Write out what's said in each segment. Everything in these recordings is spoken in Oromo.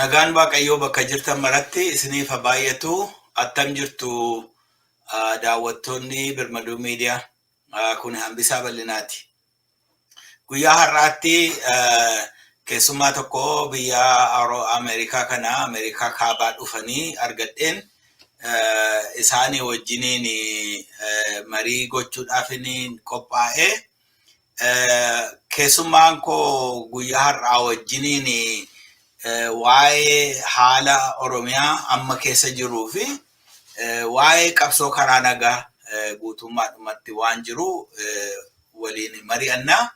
Nagaan Waaqayyoo bakka jirtan maratti isiniif haa baay'atu. Attam jirtu daawwattoonni Birmaduu Miidiyaa. Kun Hambisaa Bal'inaati. Guyyaa har'aatti keessummaa tokko biyya Ameerikaa kana Ameerikaa kaabaa dhufanii argadheen isaanii wajjiniin marii gochuudhaafin qophaa'e. Keessummaan koo guyyaa har'aa wajjiniin waa'ee haala Oromiyaa amma keessa jiruu fi waa'ee qabsoo karaa nagaa guutummaadhumatti waan jiru waliin mari'annaa.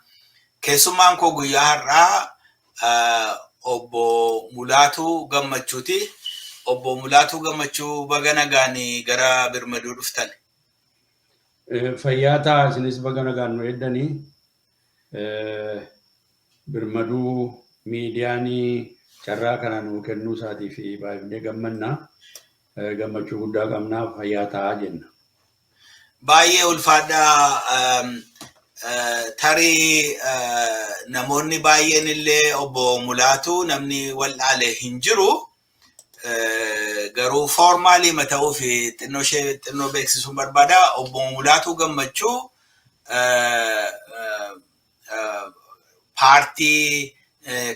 Keessummaan koo guyyaa har'aa Obbo Mulaatuu Gammachuuti. Obbo Mulaatuu Gammachuu, baga nagaan gara Birmaduu dhuftan. Fayyaa ta'a, isinis baga nagaan nu eeddanii. Birmaduu Miidiyaan carraa kana nuu kennuu isaatii fi baay'inee gammanna. Gammachuu guddaa qabna, fayyaa ta'aa jenna. Baay'ee ulfaadhaa. Tarii namoonni baay'een illee Obbo Mulaatuu namni wal'aale hin jiru. Garuu formally ta'uu fi xinnoo ishee xinnoo beeksisuun barbaada. Obbo Mulaatuu Gammachuu paartii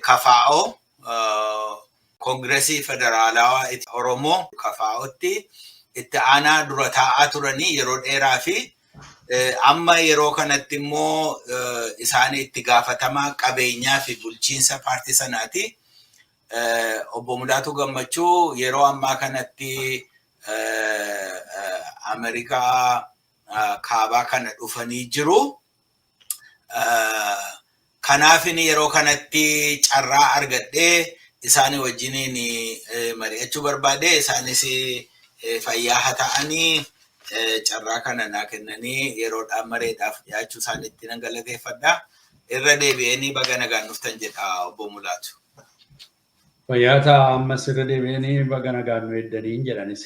KFO, Koongiresii Federaalawaa Oromoo, KFOtti itti aanaa dura taa'aa turanii yeroo dheeraa fi amma yeroo kanatti immoo isaan itti gaafatamaa qabeenyaa fi bulchiinsa paartii sanaati. Obbo Mulaatuu Gammachuu yeroo ammaa kanatti Ameerikaa kaabaa kana dhufanii jiru. Kanaafin yeroo kanatti carraa argadhee isaanii wajjiniin mari'achuu barbaade. Isaanis fayyaa haa ta'anii, carraa kana naa kennanii yeroodhaan mareedhaaf dhiyaachuu isaaniitti nan galateeffadha. Irra deebi'anii baga nagaan dhuftan jedha, Obbo Mulaatu. Fayyaa ta'a, ammas irra deebi'anii baga nagaan nu eeddaniin jedhanis.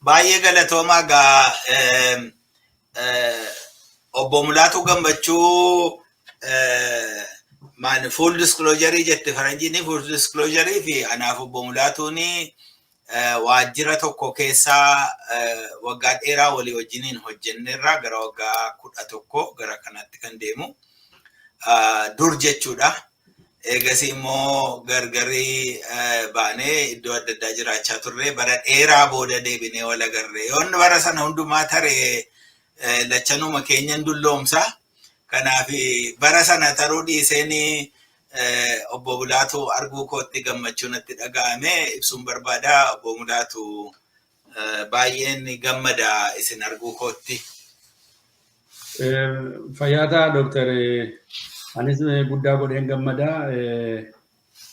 Baay'ee galatoomaa. Gaa, Obbo Mulaatuu Gammachuu, maal, full disclosure jette faranjiin, full disclosure fi anaaf Obbo Mulaatuun waajjira tokko keessaa waggaa dheeraa walii wajjiniin hojjenneerra, gara waggaa 11 gara kanatti kan deemu dur jechuudha. Eegasii immoo gargarii baanee iddoo adda addaa jiraachaa turre. Bara dheeraa booda deebinee wal agarre. Yoonni bara sana hundumaa taree lachanuma keenyan dulloomsa. Kanaaf bara sana taruu dhiiseen Obbo Mulaatu arguu kootti gammachuu natti dhaga'ame ibsuun barbaada. Obbo Mulaatu, baay'een gammada isin arguu kootti. Fayyaa ta'a, Dooktar. Anis guddaa godheen gammada.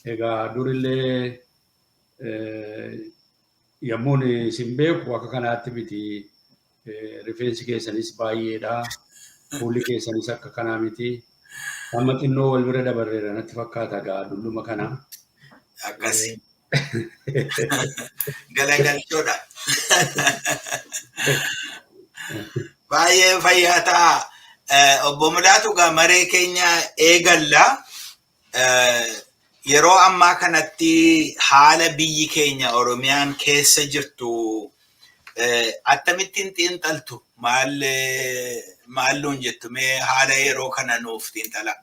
Egaa durillee yommuun isin beeku akka kanaatti miti. Rifeensi keessanis baay'eedha. Fuulli keessanis akka kanaa miti. Amma xinnoo wal bira dabarreera natti fakkaata egaa dulluma kana. Akkasi. Galagalchoodha. Baay'ee fayyaa ta'a. Obbo Mulaatu, gaa maree keenya eegalla. Yeroo ammaa kanatti haala biyyi keenya Oromiyaan keessa jirtu akkamittiin xiinxaltu? Maal maal nuun jettu mee, haala yeroo kana nuuf xiinxala?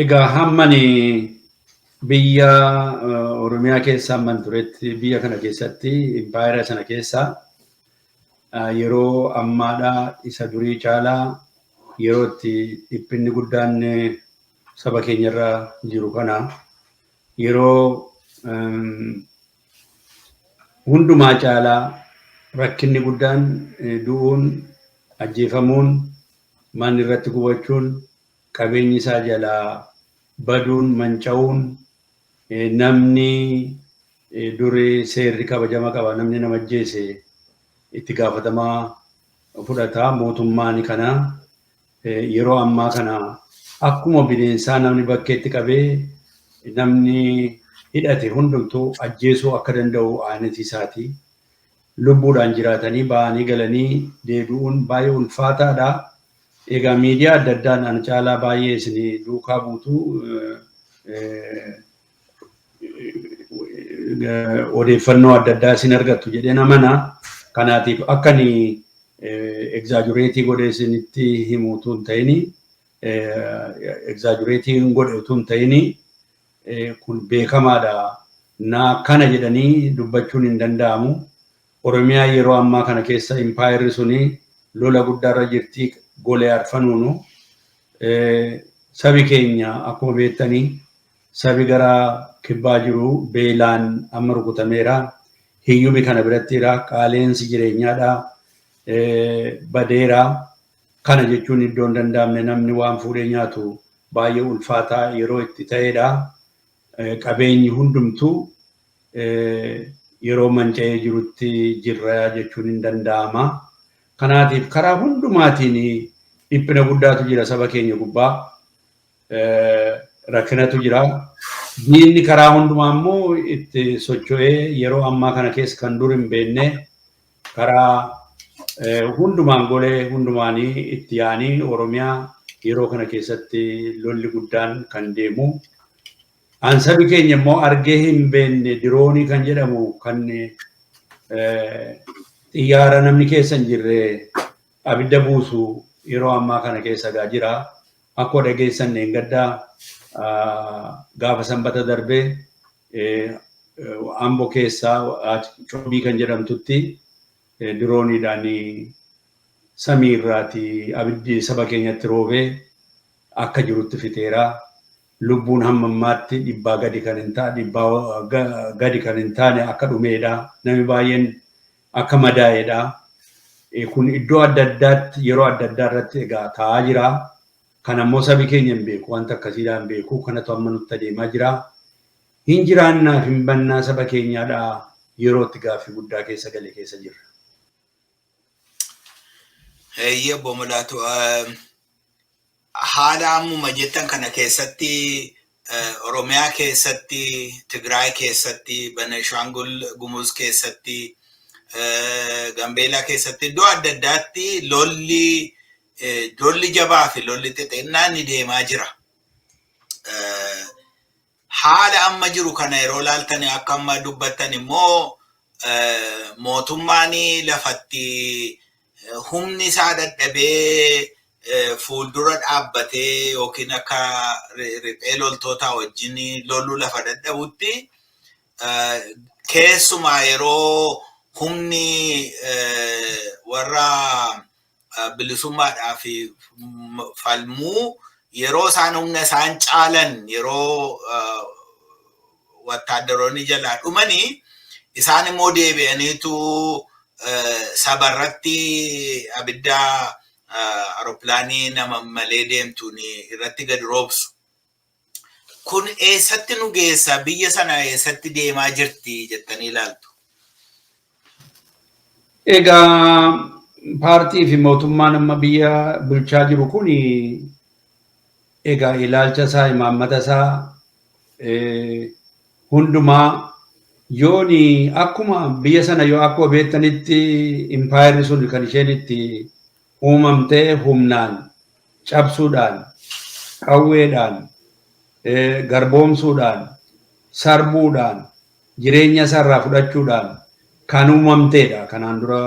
Egaa hammani biyya Oromiyaa keessa hamman turetti, biyya kana keessatti, impaayera sana keessa, yeroo ammaadhaa isa durii caalaa yeroo itti dhiphinni guddaan saba keenyarra jiru kana, yeroo hundumaa caalaa rakkinni guddaan, du'uun, ajjeefamuun, manni irratti gubachuun, qabeenyi isaa jalaa baduun, manca'uun, namni duri seerri kabajama qaba, namni nama ajjeese itti gaafatamaa fudhata mootummaan kana, yeroo ammaa kana akkuma bineensaa namni bakkeetti qabee namni hidhate hundumtuu ajjeesuu akka danda'u aaniti isaati. Lubbuudhaan jiraatanii ba'anii galanii deebi'uun baay'ee ulfaataadha. Egaa miidiyaa adda addaan ana caalaa baay'ee isin duukaa buutu, odeeffannoo adda addaa isin argattu jedheen amana. Kanaatiif akka ani exaggerate godhee isinitti himu utuu hin ta'ini, exaggerate godhe utuu hin ta'ini, kun beekamaadha. Na kana jedhanii dubbachuun hin danda'amu. Oromiyaa yeroo ammaa kana keessa impaayerri suni lola guddaarra jirti golee arfanuunu. Sabi keenya akkuma beektanii sabi gara kibbaa jiru beelaan amma rukutameera. Hiyyumi kana birattiira. Qaaleensi jireenyaadha. Badeera. Kana jechuun iddoo hin danda'amne, namni waan fuudhee nyaatu baay'ee ulfaataa yeroo itti ta'edha. Qabeenyi hundumtuu yeroo manca'ee jirutti jirra jechuun hin danda'ama. Kanaatiif karaa hundumaatiin dhiphina guddaatu jira saba keenya gubbaa. Rakkinatu jira. Diinni karaa hundumaa immoo itti socho'ee yeroo ammaa kana keessa kan dur hin beekne karaa hundumaan golee hundumaanii itti yaa'anii Oromiyaa yeroo kana keessatti lolli guddaan kan deemu. An sabi keenya immoo argee hin beekne diroonii kan jedhamu, kan xiyyaara namni keessa hin jirre abidda buusu yeroo ammaa kana keessa gaa jira. Akkuma dhageessan gaddaa gaafa Sanbata darbee Amboo keessaa Coobii kan jedhamtutti dirooniidhaan samii irraati abiddi saba keenyatti roobee akka jirutti fixeera. Lubbuun hamma ammaatti 100 gadi kan hin taane akka dhumeedha. Namni baay'een akka madaa'edha. Kun iddoo adda addaatti yeroo adda addaa irratti egaa ta'aa jira. Kan ammoo sabi keenya hin beeku, wanta akkasiidhaan hin beeku. Kanatu amma nutti adeemaa jira. Hin jiraannaaf hin bannaa saba keenyaadha yeroo itti gaaffii guddaa keessa gale keessa jirra. Eeyyee, obbo Mulaatu, haala ammuma jettan kana keessatti Oromiyaa keessatti, Tigraay keessatti, Benishaangul Gumuz keessatti, Gambeelaa keessatti, iddoo adda addaatti lolli jabaa fi lolli xixinnaan ni deemaa jira. Haala amma jiru kana yeroo laaltan, akka amma dubbattan immoo, mootummaan lafatti humni isaa dadhabee fuuldura dhaabbatee yookiin akka riphee loltootaa wajjin loluu lafa dadhabutti, keessumaa yeroo humni warra bilisummaadhaaf falmuu yeroo isaan humna isaan caalan, yeroo wattaaddaroonni jalaa dhumanii, isaan immoo deebi'aniitu sabarratti abidda aeropilaanii nama malee deemtuun irratti gadi roobsu. Kun eessatti nu geessa? Biyya sana eessatti deemaa jirti jettanii ilaaltu? Egaa paartii fi mootummaan amma biyya bulchaa jiru kun egaa ilaalcha isaa, imaammata isaa hundumaa yooni akkuma biyya sana yoo akkuma beektanitti impaayerri sun kan isheen itti uumamtee humnaan cabsuudhaan, qawweedhaan, garboomsuudhaan, sarbuudhaan, jireenya isaarraa fudhachuudhaan kan uumamteedha kanaan dura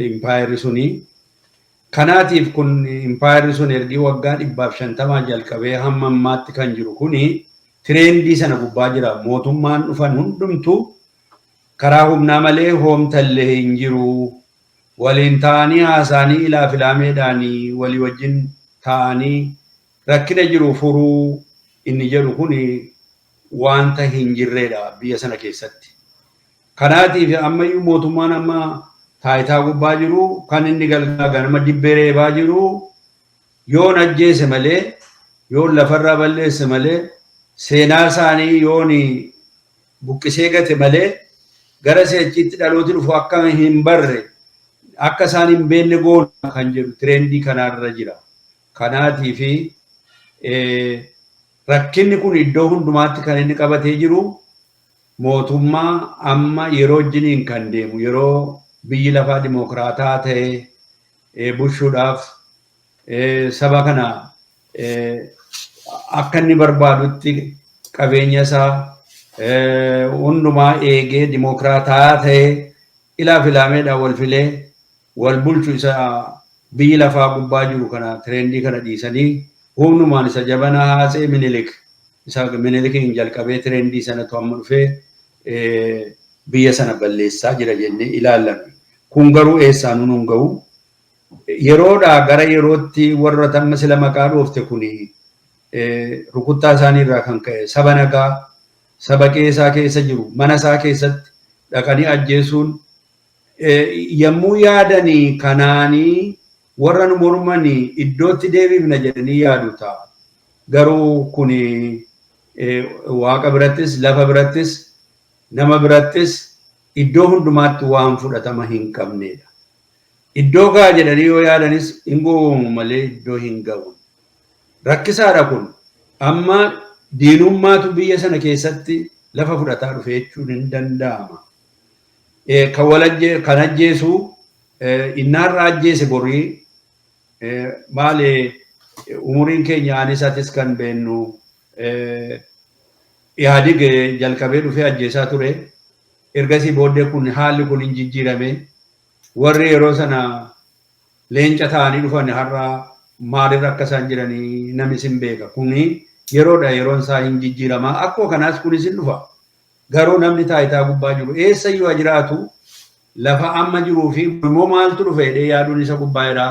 impaayerri suni. Kanaatiif kun impaayerri sun ergi waggaa 150 jalqabee hamma ammaatti kan jiru kuni trend sana gubbaa jira. Mootummaan dhufan hundumtuu karaa humnaa malee hoomtallee hin jiru. Waliin ta'anii haasa'anii ilaa filaameedhaan walii wajjin ta'anii rakkina jiru furuu inni jedhu kuni wanta hin jirredha biyya sana keessatti. Kanaatiif ammayyuu mootummaan amma taayitaa gubbaa jiru kan inni galgala ganama dibbee reebaa jiru, yoon ajjeese malee, yoon lafarraa balleesse malee, seenaa isaanii yoon buqqisee gate malee, gara seechiitti dhalooti dhufu akka hin barre, akka isaan hin beekne goona kan jedhu trend kanaarra jira. Kanaatiif rakkinni kun iddoo hundumaatti kan inni qabatee jiru mootummaa amma yeroo wajjiniin kan deemu, yeroo biyyi lafaa dimokiraataa ta'e bulchuudhaaf Saba kana akka inni barbaadutti qabeenya isaa hundumaa eegee dimokiraataa ta'ee ilaa filaameedhaan wal filee wal bulchu isa biyyi lafaa gubbaa jiru kana trendii kana dhiisanii humnumaan isa jabana haasee Minilik isa Minilikiin jalqabee trendii sanatu amma dhufee biyya sana balleessaa jira jennee ilaallannu. Kun garuu eessaan nuun gahu. Yeroodhaa gara yerootti warra tamma sila maqaa dhoofte kuni rukuttaa isaanii irraa kan ka'e saba nagaa, saba qeesaa keessa jiru, mana isaa keessatti dhaqanii ajjeesuun yommuu yaadanii kanaanii warra nu mormanii iddootti deebifna jedhanii yaadu ta'a. Garuu kuni waaqa birattis, lafa birattis, nama birattis iddoo hundumaatti waan fudhatama hin qabnedha. Iddoo ga'a jedhanii yoo yaadanis hin gowwoomu malee iddoo hin ga'u. Rakkisaadha kun. Amma diinummaatu biyya sana keessatti lafa fudhataa dhufe jechuun hin danda'ama. Kan ajjeesu innaarra ajjeese borii maali, umuriin keenya anis atis kan beennu Ihaadig jalqabee dhufee ajjeesaa ture. Ergasii booddee kun haalli kun hin jijjiirame. Warri yeroo sana leenca ta'anii dhufan har'a maalirra akka isaan jiranii namni sin beeka. Kuni yeroodha, yeroon isaa hin jijjiirama. Akkuma kanaas kunis hin dhufa. Garuu namni taayitaa gubbaa jiru eessayyuu haa jiraatu, lafa amma jiruu fi immoo maaltu dhufe jedhee yaaduun isa gubbaa jira.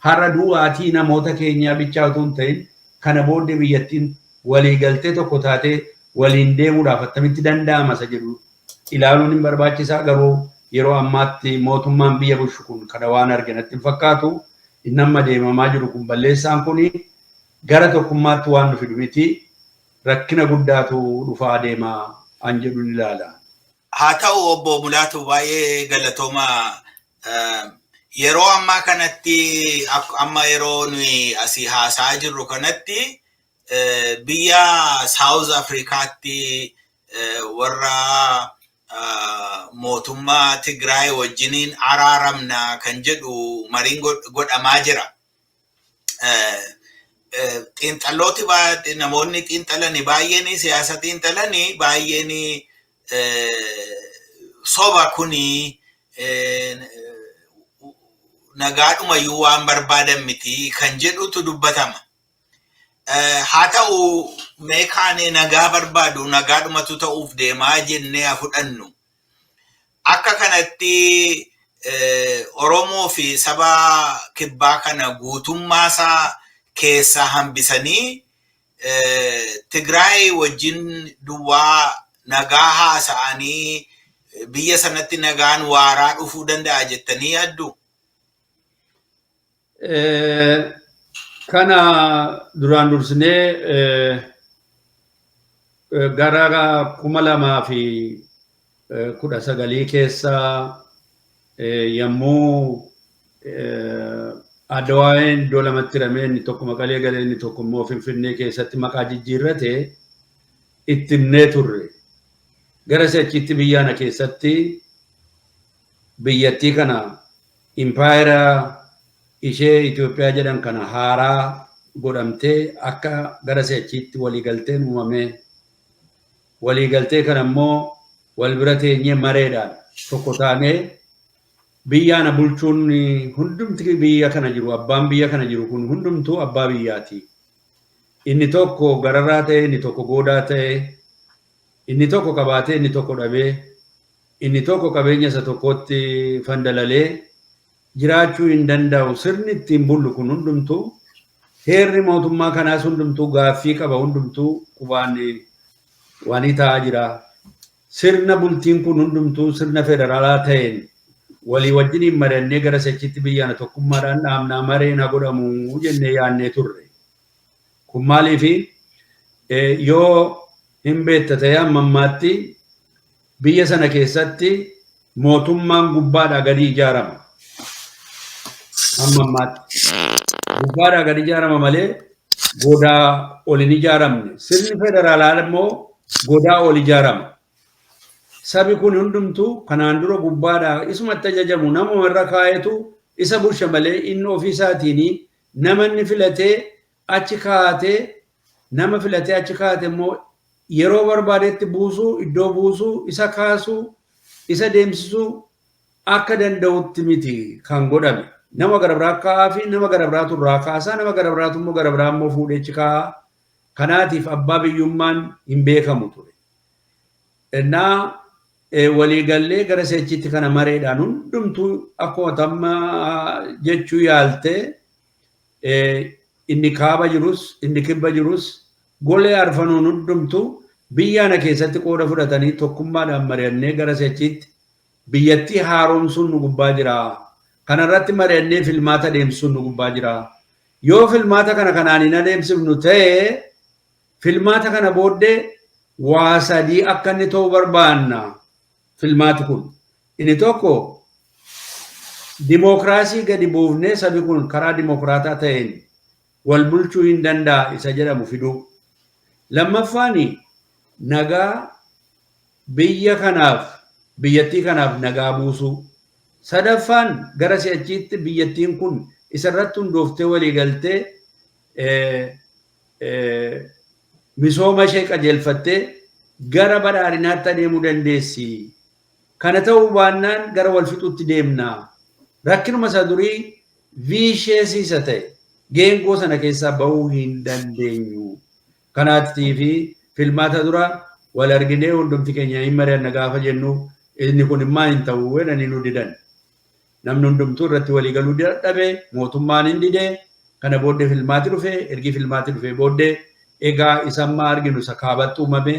Har'a du'aatii namoota keenyaa bichaa utuu hin ta'in kana booddee biyyattiin waliigaltee tokko taatee waliin deemuudhaaf attamitti danda'ama isa jedhu ilaaluun hin barbaachisaa. Garuu yeroo ammaatti mootummaan biyya bulchu kun kana waan arge natti hin fakkaatu. Inni amma deemamaa jiru kun, balleessaan kun gara tokkummaatti waan nu fidu miti. Rakkina guddaatu dhufaa deema an jedhu ni ilaala. Haa ta'u, obbo Mulaatu, baay'ee galatooma. Yeroo ammaa kanatti, amma yeroo nuyi asii haasa'aa jirru kanatti, biyya South Afrikaatti warra mootummaa Tigraay wajjiniin araaramna kan jedhu mariin godhamaa jira. Xiinxallooti, namoonni xiinxalanii baay'een, siyaasa xiinxalanii baay'een, soba kuni, nagaadhumayyuu waan barbaadan miti kan jedhutu dubbatama. Haa ta'u, mee kaanee nagaa barbaadu, nagaadhumatu ta'uuf deemaa jennee haa fudhannu. Akka kanatti Oromoo fi saba kibbaa kana guutummaasaa keessaa hambisanii Tigraay wajjin duwwaa nagaa haasa'anii biyya sanatti nagaan waaraa dhufuu danda'a jettanii yaaddu? Kana duraan dursinee gara 2019 keessa yommuu Addawaayeen iddoo lamatti hiramee, inni tokko Maqalee galee, inni tokko immoo Finfinnee keessatti maqaa jijjiirrate, itti himnee turre. Gara si'achitti biyya kana keessatti biyyattii kana impaayera ishee Itoophiyaa jedhan kana haaraa godhamtee akka gara si'achiitti waliigalteen uumamee, waliigaltee kana immoo wal bira teenyee mareedhaan tokko taanee biyya kana bulchuun, hundumti biyya kana jiru, abbaan biyya kana jiru kun hundumtuu abbaa biyyaati. Inni tokko gararraa ta'e, inni tokko goodaa ta'e, inni tokko qabaatee, inni tokko dhabee, inni tokko qabeenya isa tokkotti fandalalee jiraachuu hin danda'u. Sirni ittiin bullu kun hundumtuu, heerri mootummaa kanaas hundumtuu gaaffii qaba, hundumtuu qubaan waanii ta'aa jira. Sirna bultiin kun hundumtuu sirna federaalaa ta'een walii wajjiniin mari'annee gara sechitti biyya kana tokkummaadhaan dhaabnaa, mareen haa godhamu jennee yaadnee turre. Kun maaliifi, yoo hin beekta ta'e, amma ammaatti biyya sana keessatti mootummaan gubbaadhaa gadi ijaarama. Amma ammaatti gubbaadhaa gadi ijaarama malee godaa ol hin ijaaramne. Sirni federaalaa immoo godaa ol ijaarama. Sabi kun hundumtuu kanaan dura gubbaadhaa isumatti ajajamu, namuma irra kaa'etu isa bulcha malee inni ofii isaatiin Nama inni filatee achi kaa'atee, nama filatee achi kaa'ate immoo yeroo barbaadetti buusuu, iddoo buusuu, isa kaasuu, isa deemsisuu akka danda'utti miti kan godhame. Nama gara biraa kaa'aa fi nama gara biraatu irraa kaasaa, nama gara biraatu immoo gara biraa immoo fuudhee achi kaa'aa. Kanaatiif abbaa biyyummaan hin beekamu ture. Innaa waliigallee gara seechitti kana mareedhaan hundumtuu akkuma tamma jechuu yaaltee, inni kaaba jirus, inni kibba jirus, golee arfanuun hundumtuu biyya ana keessatti qooda fudhatanii tokkummaadhaan mari'annee gara seechitti biyyattii haaromsuun nu gubbaa jira. Kanarratti mari'annee filmaata adeemsisuun nu gubbaa jira. Yoo filmaata kana kanaan hin adeemsifnu ta'e, filmaata kana booddee waa sadii akka inni ta'u barbaanna filmaati kun. Inni tokko, dimookiraasii gadi buufnee sabi kun karaa dimookiraataa ta'een wal bulchuu hin danda'a isa jedhamu fiduu. Lammaffaan, nagaa biyya kanaaf, biyyattii kanaaf nagaa buusuu. Sadaffaan, gara si'achiitti biyyattiin kun isarratti hundooftee walii galtee misooma ishee qajeelfattee gara badhaadhinaatti adeemuu dandeessi. Kana ta'uu baannaan gara wal fixuutti deemna. Rakkinuma isa durii vicious isa ta'e geengoo sana keessaa bahuu hin dandeenyu. Kanaattii fi filmaata dura wal arginee hundumti keenya hin mari'anna gaafa jennu, inni kun immaa hin ta'u jedhanii nu didan. Namni hundumtuu irratti walii galuu dadhabe, mootummaan hin dide. Kana booddee filmaati dhufe. Ergi filmaati dhufe booddee egaa isa amma arginu isa kaabatti uumame.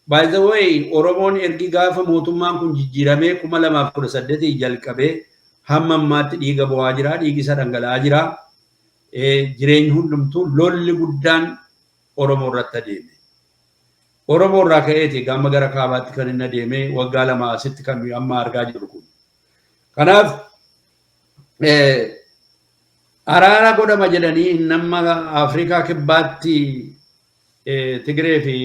By the way, Oromoon ergi gaafa mootummaan kun jijjiiramee 2018 jalqabee hamma ammaatti dhiiga bo'aa jira, dhiigi isa dhangala'aa jira. Jireenyi hundumtuu lolli guddaan Oromoo irratti adeeme. Oromoo irraa ka'eeti gama gara kaabaatti kan inni adeeme waggaa 2 asitti kan nuyi amma argaa jirru kun. Kanaaf araara godhama jedhanii nama Afrikaa Kibbaatti Tigree fi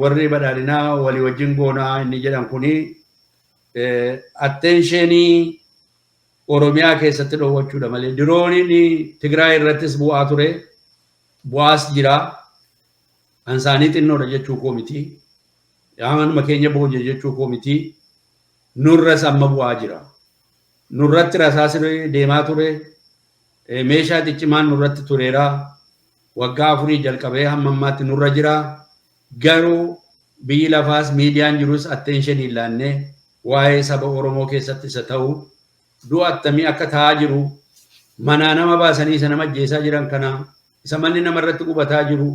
warri badhaadhinaa walii wajjin goonaa inni jedhan kuni attention Oromiyaa keessatti dhoowwachuudha malee, dirooniin Tigraay irrattis bu'aa ture, bu'aas jira. Ansaanii xinnoodha jechuu koo miti. Yaanuma keenya booje jechuu koo miti. Nurras amma bu'aa jira. Nurratti rasaas deemaa ture. Meeshaa ciccimaan nurratti tureera. Waggaa 4 jalqabee hamma ammaatti nurra jira. Garuu biyyi lafaas miidiyaan jirus attention hin laanne. Waa'ee saba Oromoo keessatti isa ta'u, du'a attamii akka ta'aa jiru, manaa nama baasanii isa nama ajjeesaa jiran kana, isa manni namarratti qubataa jiru,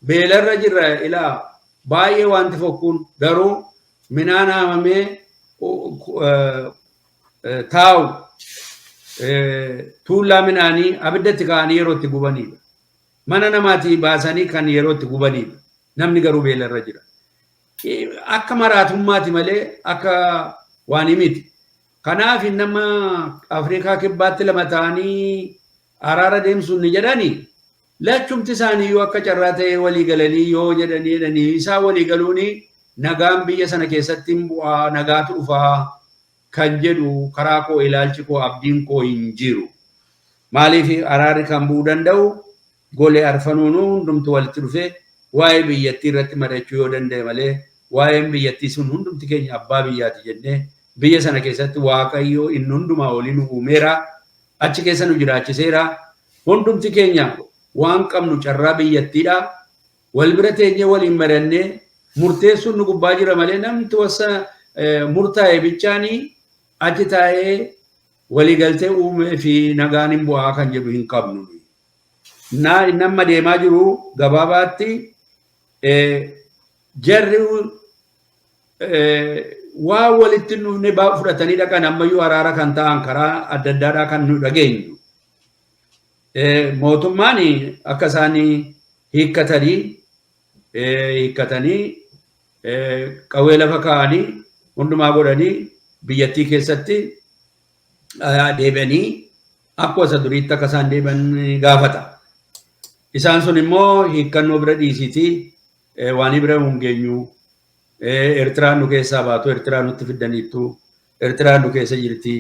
beelarra jirra ilaa baay'ee wanti fokkuun. Garuu midhaan haamamee taa'u, tuullaa midhaanii abiddatti kaa'anii yeroo itti gubanidha. Mana namaatii baasanii kan yeroo itti gubanidha. Namni garuu beelarra jira. Akka maraatummaati malee akka waan miti. Kanaaf nama Afrikaa Kibbaatti lama ta'anii araara deemsuun ni jedhani, lachumti isaaniiyyuu akka carraa ta'ee walii galanii yoo jedhanii jedhanii isaa walii galuuni nagaan biyya sana keessatti hin bu'aa, nagaatu dhufaa kan jedhu karaa koo ilaalchi koo abdiin koo hin jiru. Maaliif, araarri kan bu'uu danda'u golee arfanuunuu hundumtu walitti dhufee waa'ee biyyattii irratti mari'achuu yoo danda'e malee, waa'een biyyattii sun hundumti keenya abbaa biyyaati jennee, biyya sana keessatti Waaqayyo inni hundumaa olii nu uumeera, achi keessa nu jiraachiseera, hundumti keenya waan qabnu carraa biyyattiidha. Wal bira teenyee waliin mari'annee murteessuun nu gubbaa jira malee, namti wasa murtaa'e bichaanii achi taa'ee waliigaltee uumee fi nagaan hin bu'aa kan jedhu hin qabnu. Naa inni amma deemaa jiru gabaabaatti jarri waa walitti hin dhufne fudhatanii dhaqan. Ammayyuu araara kan ta'an karaa adda addaadhaa kan nu dhageenyu. Mootummaan akka isaan hiikkatanii qawwee lafa kaa'anii hundumaa godhanii biyyattii keessatti deebi'anii akkuma isa duriitti akka isaan deebi'an gaafata. Isaan sun immoo hiikkannoo bira dhiisiitii waan bira hin geenyu. Eertiraan nu keessaa baatu, Eertiraan nutti fiddaniittu, Eertiraan nu keessa jirti.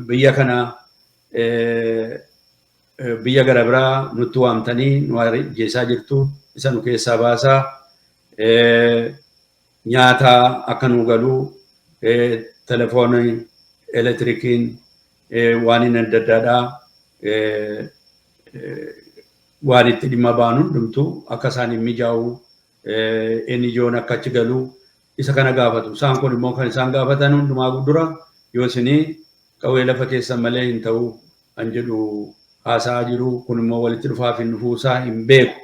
Biyya kana Biyya gara biraa nutti waamtanii nu ajjeesaa jirtu, isa nu keessaa baasaa, nyaata akka nu galu, telefoonii, elektirikiin, waan inni adda addaadhaa waan itti dhimma baanu hundumtuu akka isaan hin mijaa'u, NGO'n akka achi galu isa kana gaafatu. Isaan kun immoo kan isaan gaafatan hundumaa dura yoo isinii qawwee lafa keessan malee hin ta'u kan jedhu haasa'aa jiru. Kun immoo walitti dhufaaf hin dhufuusaa hin beeku.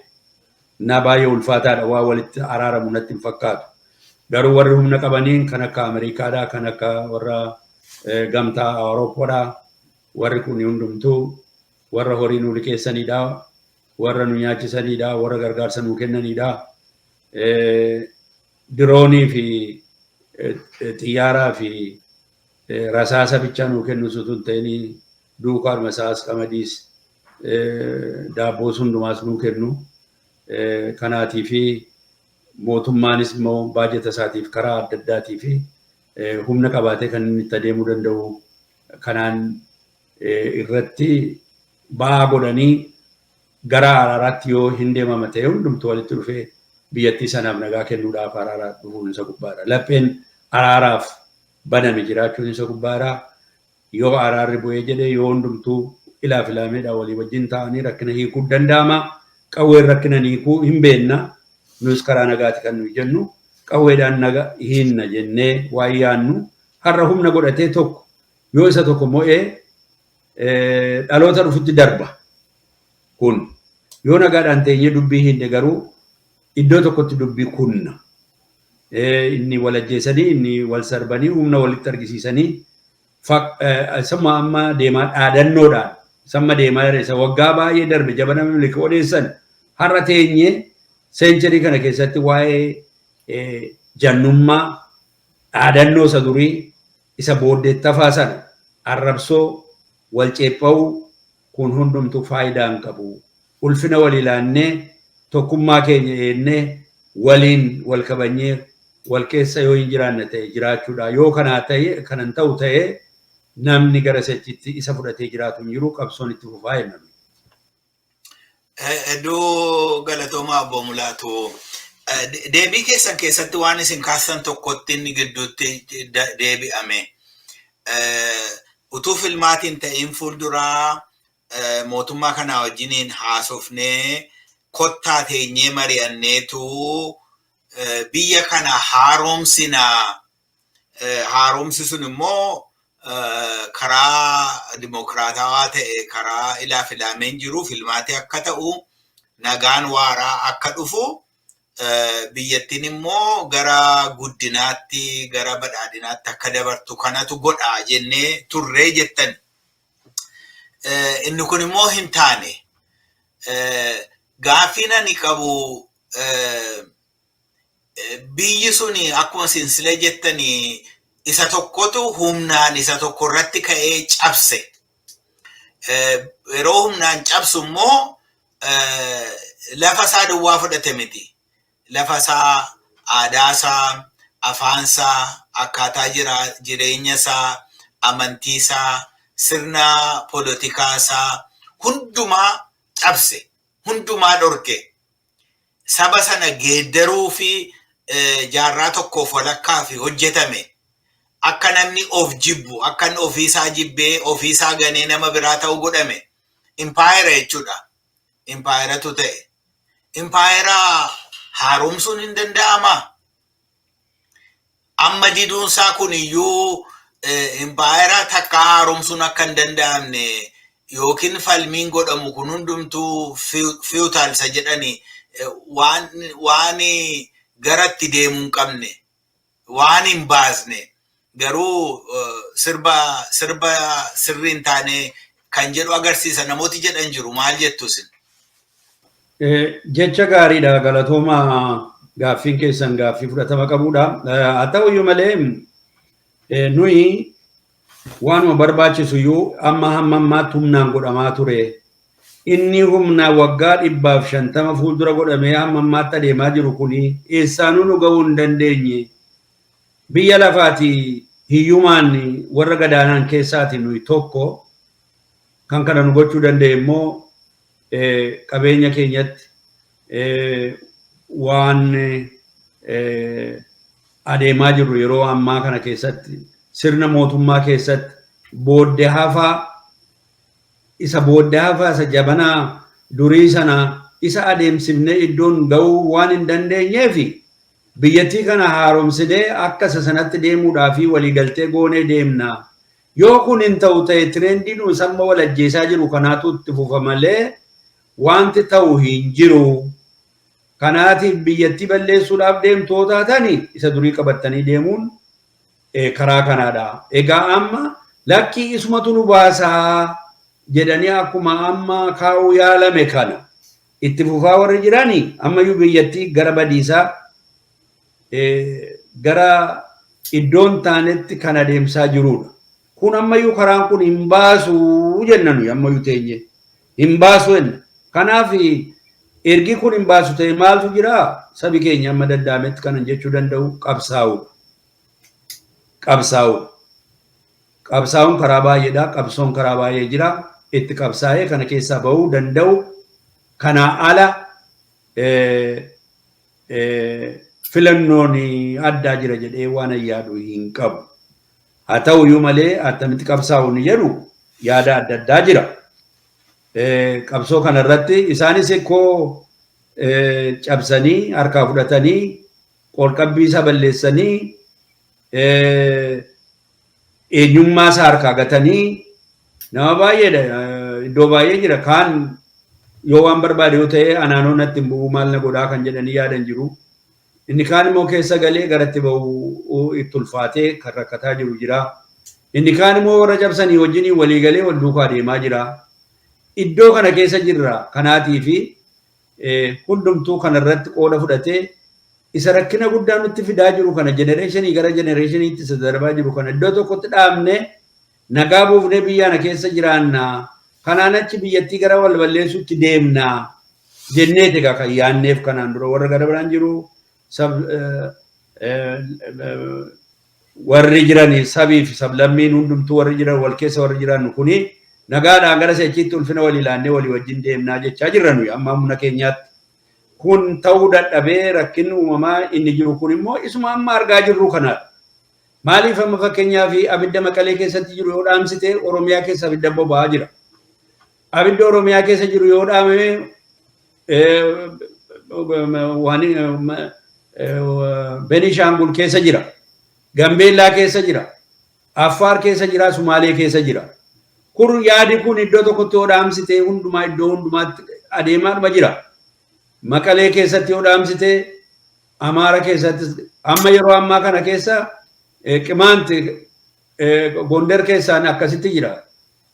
Na baay'ee ulfaataadha, waa walitti araaramu natti hin fakkaatu. Garuu warri humna qabaniin kan akka Ameerikaadhaa, kan akka warra gamtaa Awurooppaadhaa, warri kun hundumtuu warra horii nu liqeessanidha, warra nu nyaachisanidha, warra gargaarsa nu kennanidha. Diroonii fi xiyyaaraa fi rasaasa bichaa nu kennu utuu hin ta'in duukaadhuma isaas qamadiis daabboos hundumaas nu kennu. Kanaatii fi mootummaanis immoo baajata isaatiif karaa adda addaatii fi humna qabaatee kan inni itti adeemuu danda'u kanaan irratti ba'aa godhanii gara araaraatti yoo hin deemama ta'e, hundumtuu walitti dhufee biyyattii sanaaf nagaa kennuudhaaf araara dhufuun isa gubbaadha. Lapheen araaraaf baname jiraachuun isa gubbaadha. Yoo araarri bu'ee jedhee, yoo hundumtuu ilaaf ilaameedha walii wajjin ta'anii rakkina hiikuu danda'ama. Qawween rakkina hiikuu hin beekna. Nus karaa nagaati kan nuyi jennu. Qawweedhaan naga hiinna jennee waan yaannu har'a humna godhatee tokko yoo isa tokko mo'ee dhaloota dhufutti darba. Kun yoo nagaadhaan teenyee dubbii hiinne garuu iddoo tokkotti dubbii kunna. Inni wal ajjeesanii, inni wal sarbanii, humna walitti argisiisanii, sama amma deemaa dhaadannoodhaan samma deemaa isa waggaa baay'ee darbe jabana Minilik odeessan, har'a teenyee century kana keessatti waa'ee jannummaa dhaadannoo isa durii isa booddeettafaa sana arrabsoo wal ceepha'uu kun hundumtuu faayidaa hin qabu. Ulfina walii ilaannee, tokkummaa keenya eennee, waliin wal kabanyee wal keessa yoo hin jiraanne ta'e jiraachuudha. Yoo kanaa ta'e, kanan ta'u ta'e, namni gara sechitti isa fudhatee jiraatu hin jiru, qabsoon itti fufaa jennaan. Hedduu galatoomaa, Obbo Mulaatu. Deebii keessan keessatti waan isin kaastan tokkotti inni gidduutti deebi'ame. Utuu filmaatiin ta'in fuulduraa mootummaa kanaa wajjiniin haasofnee, kottaa teenyee mari'anneetu biyya kana haaromsinaa. Haaromsi sun immoo karaa dimokiraatawaa ta'e, karaa ilaaf ilaameen jiru, filmaatii akka ta'u, nagaan waaraa akka dhufu, biyyattiin immoo gara guddinaatti, gara badhaadhinaatti akka dabartu kanatu godhaa jennee turree jettan. Inni kun immoo hin taane. Gaaffiin ani qabu, biyyi suni akkuma sinsila jettanii isa tokkotu humnaan isa tokko irratti ka'ee cabse. Yeroo humnaan cabsu immoo lafa isaa duwwaa fudhate miti. Lafa isaa, aadaa isaa, afaan isaa, akkaataa jireenya isaa, amantii isaa, sirna polotikaa isaa hundumaa cabse, hundumaa dhorke. Saba sana geeddaruu fi jaarraa tokkoof walakkaa fi hojjetame. Akka namni of jibbu, akka inni ofiisaa jibbee ofiisaa ganee nama biraa ta'u godhame. Impaayera jechuudha. Impaayeratu ta'e. Impaayera haaromsuun hin danda'amaa? Amma diduunsaa kun iyyuu impaayera takka haaromsuun akka hin danda'amne yookiin falmiin godhamu kun hundumtuu futile isa jedhani, waan garatti deemuu hin qabne, waan hin baasne, garuu sirba sirrii hin taane kan jedhu agarsiisa namooti jedhan jiru. Maal jettu isin? Jecha gaariidha, galatooma. Gaaffiin keessan gaaffii fudhatama qabudha. Haa ta'uyyuu malee nuyi waanuma barbaachisu iyyuu amma hamma ammaatti humnaan godhamaa ture. Inni humna waggaa 150 fuuldura godhamee hamma ammaatti adeemaa jiru kuni eessaanuu nu ga'uu hin dandeenye. Biyya lafaati hiyyumaan warra gadaanaan keessaati nuyi tokko. Kan kana nu gochuu danda'e immoo qabeenya keenyatti waan adeemaa jirru yeroo ammaa kana keessatti sirna mootummaa keessatti booddee hafaa isa booddee hafaa isa jabanaa durii sana isa adeemsifnee iddoon ga'uu waan hin dandeenyeef biyyattii kana haaromsinee akka isa sanatti deemuudhaa fi waliigaltee goonee deemna. Yoo kun hin ta'u ta'e tirendiin samma wal ajjeesaa jiru kanaatu itti fufa malee wanti ta'u hin jiru. Kanaatiif biyyattii balleessuudhaaf deemtoo taatani isa durii qabattanii deemuun karaa kanaadha. Egaa amma lakkii isumatu nu baasaa jedhanii akkuma amma kaa'uu yaalame kana itti fufaa warri jirani ammayyuu biyyattii gara badiisaa gara iddoon taanetti kan adeemsaa jirudha. Kun ammayyuu karaan kun hin baasuu jenna nuyi ammayyuu teenye hin baasu jenna. Kanaaf ergi kun hin baasu ta'e maaltu jira? Sabi keenya amma danda'ametti kanan jechuu danda'u qabsaa'uudha. Qabsaa'uudha. Qabsaa'uun karaa baay'eedha. Qabsoon karaa baay'ee jira. Itti qabsaa'ee kana keessaa bahuu danda'u. Kanaa ala filannoon addaa jira jedhee waan yaadu hin qabu. Haa ta'uyyuu malee attamitti qabsaa'uun jedhu yaada adda addaa jira. Qabsoo kanarratti isaanis koo cabsanii harkaa fudhatanii qolqabbii isa balleessanii eenyummaa isaa harkaa gatanii nama baay'eedha. Iddoo baay'ee jira. Kaan yoo waan barbaade yoo ta'e anaanoo natti hin bu'uu maal na godhaa kan jedhanii yaadan jiru. Inni kaan immoo keessa galee garatti ba'uu itti ulfaatee kan rakkataa jiru jira. Inni kaan immoo warra cabsanii wajjin walii galee wal duukaa deemaa jira. Iddoo kana keessa jirra kanaatii fi hundumtuu kanarratti qooda fudhatee isa rakkina guddaa nutti fidaa jiru kana jenereeshinii gara jenereeshiniitti isa darbaa jiru kana iddoo tokkotti dhaabne nagaa buufnee biyya kana keessa jiraanna. Kanaan achi biyyattii gara wal balleessuutti deemna jenneeti egaa kan yaanneef kanaan dura warra gara biraan jiru sab warri jiran sabii fi sablammiin hundumtuu warri jiran wal keessa warri jiran kuni nagaadhaan gara sechiitti ulfina walii laannee walii wajjin deemnaa jechaa jirra nuyi amma humna keenyaatti. Kun ta'uu dadhabee rakkinni uumamaa inni jiru kun immoo isuma amma argaa jirru kanaadha. Maaliif amma fakkeenyaaf abidda Maqalee keessatti jiru yoo dhaamsite Oromiyaa keessa abidda boba'aa jira. Abidda Oromiyaa keessa jiru yoo dhaamame waan Benishaangul keessa jira. Gambeellaa keessa jira. Affaar keessa jira. Sumaalee keessa jira. Kun yaadi kun iddoo tokkotti yoo dhaamsite hundumaa iddoo hundumaatti adeemaadhuma jira. Maqalee keessatti yoo dhaamsite Amaara keessatti amma yeroo ammaa kana keessa Qimaanti Gondar keessaan akkasitti jira.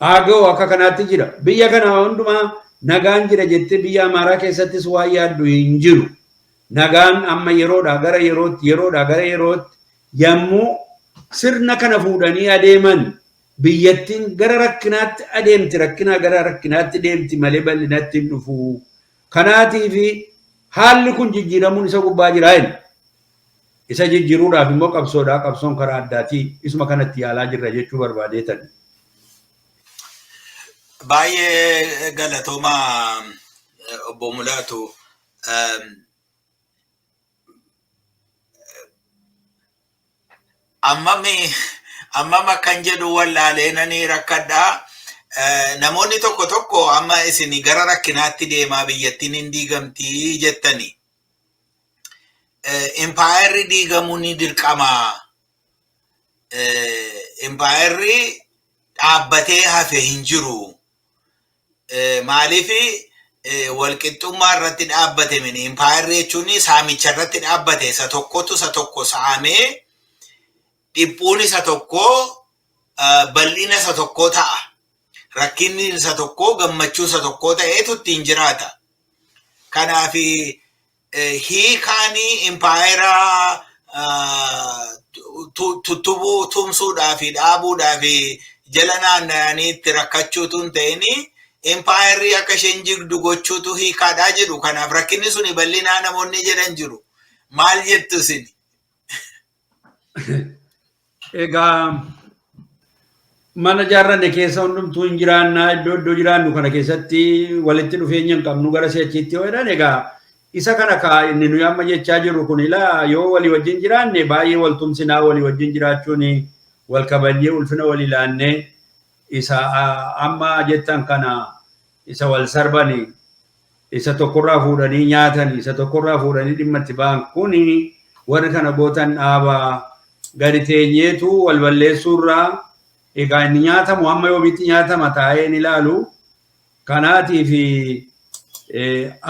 Aagoo akka kanaatti jira. Biyya kana hundumaa nagaan jira jettee biyya Amaaraa keessattis waan yaaddu hin jiru. Nagaan amma yeroodhaa gara yerootti yeroodhaa gara yerootti yommuu sirna kana fuudhanii adeeman biyyattiin gara rakkinaatti adeemti rakkinaa gara rakkinaatti deemti malee bal'inatti hin dhufu. Kanaatiif haalli kun jijjiiramuun isa gubbaa jira inni. Isa jijjiiruudhaaf immoo qabsoodhaa qabsoon karaa addaatii isuma kanatti yaalaa jirra jechuu barbaadeetan. Baay'ee galatoomaa obbo Mulaatu. Ammam akkan jedhu wallaalee nani rakkadhaa. Namoonni tokko tokko amma isin gara rakkinaatti deemaa biyyattiin hin diigamtii jettani. Impaayerri diigamuu ni dirqama. Impaayerri dhaabbatee hafe hin jiru. Maaliif walqixxummaa irratti dhaabbate mini impaayerri jechuun saamicha irratti dhaabbate isa tokkotu isa tokko saamee dhiphuun isa tokko bal'ina isa tokko ta'a. Rakkinni isa tokko gammachuu isa tokko ta'eetu ittiin jiraata. Kanaaf hiikaanii impaayera tuttubuu tumsuudhaa fi dhaabuudhaa fi jala naanna'anii itti rakkachuutu hin ta'in impaayerri akka isheen jigdu gochuutu hiikaadhaa jedhu. Kanaaf rakkinni suni bal'inaa namoonni jedhan jiru. Maal jettu isin? Egaa Mana ijaarranne keessa hundumtuu hin jiraannaa, iddoo jiraannu kana keessatti walitti dhufeenya hin qabnu gara si'achiitti yoo jedhan, egaa isa kana kaa inni nuyi amma jechaa jirru kun ilaa yoo walii wajjin jiraanne baay'ee wal tumsinaa, walii wajjin jiraachuun wal kabajnee ulfina walii laannee, isa amma jettan kana, isa wal sarbani, isa tokkorraa fuudhanii nyaatan, isa tokkorraa fuudhanii dhimma itti ba'an kuni, warri kana gootan dhaabaa, gadi teenyeetu wal balleessuurraa. Egaa inni nyaatamu hamma yoomiitti nyaatama taa'ee hin ilaalu. Kanaatiif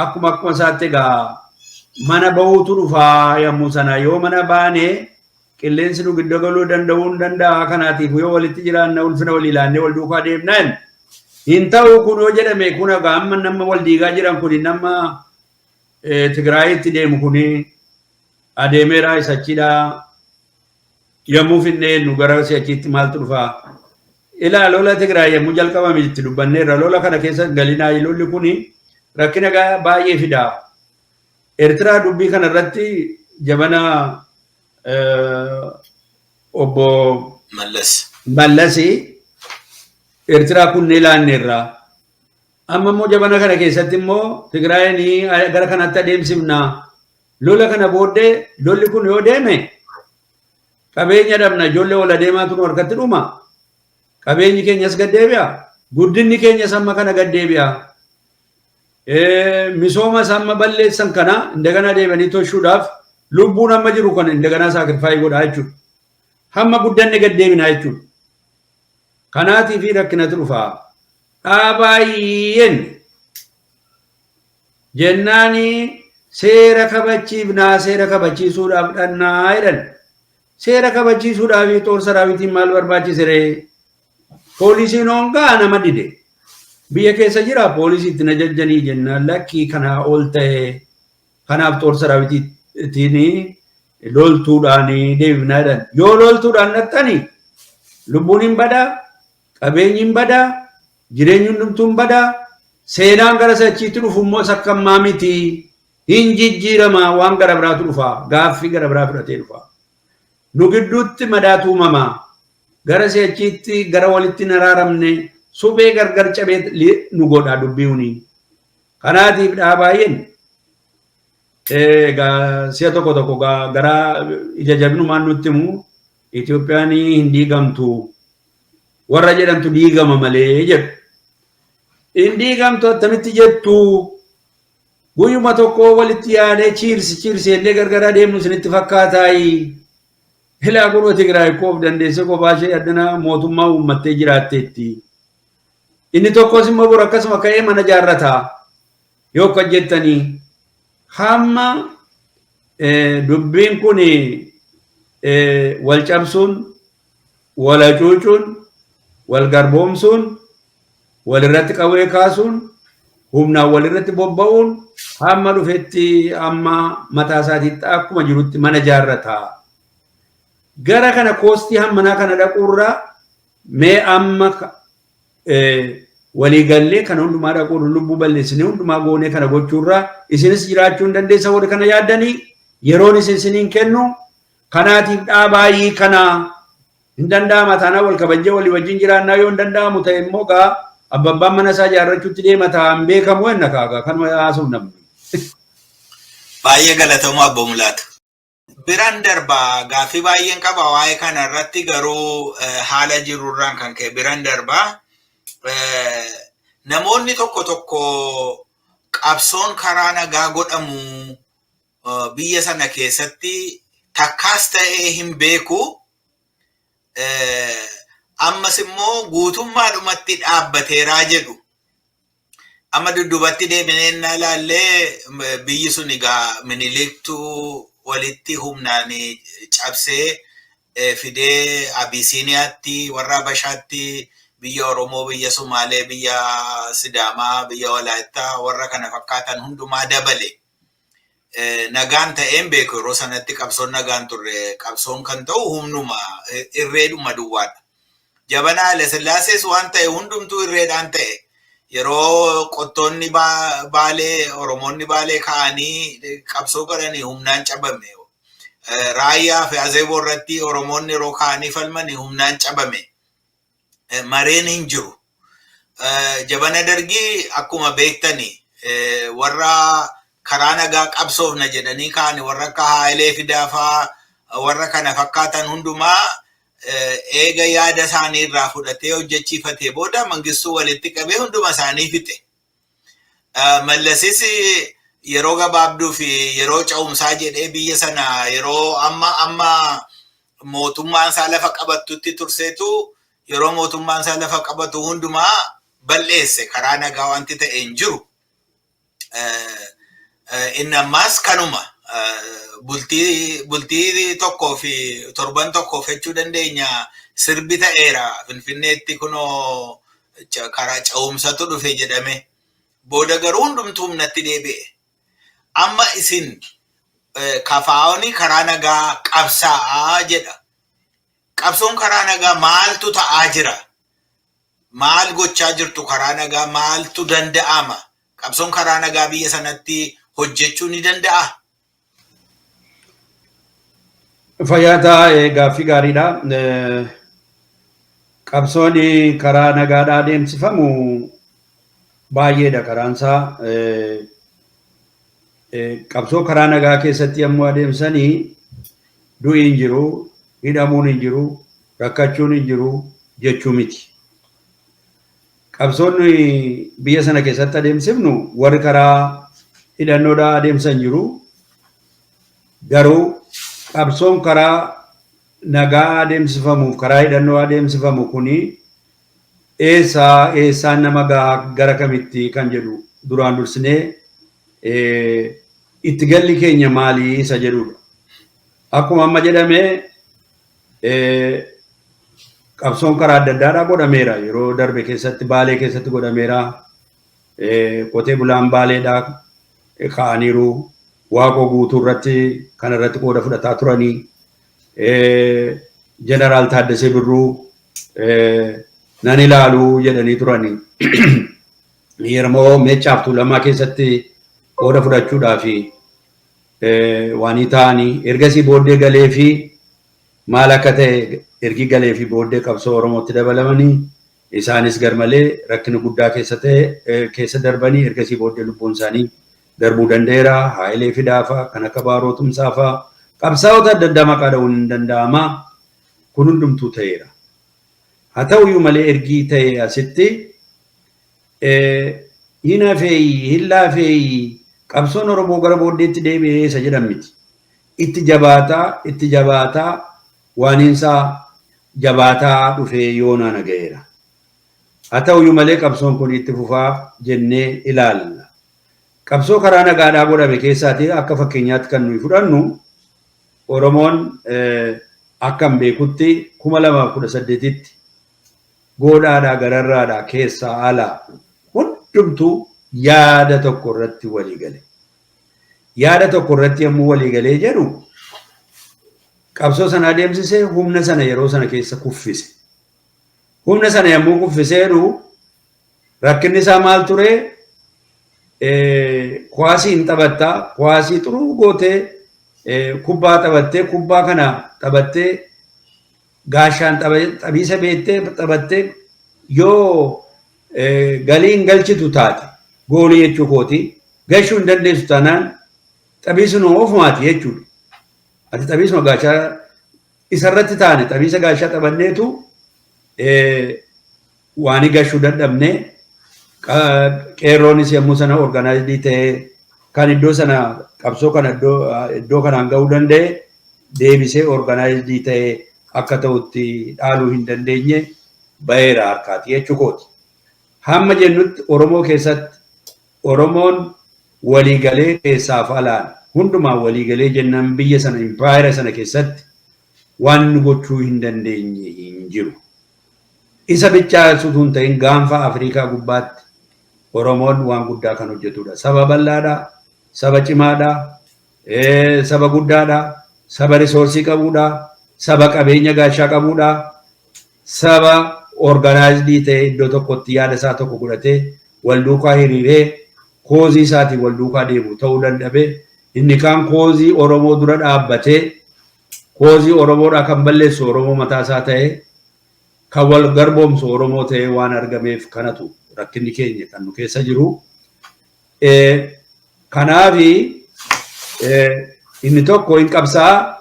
akkuma isaatti egaa mana bahuutu dhufaa. Yommuu sana yoo mana baane qilleensi nu giddu galuu danda'uu hin danda'a. Kanaatiif yoo walitti jiraanna, ulfina walii ilaannee wal duukaa deemnaan hin ta'u. Kun yoo jedhame, kun egaa amma nama wal diigaa jiran kun, nama Tigraayitti deemu kun adeemeera, isa achiidha. Yommuu finnee nu gara si'achiitti maaltu dhufaa? Ilaa, lola Tigraay yommuu jalqabame itti dubbanneerra. Lola kana keessa galinaa, lolli kun rakkina baay'ee fida. Eertiraa dubbii kana irratti jabana obbo Mallas. Mallasi Eertiraa kunnee laanneerra. Amma immoo jabana kana keessatti immoo Tigraayin gara kanatti adeemsifna. Lola kana booddee lolli kun yoo deeme qabeenya dhabna, ijoollee wal adeemaa tunu harkatti dhuma. Qabeenyi keenyas gad deebi'a. Guddinni keenyas amma kana gad deebi'a. Misooma amma balleessan kana indagana deebanii toshuudhaaf lubbuun amma jiru kana indagana sacrifice godhaa jechuudha. Hamma guddanne gad deebinaa jechuudha. Kanaatii fi rakkinatu dhufa. Dhaabaayyen jennaani seera kabachiifnaa, seera kabachiisuudhaaf dhannaa jedhan. Seera kabachiisuudhaaf xoor saraawitiin maal barbaachise ree? Poolisiin hongaa nama dide. Biyya keessa jira, poolisii itti ajajjanii jennaan, lakkii, kanaa ol ta'e, kanaaf xoor saraawitiin loltuudhaan deebifnaa jedhan. Yoo loltuudhaan dhattani lubbuun hin badaa, qabeenyi hin badaa, jireenyi hundumtuu hin badaa, seenaan gara sachiitti dhufu immoo sakkammaa miti. Hin jijjiirama, waan gara biraatu dhufa, gaaffii gara biraa fudhatee dhufa. Nu gidduutti madaatu uumama. Gara si'achiitti gara walitti hin araaramne, suphee gargar cabee nu godha dubbiuni. Kanaatiif dhaabaayeen egaa si'a tokko tokko gara ija jabinumaan nutti himu, Itoophiyaan hin diigamtu warra jedhamtu diigama malee jedhu. Hin diigamtu attamitti jettu? Guyyuma tokko walitti yaanee cheers cheers jennee gargar adeemnu isinitti fakkaataayi? Ilaa, kunoo Tigraay koof dandeessee kophaa ishee addana mootummaa uummattee jiraatteetti. Inni tokkos immoo bor akkasuma ka'ee mana jaarrata. Yoo akka jettanii hamma dubbiin kun wal cabsuun, wal hacuucuun, wal garboomsuun, walirratti qawwee kaasuun, humnaan walirratti bobba'uun hamma dhufetti, amma mataa isaatiitti akkuma jirutti mana jaarrata. Gara kana cost hammanaa kana dhaquurraa mee amma waliigallee kana hundumaa dhaquun, lubbuu balleessinee hundumaa goonee kana gochuurraa, isinis jiraachuu hin dandeessa. Warri kana yaaddanii yeroon isin isiniin kennu kanaatiif dhaabaayii kana hin danda'ama taanaan wal kabajjee walii wajjin jiraannaa. Yoo hin danda'amu ta'e immoo gaa abbaan mana isaa ijaarrachuutti deema ta'an beekamu enna kaagaa kanuma haasa'u namni. Baay'ee galatooma, Obbo Mulaatu. Biraan darbaa, gaaffii baay'een qaba waa'ee kana irratti, garuu haala jirurraan kan ka'e biraan darbaa. Namoonni tokko tokko qabsoon karaa nagaa godhamu biyya sana keessatti takkaas ta'ee hin beeku. Ammas immoo guutummaadhumatti dhaabbateeraa jedhu. Amma dudduubatti deebinee ilaallee, biyyi sun egaa Miniliktuu walitti humnaan cabsee fidee Abisiiniyaatti, warra Habashaatti, biyya Oromoo, biyya Sumaalee, biyya Sidaamaa, biyya Walaayittaa, warra kana fakkaatan hundumaa dabale. Nagaan ta'een beeku yeroo sanatti qabsoon nagaan turre, qabsoon kan ta'u humnuma irreedhuma duwwaadha. Jabana Haile Sillaasees waan ta'e hundumtuu irreedhaan ta'e. Yeroo qottoonni Baalee, Oromoonni Baalee ka'anii qabsoo godhanii humnaan cabame. Raayyaa fi Azeeboo irratti Oromoonni yeroo ka'anii falmanii humnaan cabame. Mareen hin jiru. Jabana Dargii akkuma beektani warra karaa nagaa qabsoofna jedhanii ka'an, warra akka Haayilee Fidaafaa, warra kana fakkaatan hundumaa eega yaada isaanii irraa fudhatee hojjechiifatee booda Mangistuu walitti qabee hunduma isaanii fixe. Mallasis yeroo gabaabduu fi yeroo ca'umsaa jedhee biyya sana yeroo amma mootummaan isaa lafa qabattutti turseetu, yeroo mootummaan isaa lafa qabatu hundumaa balleesse. Karaa nagaa wanti ta'e hin jiru. Inni ammaas kanuma, bultii tokkoo fi torban tokkoof jechuu dandeenya, sirbi ta'eera Finfinneetti, kunoo karaa ca'umsatu dhufe jedhame. Booda garuu hundumtuu humnatti deebi'e. Amma isin KFO'n karaa nagaa qabsaa'aa jedha. Qabsoon karaa nagaa maaltu ta'aa jira? Maal gochaa jirtu karaa nagaa? Maaltu danda'ama? Qabsoon karaa nagaa biyya sanatti hojjechuu ni danda'a? Fayyaa ta'a, gaaffii gaariidha. Qabsoon karaa nagaadhaa adeemsifamu baay'eedha karaan isaa. Qabsoo karaa nagaa keessatti yommuu adeemsanii du'i hin jiru, hidhamuun hin jiru, rakkachuun hin jiru jechuu miti. Qabsoon biyya sana keessatti adeemsifnu warri karaa hidhannoodhaa adeemsan jiru. Garuu qabsoon karaa nagaa adeemsifamuuf karaa hidhannoo adeemsifamu kuni eessaa eessaan nama gahaa, gara kamitti kan jedhu duraan dursinee itti galli keenya maalii isa jedhudha. Akkuma amma jedhame, qabsoon karaa adda addaadhaa godhameera. Yeroo darbe keessatti Baalee keessatti godhameera. Qotee bulaan Baaleedhaa ka'aniiru. Waaqoo Guutuu irratti kan irratti qooda fudhataa turanii. Jeneraal Taaddasee Birruu nan ilaalu jedhanii turanii. Yeroo Meeccaaf Tuulamaa keessatti qooda fudhachuudhaaf waan ta'anii, ergasii booddee galee fi maal akka ta'e, ergi galee fi booddee qabsoo Oromootti dabalamanii, isaanis garmalee rakkina guddaa keessa ta'e keessa darbanii, ergasii booddee lubbuun isaanii darbuu danda'eera. Haayilee Fidaafaa, kan akka Baaroo Tumsaafaa, qabsaa'ota adda addaa maqaa dha'uun hin danda'ama. Kun hundumtuu ta'eera. Haa ta'uyyuu malee, ergii ta'e asitti hin hafeeyyi, hin laafeeyyi, qabsoon Oromoo gara booddeetti deebi'ee isa jedhan miti. Itti jabaataa, itti jabaataa, waaniinsaa jabaataa dhufee yoonaa ga'eera. Haa ta'uyyuu malee, qabsoon kun itti fufaa jennee ilaalla. Qabsoo karaa nagaadhaa godhame keessaatii akka fakkeenyaatti kan nuyi fudhannu, Oromoon akkam beekutti 2018tti goodhaadhaa, gararraadhaa, keessaa alaa hundumtuu yaada tokko irratti walii gale. Yaada tokko irratti yommuu walii galee jedhu, qabsoo sana adeemsisee humna sana yeroo sana keessa kuffise. Humna sana yommuu kuffisee jedhu, rakkinni isaa maal ture? Kuwaasii hin taphattaa, kuwaasii xuruu gootee kubbaa taphattee, kubbaa kana taphattee, gaashaan taphiisa beektee taphattee, yoo galii hin galchitu taate, goolii jechuu kooti, gashuu hin dandeessu taanaan taphiisuma ofumaati jechuudha. Ati taphiisuma gaashaa isarratti taane, taphiisa gaashaa taphanneetu waan gashuu dadhabne. Qeerroonis yommuu sana organized ta'ee kan iddoo sana qabsoo kana iddoo kanaan gahuu danda'e, deebisee organized ta'ee akka ta'utti dhaaluu hin dandeenye, baheera harkaati jechuu kooti. Hamma jennutti Oromoo keessatti Oromoon waliigalee keessaaf alaan hundumaan waliigalee jennaan, biyya sana, impaayera sana keessatti waan inni gochuu hin dandeenye hin jiru. Isa bichaa utuu hin ta'in, gaanfa Afrikaa gubbaatti Oromoon waan guddaa kan hojjetudha. Saba bal'aadha, saba cimaadha, saba guddaadha, saba resource qabudha, saba qabeenya gaashaa qabudha, saba organized ta'e, iddoo tokkotti yaada isaa tokko godhatee wal duukaa hiriiree cause isaatiin wal duukaa deemu ta'uu danda'e. Inni kaan cause Oromoo dura dhaabbatee cause Oromoodhaa kan balleessu Oromoo mataa isaa ta'e. Kan wal garboomsu Oromoo ta'ee waan argameef kanatu rakkinni keenya kan nu keessa jiru. Kanaafi inni tokko hin qabsaa'a,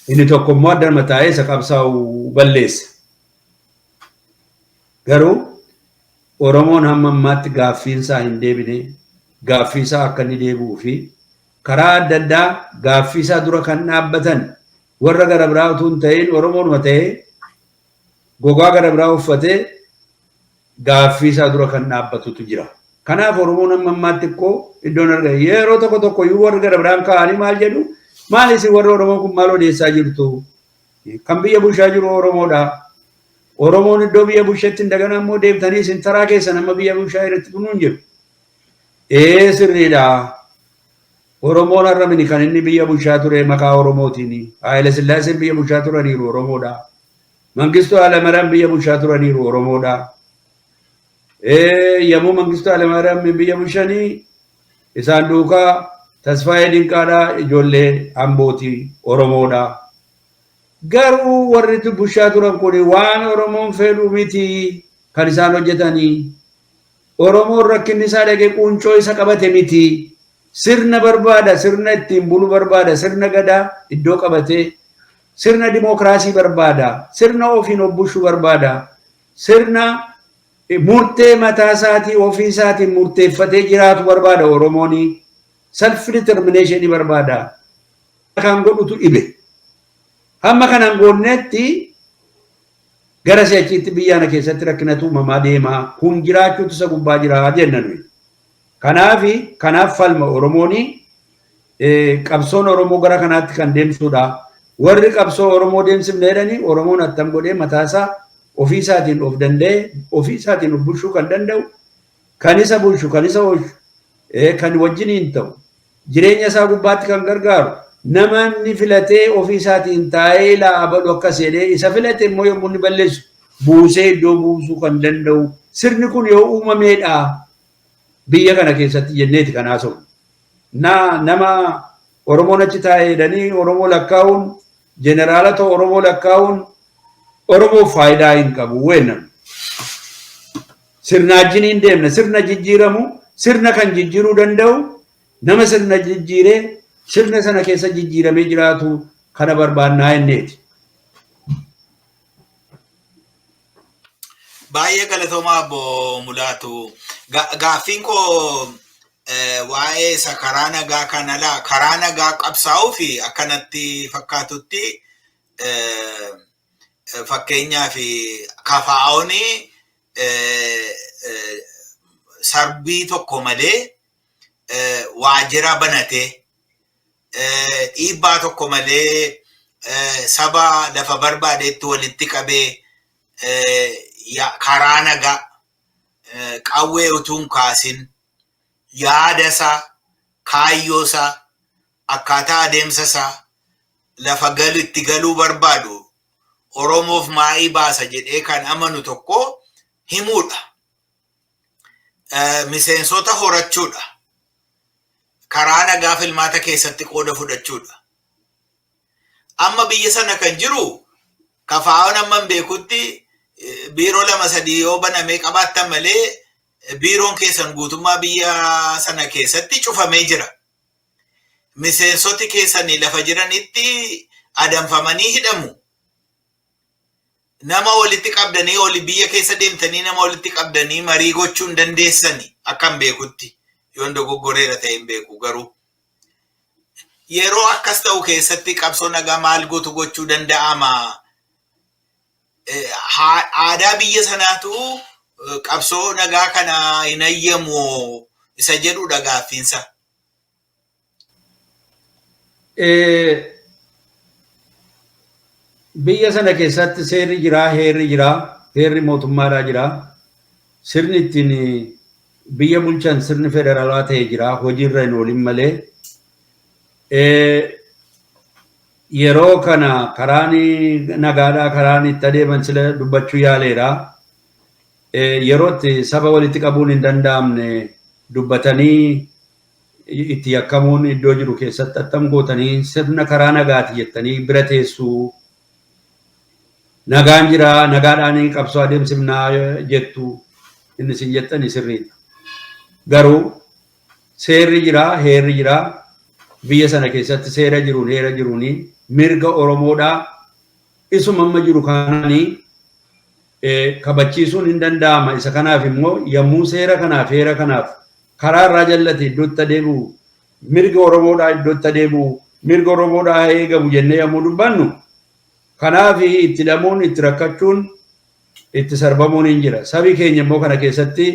inni tokko immoo adduma taa'ee isa qabsaa'u balleessa. Garuu Oromoon hamma ammaatti gaaffiin isaa hin deebine, gaaffii isaa akka inni deebi'uu fi karaa adda addaa gaaffii isaa dura kan dhaabbatan warra gara biraa utuu hin ta'in Oromoonuma ta'ee gogaa gara biraa uffatee gaaffii isaa dura kan dhaabbatutu jira. Kanaaf Oromoon amma ammaatti ikkoo iddoon argame yeroo tokko tokko iyyuu warri gara biraan ka'anii maal jedhu, maal isin warri Oromoo kun maal odeessaa jirtu? Kan biyya bulchaa jiru Oromoodha. Oromoon iddoo biyya bulchetti hin dagana immoo deemtanii isin taraa keessan amma biyya bulchaa irratti kunuun jiru. Ee, sirriidha. Oromoon har'a mini kan inni biyya bulchaa ture maqaa Oromootiin. Haayile Sillaaseen biyya bulchaa turaniiru, Oromoodha. Mangistuu Hayilamaariyaam biyya bulchaa turaniiru, Oromoodha. Yommuu Mangistuu Hayilamaariyaam biyya bulchanii isaan duukaa Tasfaayee Dinqaadha, ijoollee Ambooti, Oromoodha. Garuu warri bulchaa turan kun waan Oromoon fedhu miti kan isaan hojjetanii. Oromoon rakkinni isaa dhaqee quuncoo isa qabate miti. Sirna barbaada, sirna ittiin bulu barbaada, sirna gadaa iddoo qabatee, sirna dimookiraasii barbaada, sirna ofiin of bulchuu barbaada, sirna murtee mataa isaatii ofii isaatiin murteeffatee jiraatu barbaada Oromoon. Self determination barbaada. Kan godhutu dhibe. Hamma kanaan goonnetti gara si'achiitti biyya kana keessatti rakkinatu uumamaa deema. Kun jiraachuutu isa gubbaa jira jenna nuyi. Kanaaf falma Oromooni, qabsoon Oromoo gara kanaatti kan deemsudha. Warri qabsoo Oromoo deemsifne jedhanii Oromoon attam godhee mataasaa ofii isaatiin of danda'e, ofii isaatiin of bulchuu kan danda'u, kan isa bulchu, kan isa oolchu, kan wajjiniin ta'u, jireenya isaa gubbaatti kan gargaaru, nama inni filatee ofii isaatiin taa'ee laa balu akkas jedhee isa filate immoo yommuu inni balleessu buusee iddoo buusuu kan danda'u sirni kun yoo uumameedha biyya kana keessatti jenneeti kan haasofnu. Na nama Oromoon achi taa'ee jedhanii Oromoo lakkaa'uun, jeneraalota Oromoo lakkaa'uun Oromoof faayidaa hin qabu weennan. Sirna wajjiniin deemna, sirna jijjiiramu, sirna kan jijjiiruu danda'u nama sirna jijjiiree sirna sana keessa jijjiiramee jiraatu kana barbaannaa jenneeti. Baay'ee galatoomaa, Obbo Mulaatu. Gaaffiin koo waa'ee isa karaa nagaa kana laa karaa nagaa qabsaa'uu fi akkanatti fakkaatutti, fakkeenyaaf KFO'n sarbii tokko malee waajjira banatee, dhiibbaa tokko malee saba lafa barbaadetti walitti qabee, karaa nagaa qawwee utuu hin kaasin yaada isaa, kaayyoo isaa, akkaataa adeemsa isaa, lafa galu itti galuu barbaadu, Oromoof maa'ii baasa jedhee kan amanu tokko himuudha. Miseensota horachuudha. Karaa nagaa filmaata keessatti qooda fudhachuudha. Amma biyya sana kan jiru KFO'n amma hin beekutti biiroo lama sadii yoo banamee qabaattan malee biiroon keessan guutummaa biyya sana keessatti cufamee jira. Miseensoti keessanii lafa jiranitti adamfamanii hidhamu. Nama walitti qabdanii oli biyya keessa deemtanii nama walitti qabdanii marii gochuu hin dandeessani akkan beekutti, yoon dogoggoreera ta'e hin beeku garuu. Yeroo akkas ta'u keessatti qabsoo nagaa maal gootu gochuu danda'ama? Aadaa biyya sanaatu qabsoo nagaa kana hin hayyamu isa jedhudha gaaffiinsa. Biyya sana keessatti seerri jiraa, heerri jiraa, heerri mootummaadhaa jiraa. Sirni ittiin biyya bulchan sirni federaalaa ta'e jira, hojiirra hin oolin malee. Yeroo kana karaan nagaadhaa karaan itti adeeman sila dubbachuu yaaleera. Yeroo itti saba walitti qabuun hin danda'amne, dubbatanii itti yakkamuun iddoo jiru keessatti attam gootanii sirna karaa nagaati jettanii bira teessuu? Nagaan jira, nagaadhaan qabsoo adeemsifnaa jettu, inni isin jettani sirriidha. Garuu seerri jira, heerri jira. Biyya sana keessatti seera jiruun, heera jiruun, mirga Oromoodhaa isuma amma jiru kanaanii kabachiisuun hin danda'ama. Isa kanaaf immoo yommuu seera kanaaf, heera kanaaf karaa irraa jallate iddootti adeemu, mirga Oromoodhaa iddootti adeemu, mirga Oromoodhaa eegamu jennee yommuu dubbannu, kanaaf itti hidhamuun, itti rakkachuun, itti sarbamuun hin jira. Sabi keenya immoo kana keessatti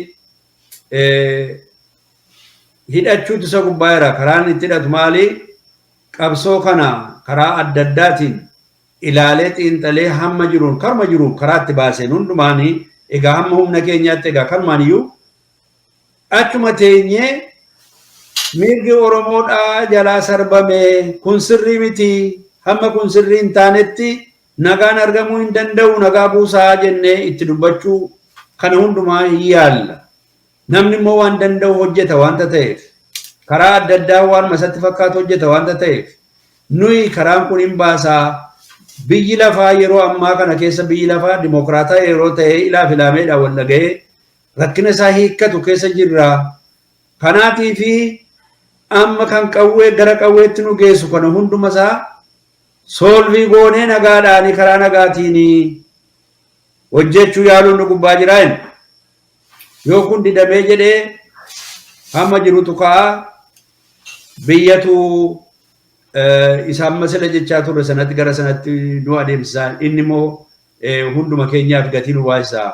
hidhachuutu isa gubbaa jira. Karaan itti hidhatu maali? Qabsoo kana karaa adda addaatiin ilaalee, xiinxalee, hamma jiruun, karma jiruun, karaa itti baaseen hundumaanii, egaa hamma humna keenyaatti, egaa kanumaan iyyuu achuma teenyee mirgi Oromoodhaa jalaa sarbame, kun sirrii miti, hamma kun sirrii hin taanetti nagaan argamuu hin danda'u, nagaa buusaa jennee itti dubbachuu kana hundumaa hin yaalla. Namni immoo waan danda'u hojjeta waanta ta'eef, karaa adda addaa waan masatti fakkaatu hojjeta waanta ta'eef, nuyi karaan kun hin baasaa. Biyyi lafaa yeroo ammaa kana keessa, biyyi lafaa dimokiraataa yeroo ta'e, ilaaf ilaameedhaan wal dhaga'ee rakkina isaa hiikkatu keessa jirra. Kanaatii fi amma kan qawwee gara qawweetti nu geessu kana hunduma isaa solve goonee nagaadhaanii karaa nagaatiin hojjechuu yaaluun nu gubbaa jiraa. Yoo kun didamee jedhee, hamma jirutu ka'a, biyyatu isa amma sila jechaa turre sanatti, gara sanatti nu adeemsisa. Inni immoo hunduma keenyaaf gatii nu baasisa.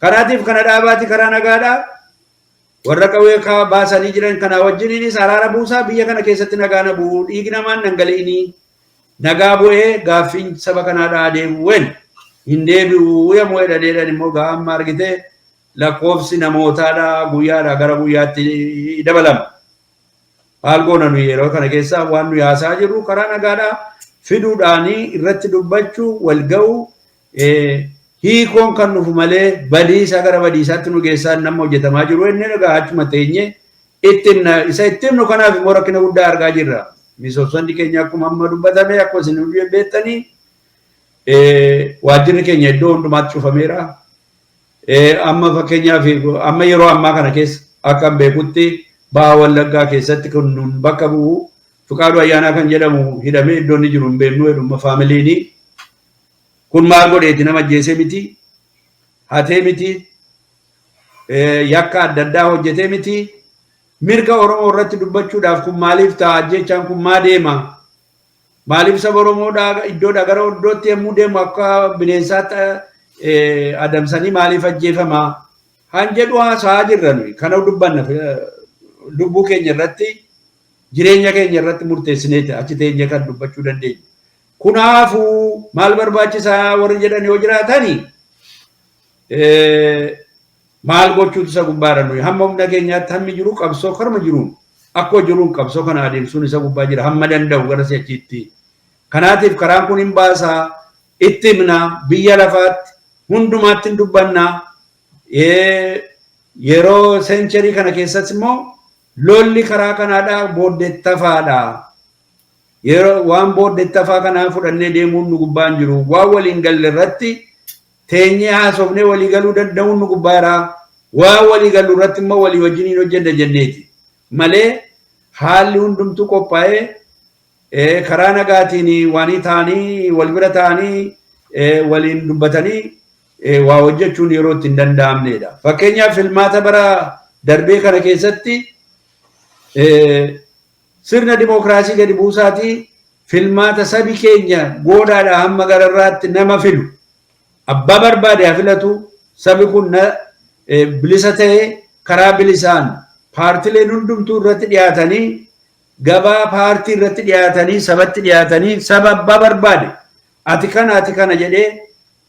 Kanaatiif kana dhaabaati, karaa nagaadhaa warra qawwee baasanii jiran kana wajjiniinis araara buusaa, biyya kana keessatti nagaa na bu'u, dhiigni namaan dhangala'inii nagaa bu'ee gaaffiin saba kanaadhaa adeemu wen hin deebi'u yommuu jedhaniidhaan immoo gaa amma argite lakkoofsi namootaadhaa guyyaadhaa gara guyyaatti dabalama. Maal goona nuyi yeroo kana keessa? Waan nuyi haasaa jirru karaa nagaadhaa fiduudhaanii irratti dubbachuu, wal ga'uu, hiikoon kan dhufu malee badiisa gara badiisaatti nu geessaa nama hojjetamaa jiru inni egaa achuma teenye itti isa itti himnu. Kanaaf immoo rakkina guddaa argaa jirra. Miseensonni keenya akkuma amma dubbatame, akkuma isin beektanii, waajjirri keenya iddoo hundumaatti cufameera. Amma fakkeenyaaf amma yeroo ammaa kana keessa akka beekutti Baha Wallaggaa keessatti kan nun bakka bu'u Fiqaaduu Ayyaanaa kan jedhamu hidhamee iddoo inni jiru hin beeknu jedhuma faamiliini. Kun maal godheeti? Nama ajjeesee miti, hatee miti, yakka adda addaa hojjetee miti. Mirga Oromoo irratti dubbachuudhaaf kun maaliif ta'a? Ajjechaan kun maa deema? Maaliif saba Oromoodhaa iddoodhaa gara iddootti yommuu deemu akka bineensaatti adamsanii maaliif ajjeefama? Han jedhu haasa'aa jirra nuyi. Kana dubbanna lubbuu keenya irratti, jireenya keenya irratti murteessineeti achi teenye kan dubbachuu dandeenya. Kanaafuu maal barbaachisaa warri jedhan yoo jiraatani, maal gochuutu isa gubbaadha? Nuyi hamma humna keenyaatti hammi jiru qabsoo karma jiruun, akkuma jiruun qabsoo kana adeemsuun isa gubbaa jira, hamma danda'u gara si'achiitti. Kanaatiif karaan kun hin baasaa, itti himna, biyya lafaatti hundumaatti hin dubbanna. Yeroo century kana keessatti immoo lolli karaa kanaadhaa booddeettafaadha. Yeroo waan booddeettafaa kanaa fudhannee deemuun nu gubbaa hin jiru. Waan waliin galle irratti teenyee haasofnee walii galuu danda'uun nu gubbaa jira. Waan walii gallu irratti immoo walii wajjin hin hojjenna jenneeti. Malee haalli hundumtuu qophaa'ee karaa nagaatiin waanii ta'anii, wal bira ta'anii, waliin dubbatanii waa hojjechuun yeroo itti hin danda'amnedha. Fakkeenyaaf filmaata bara darbee kana keessatti sirna dimookiraasii gadi buusaatii filmaata sabi keenya goodaadha hamma gararraatti nama filu, abbaa barbaade haa filatu, sabi kun bilisa ta'ee karaa bilisaan paartileen hundumtuu irratti dhiyaatanii, gabaa paartii irratti dhiyaatanii, sabatti dhiyaatanii, saba abbaa barbaade ati kana, ati kana jedhee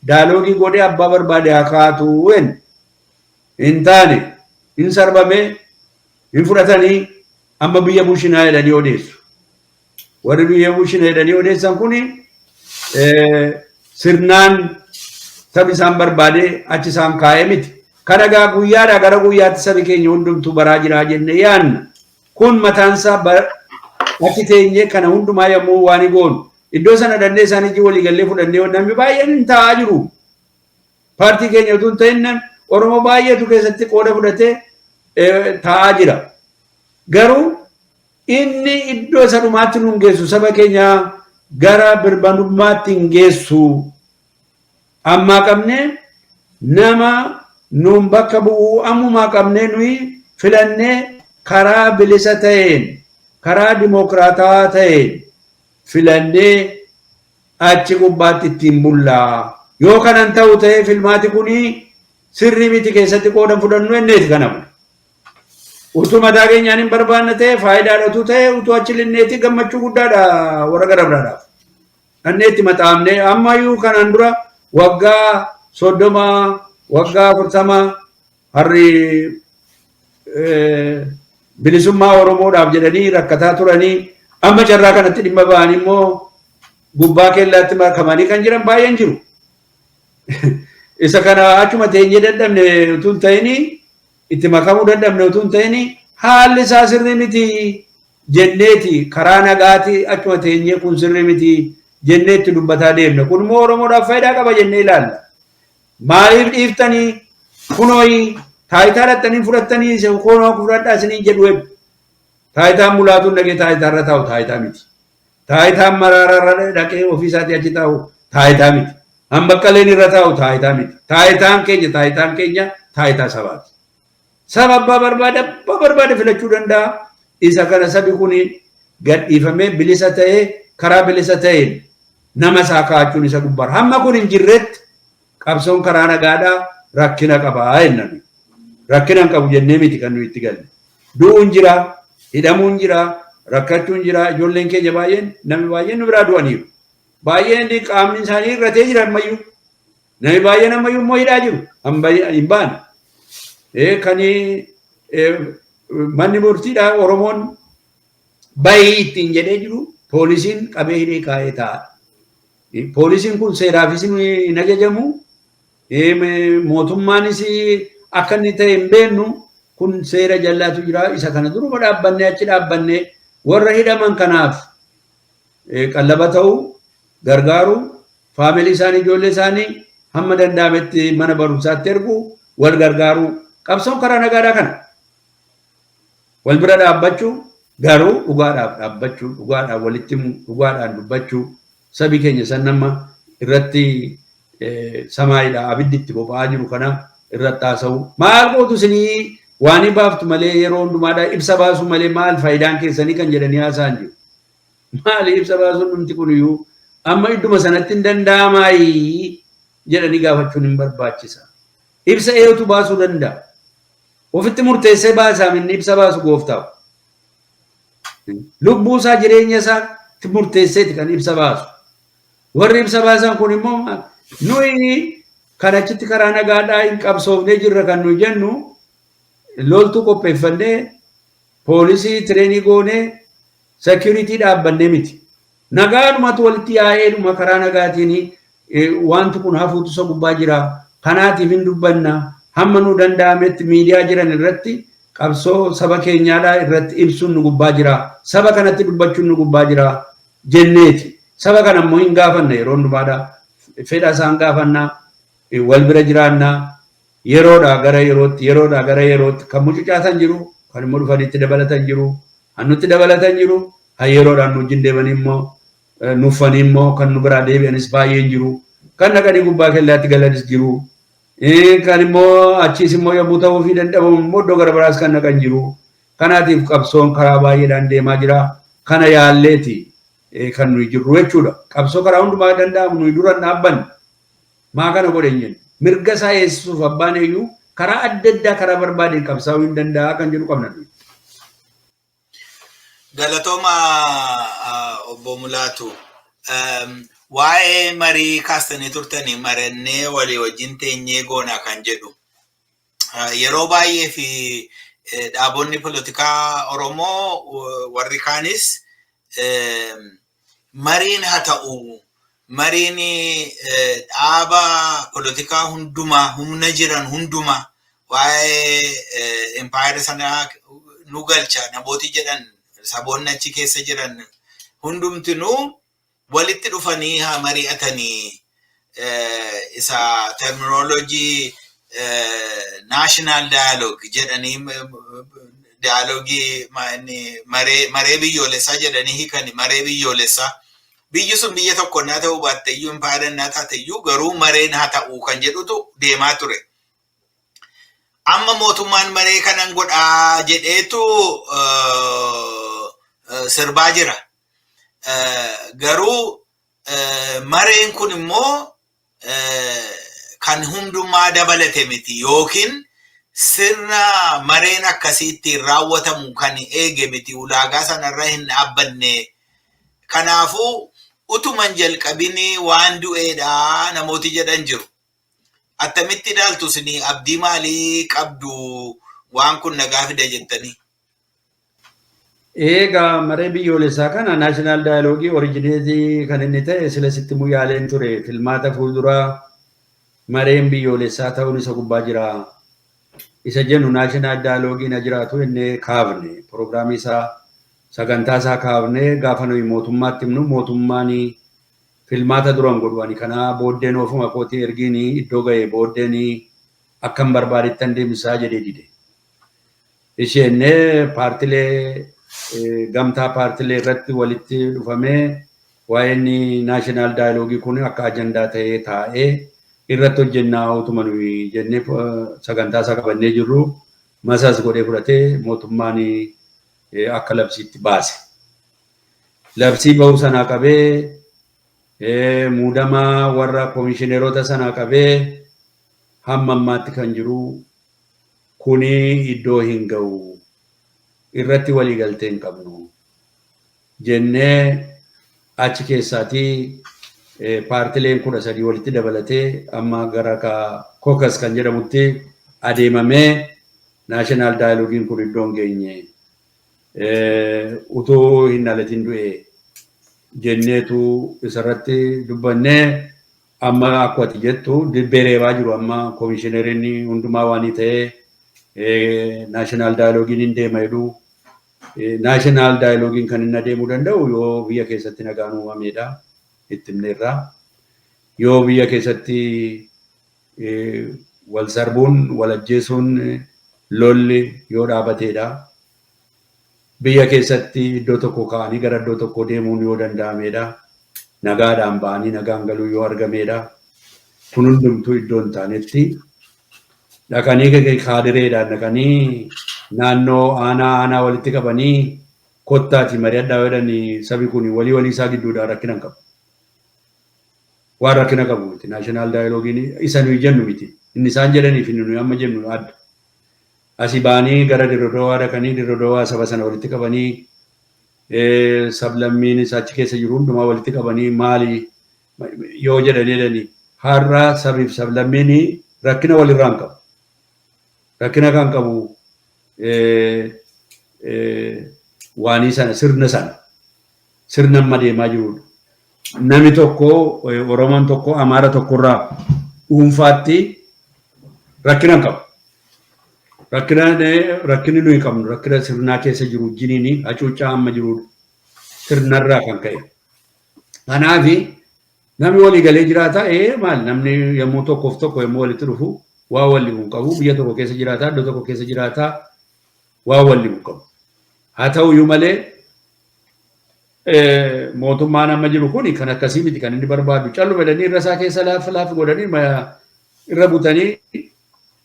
dialogue godhee abbaa barbaade haa kaatu. Hin taane, hin sarbame, hin fudhatanii, amma biyya bushinaa jedhanii odeessu. Warri biyya bushinaa jedhanii odeessan kuni sirnaan sabi isaan barbaade achi isaan kaa'ee miti. Kana gaa guyyaadhaa gara guyyaatti sabi keenya hundumtuu baraa jiraa jennee yaadna. Kun mataansaa achi teenyee kana hundumaa yommuu waan goonu, iddoo sana dhannee isaanii walii gallee fudhannee namni baay'een hin taa'aa jiru. Paartii keenya utuu hin ta'in Oromoo baay'eetu keessatti qooda fudhatee taa'aa jira. Garuu inni iddoo isa dhumaatti nu hin geessu, saba keenya gara birmadummaatti hin geessu. Ammaa qabnee nama nuun bakka bu'uu ammumaa qabnee nuyi filannee karaa bilisa ta'een, karaa dimokiraatawaa ta'een filannee achi gubbaatti ittiin bullaa. Yoo kanan ta'u ta'ee filmaati kuni sirrii miti, keessatti qoodan fudhannu enneeti kanamu. Utuu mataa keenyaan hin barbaanne ta'e, faayidaadha utuu ta'e, utuu achi linneeti gammachuu guddaadha warra gara biraadhaaf. Kanneen itti maxaamnee ammayyuu kanaan dura waggaa 30, waggaa 40 harri bilisummaa Oromoodhaaf jedhanii rakkataa turanii amma carraa kanatti dhimma ba'an immoo gubbaa keellaatti makamanii kan jiran baay'een jiru. Isa kana achuma teenyee dadhabne utuu hin ta'in, itti makamuu dadhabne utuu hin ta'in, haalli isaa sirrii miti jenneeti karaa nagaati achuma teenyee kun sirrii miti jennee itti dubbataa deemna. Kun immoo Oromoodhaaf faayidaa qaba jennee ilaalla. Maaliif dhiiftanii kunooyi taayitaa dhattanii fudhattanii kunoo fudhadhaa isiniin jedhu hedduu. Taayitaan Mulaatuun dhaqee taayitaarra taa'u taayitaa miti. Taayitaan Maraaraarra dhaqee ofii isaatii achi taa'u taayitaa miti. Hambaqqaleen irra taa'u taayitaa miti. Taayitaan keenya taayitaa sabaati. Saba abbaa barbaade filachuu danda'a. Isa kana sabi kun gadhiifamee bilisa ta'ee karaa bilisa ta'een nama isaa kaa'achuun isa gubbaara. Hamma kun hin jirretti qabsoon karaa nagaadhaa rakkina qabaa jennaan. Rakkina hin qabu jennee miti kan nuyi itti galle. Du'uun jira, hidhamuun jira, rakkachuun jira. Ijoolleen keenya baay'een, namni baay'een nu biraa du'aniiru. Baay'een qaamni isaanii irratee jira ammayyuu. Namni baay'een ammayyuu immoo hidhaa jiru. Hin baane. Kan manni murtiidhaa Oromoon bayii ittiin jedhee jiru poolisiin qabee hidhee kaa'ee taa'a. Poolisiin kun seeraafis hin ajajamu. Mootummaanis akka inni ta'e hin beeknu, kun seera jallaatu jira. Isa kana duruma dhaabbannee achi dhaabbannee warra hidhaman kanaaf qallaba ta'uu, gargaaru, faamilii isaanii, ijoollee isaanii hamma danda'ametti mana barumsaatti ergu, wal gargaaru. Qabsoon karaa nagaadhaa kana. Wal bira dhaabbachuu, garuu dhugaadhaaf dhaabbachuu, dhugaadhaaf walitti himuu, dhugaadhaan dubbachuu, sabi keenya san nama irratti samaayidha abiddi itti boba'aa jiru kana irratti haasa'u. Maal gootu isinii waan baaftu malee, yeroo hundumaadhaa ibsa baasuu malee maal faayidaan keessanii kan jedhanii haasa'an jiru. Maali ibsa baasuun dhumti kun iyyuu amma idduma sanatti hin danda'amaayii jedhanii gaafachuun hin barbaachisa. Ibsa eenyutu baasuu danda'a? Ofitti murteessee baasaa inni ibsa baasu gooftaaf. Lubbuu isaa, jireenya isaatti murteesseeti kan ibsa baasu. Warri ibsa baasan kun immoo nuyi kan achitti karaa nagaadhaa hin qabsoofnee jirra kan nuyi jennu, loltuu qopheeffannee, poolisii train goonee, security dhaabbannee miti. Nagaadhumatu walitti yaa'eedhuma karaa nagaatiin wanti kun hafuutu isa gubbaa jira. Kanaatiif hin dubbanna. Hamma nu danda'ametti miidiyaa jiran irratti qabsoo saba keenyaadhaa irratti ibsuun nu gubbaa jira. Saba kanatti dubbachuun nu gubbaa jira jenneeti. Saba kana immoo hin gaafanna yeroo hundumaadha. Fedha isaan gaafannaa, wal bira jiraannaa, yeroodhaa gara yerootti, yeroodhaa gara yerootti kan mucucaatan jiru, kan immoo dhufanitti dabalatan jiru, kan nutti dabalatan jiru, kan yeroodhaan nu wajjin deemanii immoo nuffanii immoo kan nu biraa deebi'anis baay'een jiru, kan dhaqanii gubbaa kellaatti galanis jiru, kan immoo achiis immoo yommuu ta'uu fi danda'amu immoo iddoo gara biraas kan dhaqan jiru. Kanaatiif qabsoon karaa baay'eedhaan deemaa jira. Kana yaalleeti kan nuyi jirru jechuudha. Qabsoo karaa hundumaa danda'amu nuyi dura dhaabbanne. Maa kana godhe hin jennu. Mirga isaa eegsisuuf abbaan eeyyuu karaa adda addaa karaa barbaadeen qabsaa'uu hin danda'a kan jedhu qabna. Galatooma, obbo Mulaatu. Waa'ee marii kaastanii turtanii, marannee walii wajjin teenyee goona kan jedhu. Yeroo baay'ee fi dhaabonni polotikaa Oromoo warri kaanis mariin haa ta'u, mariin dhaaba polotikaa hundumaa, humna jiran hundumaa waa'ee impaayera sanaa nu galcha namooti jedhan, saboonni achi keessa jiran hundumtinuu walitti dhufanii haa mari'atanii. Isa terminology national dialogue jedhanii, dialoogii maree biyyoolessaa jedhanii hiikani, maree biyyoolessaa. Biyyi sun biyya tokko naa ta'uu baatte iyyuu, impaayera naa taate iyyuu, garuu mareen haa ta'uu kan jedhutu deemaa ture. Amma mootummaan maree kanan godhaa jedheetu sirbaa jira. Garuu mareen kun immoo kan hundumaa dabalate miti, yookiin sirna mareen akkasii ittiin raawwatamu kan eege miti, ulaagaa sanarra hin dhaabbanne. Kanaafuu utuman jalqabin waan du'eedha namooti jedhan jiru. Attamitti ilaaltu isin? Abdii maalii qabdu waan kun nagaa fida jettanii? Egaa maree biyyoolessaa kana, national dialogue, originate kan inni ta'e sila sitti yaaleen ture, filmaata fuulduraa mareen biyyoolessaa ta'uun isa gubbaa jira. Isa jennu national dialogueiin ha jiraatu inni kaafne, piroogiraamii isaa, sagantaa isaa kaafne. Gaafa nuyi mootummaatti himnu, mootummaan filmaata duran godhu, ani kanaa booddeen ofuma kootii ergiin iddoo ga'e booddeen akkan barbaadettan deemsisaa jedhee dide. Isheenee paartilee, gamtaa paartilee irratti walitti dhufamee waa'een national dialogue kun akka ajandaa ta'ee taa'ee irratti hojjennaa utuma nuyi jennee sagantaa isaa qabannee jirru, masaas godhee fudhatee mootummaan akka labsiitti baase. Labsii bahuu sanaa qabee, muudama warra koomishineerota sanaa qabee hamma ammaatti kan jiru kuni iddoo hin ga'u, irratti walii galtee hin qabnu jennee, achi keessaatii paartileen 13 walitti dabalatee amma gara caucus kan jedhamutti adeemamee national dialogueiin kun iddoo hin geenye, utuu hin dhalatin du'e jenneetu isarratti dubbannee. Amma akka ati jettu dibbee reebaa jiru. Amma koomishineriin hundumaa waan ta'ee national dialogueiin hin deema jedhu. National dialogueiin kan inni adeemuu danda'u yoo biyya keessatti nagaan uumamedha, itti himneerra. Yoo biyya keessatti wal sarbuun, wal ajjeesuun, lolli yoo dhaabateedha. Biyya keessatti iddoo tokko ka'anii gara iddoo tokko deemuun yoo danda'amedha. Nagaadhaan ba'anii nagaan galuu yoo argamedha. Kun hundumtuu iddoo hin taanetti dhaqanii kaadireedhaan dhaqanii naannoo aanaa aanaa walitti qabanii kottaati mari'adhaa jedhanii, sabi kun walii walii isaa gidduudhaan rakkina hin qabu. Waan rakkina qabu miti. National dialogueiin isa nuyi jennu miti. Inni isaan jedhanii fi nuyi amma jennu adda. Asii ba'anii gara Dirrodowaa dhaqanii Dirrodowaa saba sana walitti qabanii, sablammiin isa achi keessa jiru hundumaa walitti qabanii maali yoo jedhanii, har'a sabiif sablammiin rakkina walirraa hin qabu. Rakkina kan qabu waanii sana, sirna sana, sirna amma deemaa jirudha. Namni tokko, Oromoon tokko Amaara tokkorraa dhuunfaatti rakkina hin qabu. Rakkina, rakkinni nuyi qabnu rakkina sirnaa keessa jiru wajjiniin hacuuccaa amma jirudha. Sirnarraa kan ka'e. Kanaafi namni walii galee jiraata. Maal, namni yommuu tokkoof tokko yommuu walitti dhufu waa walii hin qabu. Biyya tokko keessa jiraata, iddoo tokko keessa jiraata, waa walii hin qabu. Haa ta'uyyuu malee mootummaan amma jiru kun kan akkasii miti kan inni barbaadu. Calluma jedhanii irra isaa keessa laaf laaf godhanii irra butanii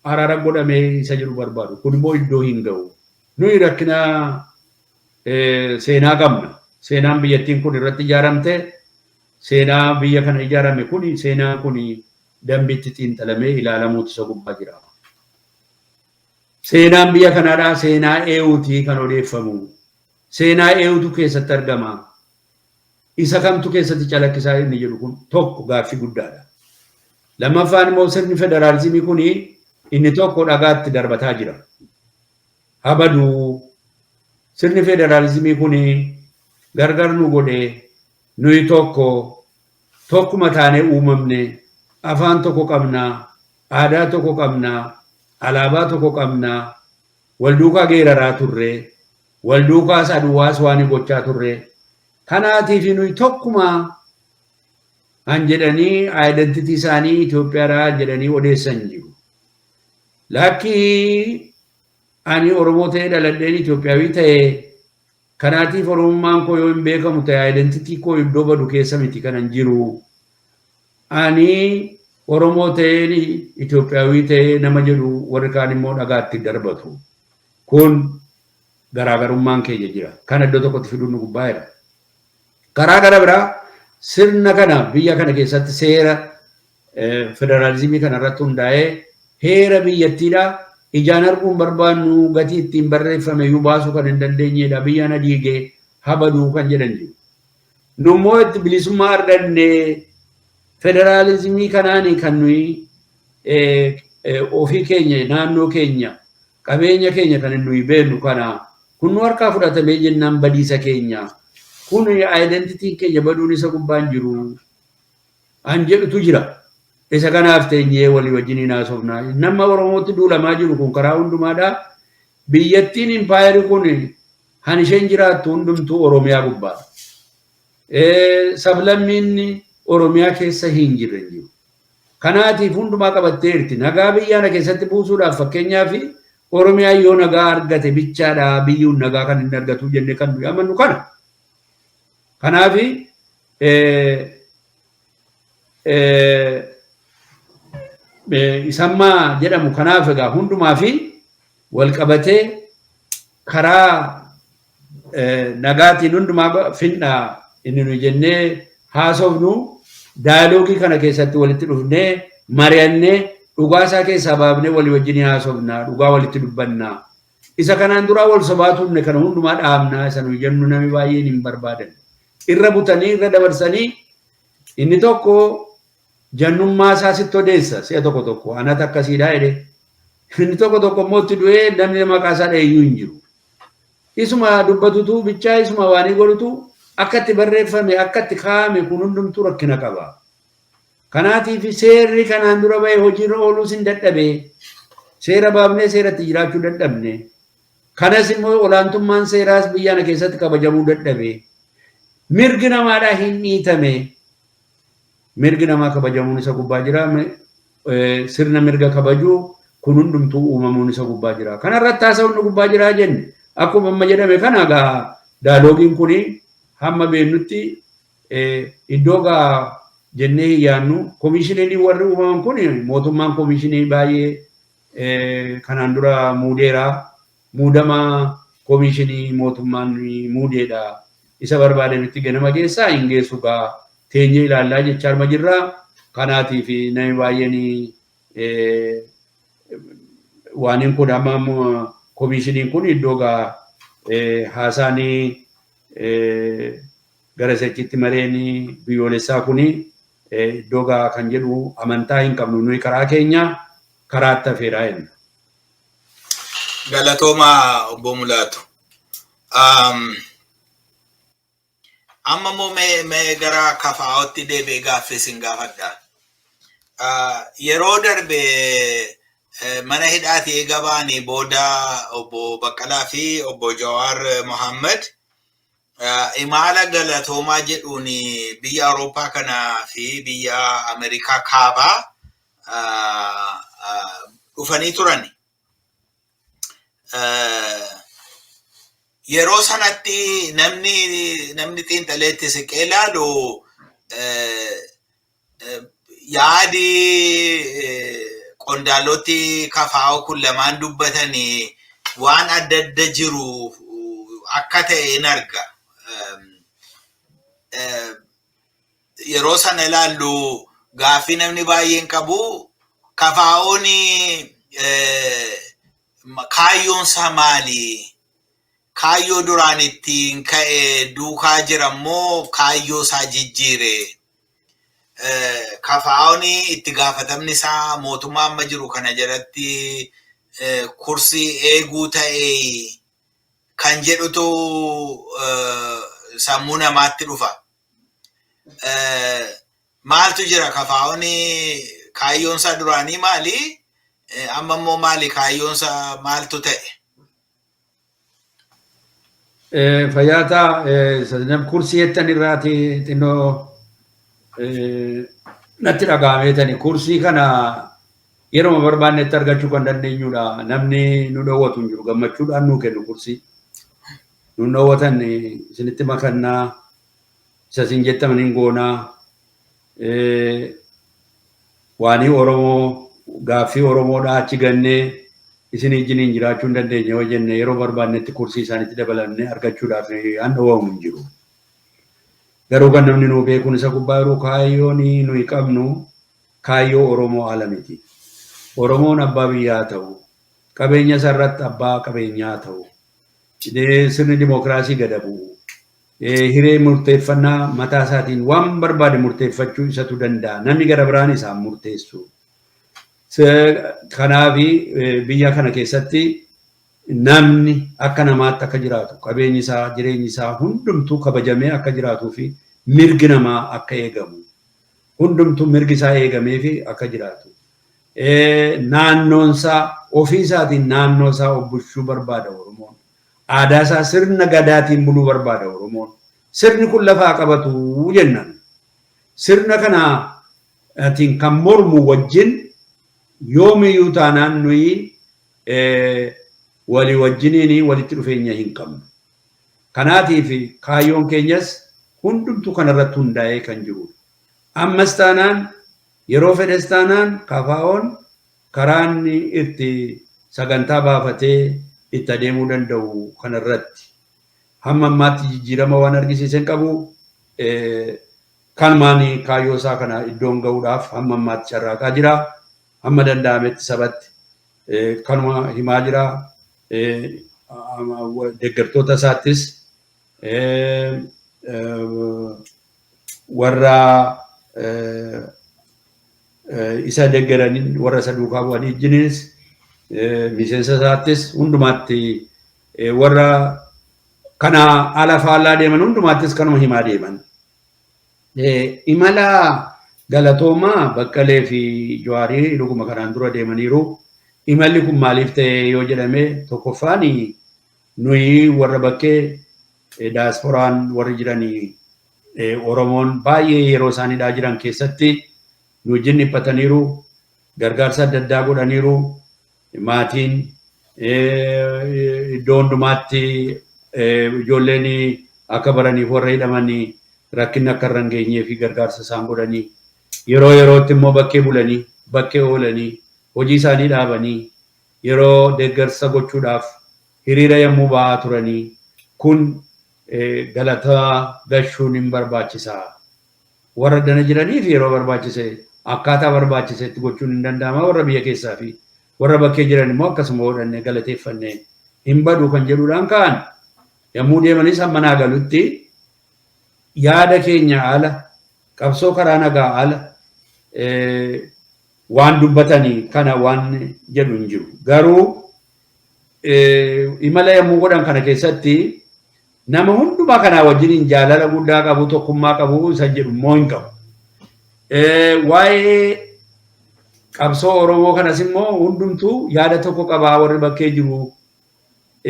araara godhamee isa jiru barbaadu. Kun immoo iddoo hin ga'u. Nuyi rakkina seenaa qabna. Seenaan biyyattiin kun irratti ijaaramte, seenaa biyya kana ijaarame kun, seenaan kun dambiitti xiinxalamee ilaalamuutu isa gubbaa jira. Seenaan biyya kanaadhaa seenaa eewutii kan odeeffamu. Seenaa eewutu keessatti argama. Isa kamtu keessatti calaqqisaa inni jedhu kun tokko gaaffii guddaadha. Lammaffaan immoo sirni federaalizimii kun inni tokko dhagaatti darbataa jira. Habaduu sirni federaalizimii kun gargar nu godhee, nuyi tokko tokkuma taanee uumamne, afaan tokko qabnaa, aadaa tokko qabnaa, alaabaa tokko qabnaa, wal duukaa geeraraa turre, wal duukaas aduwaas waan gochaa turre. Kanaatiif nuyi tokkuma. Han jedhanii identity isaanii Itoophiyaadha jedhanii odeessan jiru. Lakkii, ani Oromoo ta'ee dhaladheen Itoophiyaawii ta'ee, kanaatiif Oromummaan koo yoo hin beekamu ta'e identity koo iddoo badu keessa miti kanan jiru. Ani Oromoo ta'een Itoophiyaawii ta'ee nama jedhu, warri kaan immoo dhagaatti darbatu. Kun garaagarummaan keenya jira. Kan iddoo tokkotti fiduun nu gubbaa jira. Karaa gara biraa, sirna kana biyya kana keessatti seera federaalizimii kana irratti hundaa'ee heera biyyattiidha. Ijaan arguun barbaannu, gatii ittiin barreeffame iyyuu baasuu kan hin dandeenyedha. Biyya na diigee habaduu kan jedhan jiru. Nummoo itti bilisummaa arganne, federaalizimii kanaani kan nuyi ofii keenya, naannoo keenya, qabeenya keenya kan nuyi beeknu. Kana kun nu harkaa fudhatamee jennaan badiisa keenya. Kun identityn keenya baduun isa gubbaan jiru. An jedhutu jira. Isa kanaaf teenyee walii wajjiniin haasofna. Nama Oromootti duulamaa jiru kun karaa hundumaadha. Biyyattiin impaayerri kun han isheen jiraattu hundumtuu Oromiyaa gubbaadha. Sablammiin Oromiyaa keessa hin jirre hin jiru. Kanaatiif hundumaa qabatteerti. Nagaa biyya kana keessatti buusuudhaaf, fakkeenyaaf, Oromiyaa yoo nagaa argate bichaadha biyyuun nagaa kan inni argatu jennee kan nuyi amannu kana. Kanaaf isammaa jedhamu kanaaf egaa hundumaa fi wal qabatee karaa nagaatiin hundumaa finna inni nu jennee haasofnu, dialogue kana keessatti walitti dhufnee mari'annee dhugaa isaa keessaa baafnee walii wajjin haasofna, dhugaa walitti dubbanna. Isa kanaan duraa wal sobaa turne kana hundumaa dhaabnaa isa nu jennu namni baay'een hin barbaadan. Irra butanii irra dabarsanii, inni tokko jannummaa isaa sitti odeessa si'a tokko tokko, anata akkasiidha jedhe. Inni tokko tokko immoo itti du'ee namni maqaa isaa dheeyyuu hin jiru. Isuma dubbatutu bichaa, isuma waanii godhutu akka itti barreeffame, akka itti kaa'ame kun hundumtuu rakkina qaba. Kanaatiif seerri kanaan dura bahe hojiirra ooluus hin dadhabe. Seera baafnee seeratti jiraachuu dadhabne. Kanas immoo olaantummaan seeraas biyya kana keessatti kabajamuu dadhabe. Mirgi namaadhaa hin dhiitame. Mirgi namaa kabajamuun isa gubbaa jira. Sirna mirga kabajuu kun hundumtuu uumamuun isa gubbaa jira. Kanarratti haasa'uun nu gubbaa jira jenne. Akkuma amma jedhame kana egaa dialogueiin kuni hamma beennutti iddoo gaa jennee hin yaadnu. Koomishiniin warri uumaman kun, mootummaan koomishinii baay'ee kanaan dura muudeera. Muudama koomishinii mootummaan muudeedha. Isa barbaadanitti ganama keessaa hin geessu gaa, teenyee ilaallaa jechaa arma jirra. Kanaatiif namni baay'een waan kun amma koomishiniin kun iddoo gaa haasaanii gara sechitti mareen biyyoolessaa kun iddoo gaa kan jedhu amantaa hin qabnu, nuyi karaa keenya karaatti hafeeraa jenna. Galatooma, obbo Mulaatu. Amma immoo mee gara KFO'tti deebi'ee gaaffii isin gaafadha. Yeroo darbe mana hidhaatii eega ba'anii booda obbo Baqqalaa fi obbo Jawaar Mohaammed imala galatoomaa jedhuun biyya Awurooppaa kanaa fi biyya Ameerikaa kaabaa dhufanii turan. Yeroo sanatti namni xiinxaleetti siqee ilaalu, yaadi qondaaloti KFO kun lamaan dubbatanii waan adda adda jiru akka ta'e hin arga. Yeroo sana ilaallu, gaaffii namni baay'een qabu, KFO'n kaayyoon isaa maali? Kaayyoo duraan ittiin ka'e duukaa jira immoo kaayyoo isaa jijjiire? KFO'n itti gaafatamni isaa mootummaa amma jiru kana jalatti kursii eeguu ta'e kan jedhutu sammuu namaatti dhufa. Maaltu jira? KFO'n kaayyoon isaa duraanii maali? Amma immoo maali kaayyoon isaa, maaltu ta'e? Fayyaataa, kursii jettan irraati xinnoo Natti dhaga'ameetani kursii kana yeroo barbaannetti argachuu kan dandeenyudha. Namni nu dhoowwatu hin jiru. Gammachuudhaan nuu kennu kursii. Nu dhoowwatan, isinitti makannaa, isa isin jettan hin goonaa. Waanii Oromoo, gaaffii Oromoodhaa achi gannee isin wajjiniin jiraachuu hin dandeenye yoo jenne, yeroo barbaannetti kursii isaanitti dabalannee argachuudhaaf an dhoowwamu hin jiru. Garuu kan namni nuu beekuun isa gubbaa yeroo kaayyoon nuyi qabnu kaayyoo Oromoo ala miti. Oromoon abbaa biyyaa ta'u, qabeenya isaarratti abbaa qabeenyaa ta'u, sirni dimookiraasii gada bu'u, hiree murteeffannaa mataa isaatiin waan barbaade murteeffachuu isatu danda'a. Namni gara biraan isaan murteessu. Kanaaf biyya kana keessatti namni akka namaatti akka jiraatu, qabeenyi isaa, jireenyi isaa hundumtuu kabajamee akka jiraatuu fi mirgi namaa akka eegamu, hundumtuu mirgi isaa eegamee fi akka jiraatu. Naannoon isaa, ofii isaatiin naannoo isaa of bulchuu barbaada Oromoon. Aadaa isaa sirna gadaatiin buluu barbaada Oromoon. Sirni kun lafaa qabatu jennan. Sirna kanaatiin kan mormu wajjin yoomiyyuu taanaan nuyi walii wajjiniin walitti dhufeenya hin qabnu. Kanaatiif kaayyoon keenyas hundumtuu kanarratti hundaa'ee kan jirudha. Ammas taanaan, yeroo fedhes taanaan, KFO'n karaa inni itti sagantaa baafatee itti adeemuu danda'u kanarratti. Hamma ammaatti jijjiirama waan argisiise hin qabu. Kanumaan kaayyoo isaa kana iddoon gahuudhaaf hamma ammaatti carraaqaa jira. Hamma danda'ametti sabatti kanuma himaa jira. Deeggartoota isaattis, warra isa deeggaranii, warra isa duukaa bu'anii wajjinis, miseensa isaattis, hundumaatti, warra kana ala faallaa deeman hundumaattis kanuma himaa deeman. Imala galatoomaa Baqqalee fi Jawaarii dhuguma kanaan dura deemaniiru. Imalli kun maaliif ta'e yoo jedhame, tokkoffaan nuyi warra bakkee daasporaan warri jiranii, Oromoon baay'ee yeroo isaaniidhaa jiran keessatti nu wajjin dhiphataniiru, gargaarsa adda addaa godhaniiru, maatiin iddoo hundumaatti ijoolleen akka baraniif, warra hidhamanii rakkinni akka irra hin geenyee fi gargaarsa isaan godhanii, yeroo yerootti immoo bakkee bulanii, bakkee oolanii, hojii isaanii dhaabanii yeroo deeggarsa gochuudhaaf hiriira yommuu ba'aa turanii, kun galata gashuun hin barbaachisaa. Warra dana jiraniif yeroo barbaachise akkaataa barbaachisetti gochuun hin danda'ama, warra biyya keessaa fi warra bakkee jiran immoo akkasuma godhannee galateeffannee hin badu kan jedhuudhaan ka'an. Yommuu deemanis hamma naa galutti yaada keenya ala, qabsoo karaa nagaa ala waan dubbatanii kana waan jedhu hin jiru. Garuu imala yommuu godhan kana keessatti nama hundumaa kanaa wajjiniin jaalala guddaa qabu, tokkummaa qabu isa jedhu immoo hin qabu. Waa'ee qabsoo Oromoo kanas immoo hundumtuu yaada tokko qabaa warri bakkee jiru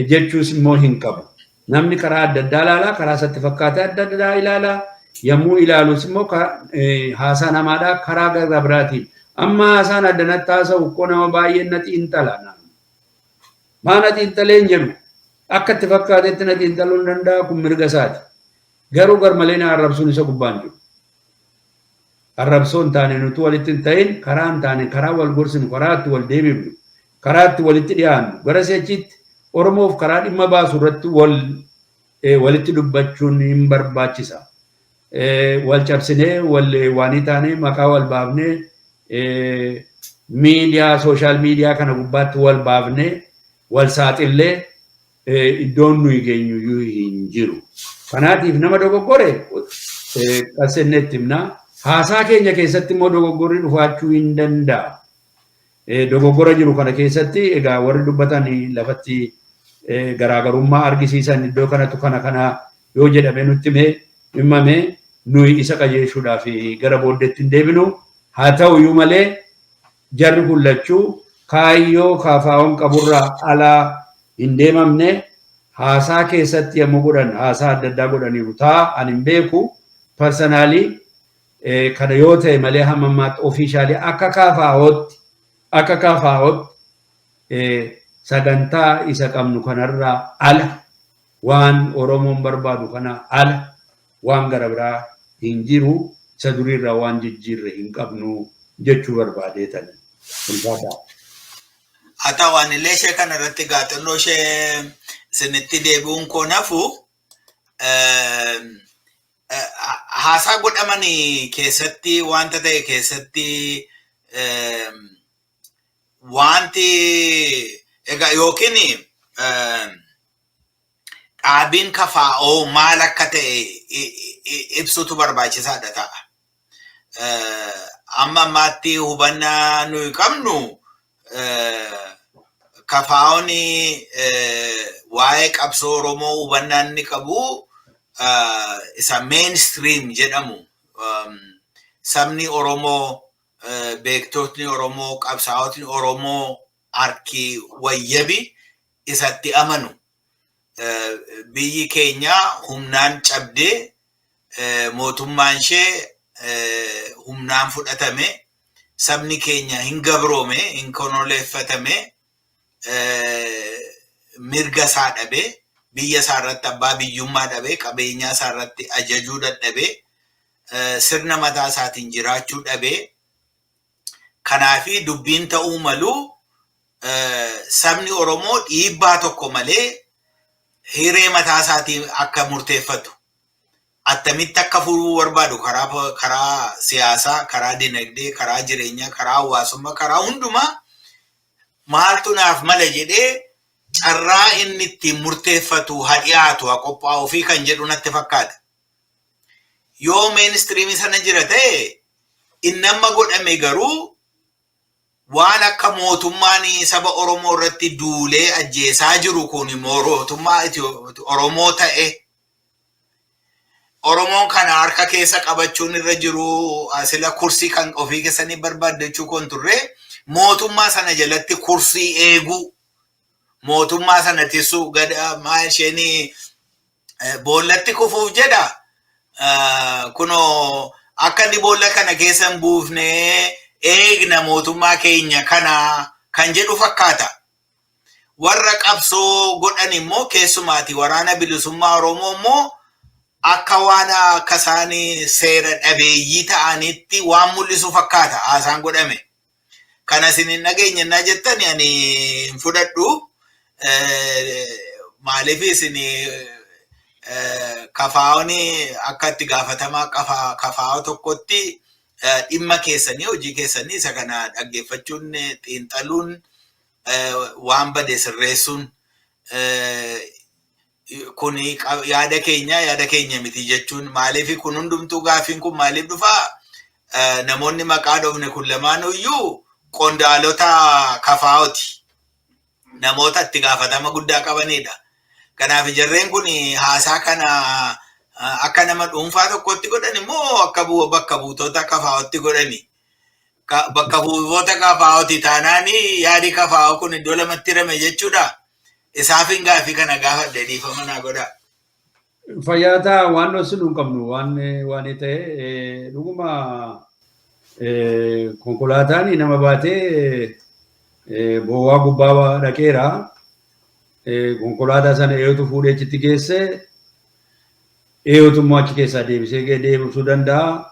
jechuus immoo hin qabu. Namni karaa adda addaa ilaalaa, karaa isatti fakkaatee adda addaa ilaalaa, yommuu ilaalus immoo haasaa namaadhaa karaa gara biraatiin. Amma haasaan addanatti haasa'u koo nama baay'een na xiinxala. Maa na xiinxalee hin jedhu. Akka itti fakkaatetti na xiinxaluu hin danda'a, kun mirga isaati. Garuu garmalee na arrabsuun isa gubbaan jiru. Arrabsoo hin taane, nuti walitti hin ta'in, karaa hin taane, karaa wal gorsinu, karaa itti wal deebifnu, karaa itti walitti dhiyaannu, gara si'achiitti Oromoof karaa dhimma baasu irratti wal walitti dubbachuun hin barbaachisa. Wal cabsinee, wal waanii taanee, maqaa wal baafnee, miidiyaa, social media kana gubbaatti wal baafnee wal saaxillee iddoon nuyi geenyu iyyuu hin jiru. Kanaatiif nama dogoggore qassennee itti himna. Haasaa keenya keessatti immoo dogoggorri dhufaachuu hin danda'a. Dogoggora jiru kana keessatti egaa warri dubbatan lafatti garaagarummaa argisiisan, iddoo kanatu kana kana yoo jedhame nutti himee himame, nuyi isa qajeelchuudhaaf gara booddeetti hin deebinu. Haa ta'u iyyuu malee jarri kun lachuu kaayyoo KFO'n qaburraa alaa hin deemamne. Haasaa keessatti yommuu godhan haasaa adda addaa godhaniiru ta'a, ani hin beeku personally. Kana yoo ta'e malee hamma ammaatti officially akka KFOtti sagantaa isa qabnu kanarraa ala, waan Oromoon barbaadu kana ala waan gara biraa hin jiru, isa duriirraa waan jijjiirre hin qabnu jechuu barbaadeetani. Ulfaataa. Haa ta'u, anillee ishee kana irratti gaaxannoo ishee isinitti deebi'uun koo nafu, haasaa godhaman keessatti, wanta ta'e keessatti, wanti egaa yookiin dhaabiin KFO maal akka ta'e ibsutu barbaachisaadha ta'a. Amma ammaatti hubannaa nuyi qabnu, KFO'n waa'ee qabsoo Oromoo hubannaa inni qabu isa mainstream jedhamu, sabni Oromoo, beektotni Oromoo, qabsaa'otni Oromoo harki wayyabi isatti amanu. Biyyi keenya humnaan cabdee, mootummaan ishee humnaan fudhatame, sabni keenya hin gabroome, hin konoleeffatame, mirga isaa dhabee, biyya isaa irratti abbaa biyyummaa dhabee, qabeenyaa isaa irratti ajajuu dadhabee, sirna mataa isaatiin jiraachuu dhabee, kanaafi dubbiin ta'uu malu sabni Oromoo dhiibbaa tokko malee hiree mataa isaatiin akka murteeffatu, attamitti akka furuu barbaadu, karaa siyaasaa, karaa dinagdee, karaa jireenyaa, karaa hawaasummaa, karaa hundumaa maaltu naaf mala jedhee carraa inni ittiin murteeffatu haa dhiyaatu, haa qophaa'uu fi kan jedhu natti fakkaata. Yoo mainstreamii sana jira ta'e, inni amma godhame garuu waan akka mootummaan saba Oromoo irratti duulee ajjeesaa jiru kun mootummaa Oromoo ta'e, Oromoon kana harka keessa qabachuun irra jiru, sila kursii kan ofii keessanii barbaaddachuu kun turre, mootummaa sana jalatti kursii eeguu, mootummaa sana tiksuu, gad maal isheen boollatti kufuuf jedha. Kunoo akka inni boolla kana keessa hin buufne eegna mootummaa keenya kana kan jedhu fakkaata. Warra qabsoo godhan immoo, keessumaati Waraana Bilisummaa Oromoo immoo, akka waan akka isaan seera dhabeeyyii ta'anitti waan mul'isu fakkaata haasaan godhame. Kana isin hin dhageenye naa jettani, ani hin fudhadhu. Maaliif isin KFO'n akka itti gaafatamaa KFO tokkotti dhimma keessanii, hojii keessanii isa kana dhaggeeffachuun, xiinxaluun, waan bade sirreessuun, kun yaada keenya, yaada keenya miti jechuun, maaliif kun hundumtuu, gaaffiin kun maaliif dhufaa? Namoonni maqaa dhoofne kun lamaanuyyuu qondaalota KFOti. Namoota itti gaafatama guddaa qabanidha. Kanaaf jarreen kun haasaa kana akka nama dhuunfaa tokkotti godhan immoo akka bakka buutota KFOtti godhani? Bakka buutota KFOti taanaan yaadi KFO kun iddoo lamatti hirame jechuudha. Isaafin gaaffii kana gaafadhe, dhiifama naa godhaa. Fayyaataa, waan dhoksinu hin qabnu, waan ta'e dhuguma konkolaataan nama baatee boowwaa gubbaa dhaqeera. Konkolaataa sana eenyutu fuudhee achitti geesse? Eenyutu immoo achi keessaa deebisee deebisuu danda'a?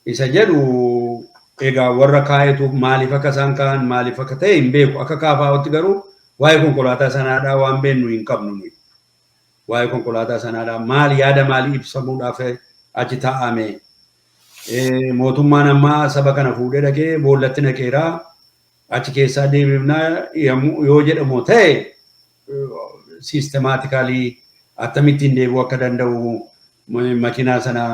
Isa jedhu egaa warra kaa'etu maaliif akka isaan ka'an, maaliif akka ta'e hin beeku. Akka KFOtti garuu waa'ee konkolaataa sanaadhaa waan beeknu hin qabnu nuyi. Waa'ee konkolaataa sanaadhaa maal, yaada maalii ibsamuudhaaf achi taa'ame? Mootummaan ammaa saba kana fuudhee dhaqee boollatti naqeera. Achi keessaa deebifnaa yoo jedhamu ta'e, systematically akkamittiin deebi'uu akka danda'u, makiinaa sana,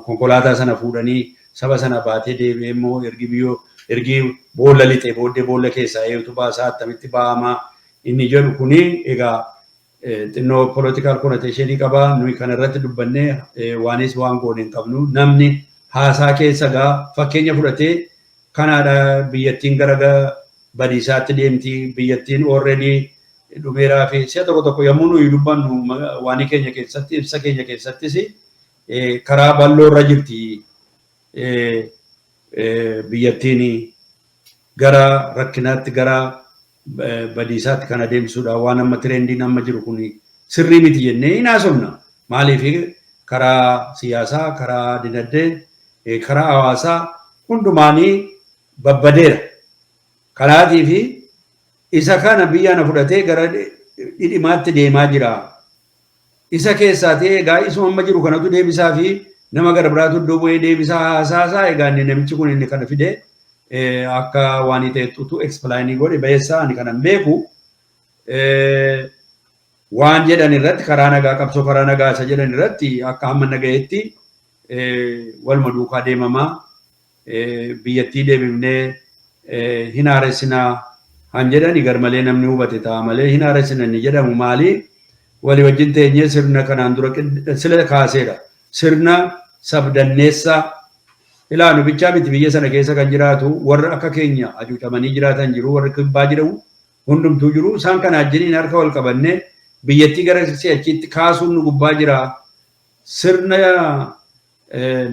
konkolaataa sana fuudhanii saba sana baatee deebi'ee immoo ergi biyyoo, ergi boolla lixee booddee boolla keessaa eenyutu baasaa, akkamitti ba'amaa inni jedhu kuni egaa xinnoo political connotation qaba. Nuyi kana irratti dubbannee waanis waan goone hin qabnu. Namni haasaa keessa gaa fakkeenya fudhatee kanaadha, biyyattiin gara badiisaatti deemti, biyyattiin already dhumeeraa fi si'a tokko tokko yommuu nuyi dubbannu waanii keenya keessatti, ibsa keenya keessattis karaa bal'oo irra jirti. Biyyattiin gara rakkinaatti, gara badiisaatti kan adeemsisuudha. Waan amma trendiin amma jiru kun sirrii miti jennee hin haasofna. Maaliif karaa siyaasaa, karaa dinagdee, karaa hawaasaa hundumaanii babbadeera. Kanaatiif isa kana biyya na fudhatee gara dhidhimaatti deemaa jira. Isa keessaa ta'ee egaa isuma amma jiru kanatu deebisaa fi nama gara biraatu iddoo bu'ee deebisaa haasaasaa. Egaa inni namichi kun inni kana fide akka waan ta'etti explain godhe bayeessaa, ani kanan beeku. Waan jedhan irratti, karaa nagaa, qabsoo karaa nagaa isa jedhan irratti, akka hamma nagayetti waluma duukaa deemamaa, biyyattii deebifnee hin haaressinaa han jedhani garmalee namni hubate ta'a malee, hin haaressina inni jedhamu maali? Walii wajjin teenyee sirna kanaan dura sila kaaseedha. Sirna sabdanneessaa ilaanu bichaa miti. Biyya sana keessa kan jiraatu warra akka keenya hacuucamanii jiraatan jiru, warra kibbaa jiru, hundumtuu jiru. Isaan kana wajjiniin harka wal qabannee biyyattii gara si'achiitti kaasuun nu gubbaa jira. Sirna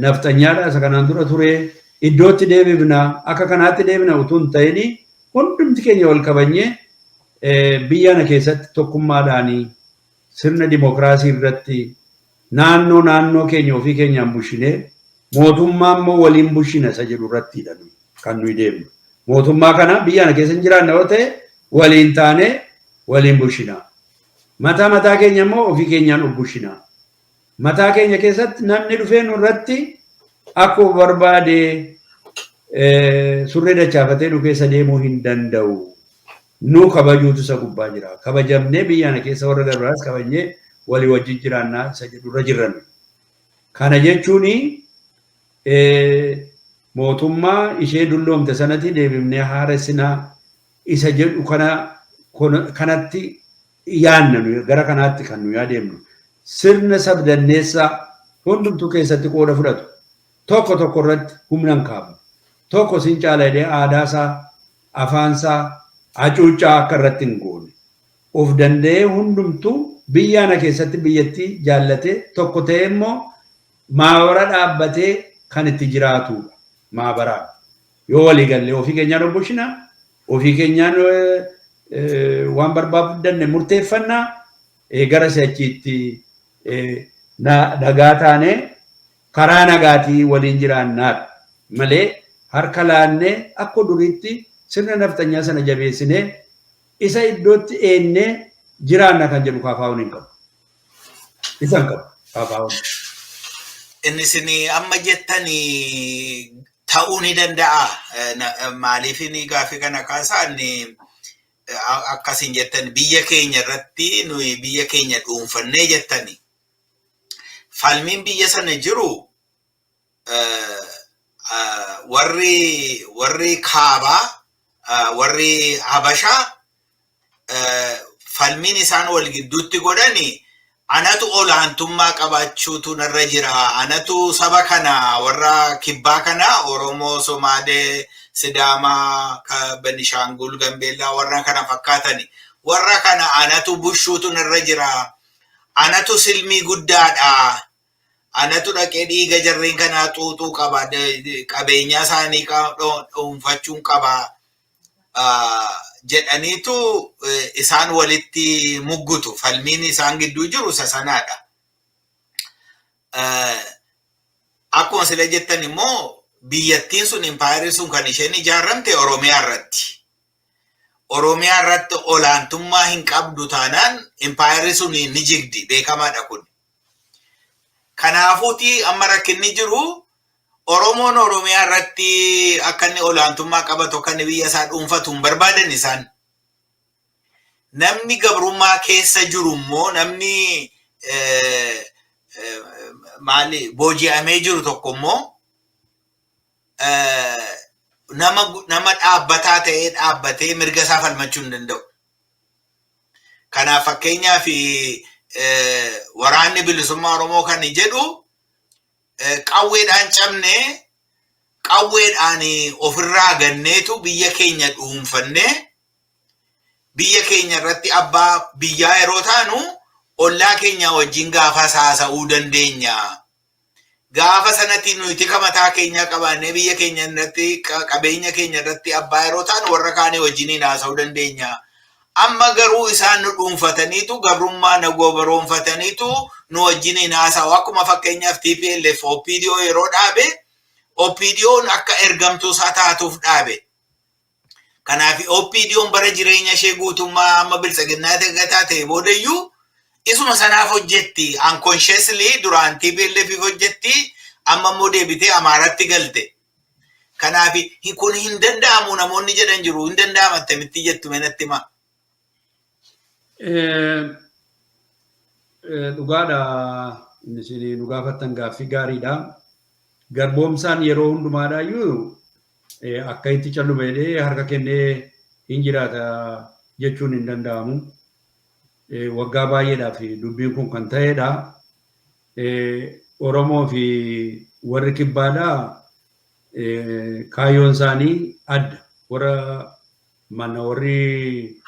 nafxanyaadha isa kanaan dura ture iddootti deebifna, akka kanaatti deebina utuu hin ta'in, hundumti keenya wal kabanyee biyya kana keessatti tokkummaadhaanii sirna dimookiraasii irratti naannoo naannoo keenya ofii keenyaan bushinee, mootummaa immoo waliin bushina isa jedhu irrattidha kan nuyi deemnu. Mootummaa kana biyya kana keessa hin jiraanne yoo ta'e, waliin taanee waliin bushina. Mataa mataa keenya immoo ofii keenyaan of bushina. Mataa keenya keessatti namni dhufee nurratti akkuma barbaade surree dachaafatee nu keessa deemuu hin danda'u. Nu kabajuutu isa gubbaa jira. Kabajamnee biyya kana keessa warra garbiraas kabajnee walii wajjin jiraannaa isa jedhurra jirran. Kana jechuun mootummaa ishee dulloomte sanatti deebifnee haaressinaa isa jedhu kana kanatti yaanna, gara kanaatti kan nu adeemnu. Sirna sabdanneessaa hundumtuu keessatti qooda fudhatu. Tokko tokko irratti humna hin kaafnu. Tokko sin caala jedhee aadaasaa, afaansaa hacuuccaa akka irratti hin goone. Of danda'ee hundumtuu biyya kana keessatti biyyattii jaallatee, tokko ta'ee immoo maabara dhaabbatee kan itti jiraatudha. Maabaraa. Yoo walii galle ofii keenyaan of bulchina, ofii keenyaan waan barbaaddanne murteeffannaa, gara si'achiitti nagaa taanee karaa nagaatii waliin jiraannaadha malee, harka laannee akka duriitti sirna nafxanyaa sana jabeessinee isa iddootti eennee jiraanna kan jedhu kaafaa'uun hin qabu. Isa hin qabu kaafaa'uun. Inni isin amma jettanii ta'uu ni danda'a. Maaliif inni gaaffii kana kaasaan, akkasin jettan, biyya keenya irratti nuyi biyya keenya dhuunfannee jettani. Falmiin biyya sana jiru, warri kaabaa, warri Habashaa, falmiin isaan wal gidduutti godhani anatu olaantummaa qabaachuutu narra jira. Anatu saba kana, warra kibbaa kana, Oromoo, Somaalee, Sidaamaa, Benishaangul, Gambeellaa, warra kana fakkaatani. Warra kana anatu bushuutu narra jira. Anatu silmii guddaadha. Anatu dhaqee dhiiga jarreen kanaa xuuxuu qaba. Qabeenya isaanii dhuunfachuun qaba. Jedhaniitu isaan walitti muggutu. Falmiin isaan gidduu jiru isa sanaadha. Akkuma sila jettan immoo, biyyattiin sun, impaayerri sun kan isheen ijaaramte Oromiyaa irratti. Oromiyaa irratti olaantummaa hin qabdu taanaan impaayerri sun ni jigdi, beekamaadha kun. Kanaafuuti amma rakkinni jiru, Oromoon Oromiyaa irratti akka inni olaantummaa qabatu, akka inni biyya isaa dhuunfatu hin barbaadan isaan. Namni gabrummaa keessa jiru immoo, namni maali booji'amee jiru tokko immoo nama dhaabbataa ta'ee dhaabbatee mirga isaa falmachuu hin danda'u. Kanaaf fakkeenyaaf Waraanni Bilisummaa Oromoo kan jedhu, qawweedhaan cabnee, qawweedhaan ofirraa ganneetu biyya keenya dhuunfannee, biyya keenya irratti abbaa biyyaa yeroo taanu, ollaa keenya wajjin gaafa haasa'uu dandeenya. Gaafa sanatti nuyi tika mataa keenyaa qabaannee biyya keenya irratti, qabeenya keenya irratti abbaa yeroo ta'an, warra kaanii wajjiniin haasa'uu dandeenya. Amma garuu isaan nu dhuunfataniitu, gabrummaa na gobaroonfataniitu nu wajjiniin haasa'u. Akkuma fakkeenyaaf TPLF OPDO yeroo dhaabe, OPDO'n akka ergamtuu isaa taatuuf dhaabe. Kanaaf OPDO'n bara jireenya ishee guutummaa amma bilchaginnaa taate boodayyuu isuma sanaaf hojjetti. Unconsciously duraan TPLF hojjetti, amma immoo deebitee Amaaratti galte. Kanaaf kun hin danda'amu namoonni jedhan jiru. Hin danda'ama attamitti jettu, mee natti himaa? Dhugaadha, inni isin nu gaafattan gaaffii gaariidha. Garboomsaan yeroo hundumaadhaayyuu akka itti callume jedhee harka kennee hin jiraata jechuun hin danda'amu. Waggaa baay'eedhaaf dubbiin kun kan ta'edha. Oromoo fi warri kibbaadhaa kaayyoon isaanii adda. Warra mana warri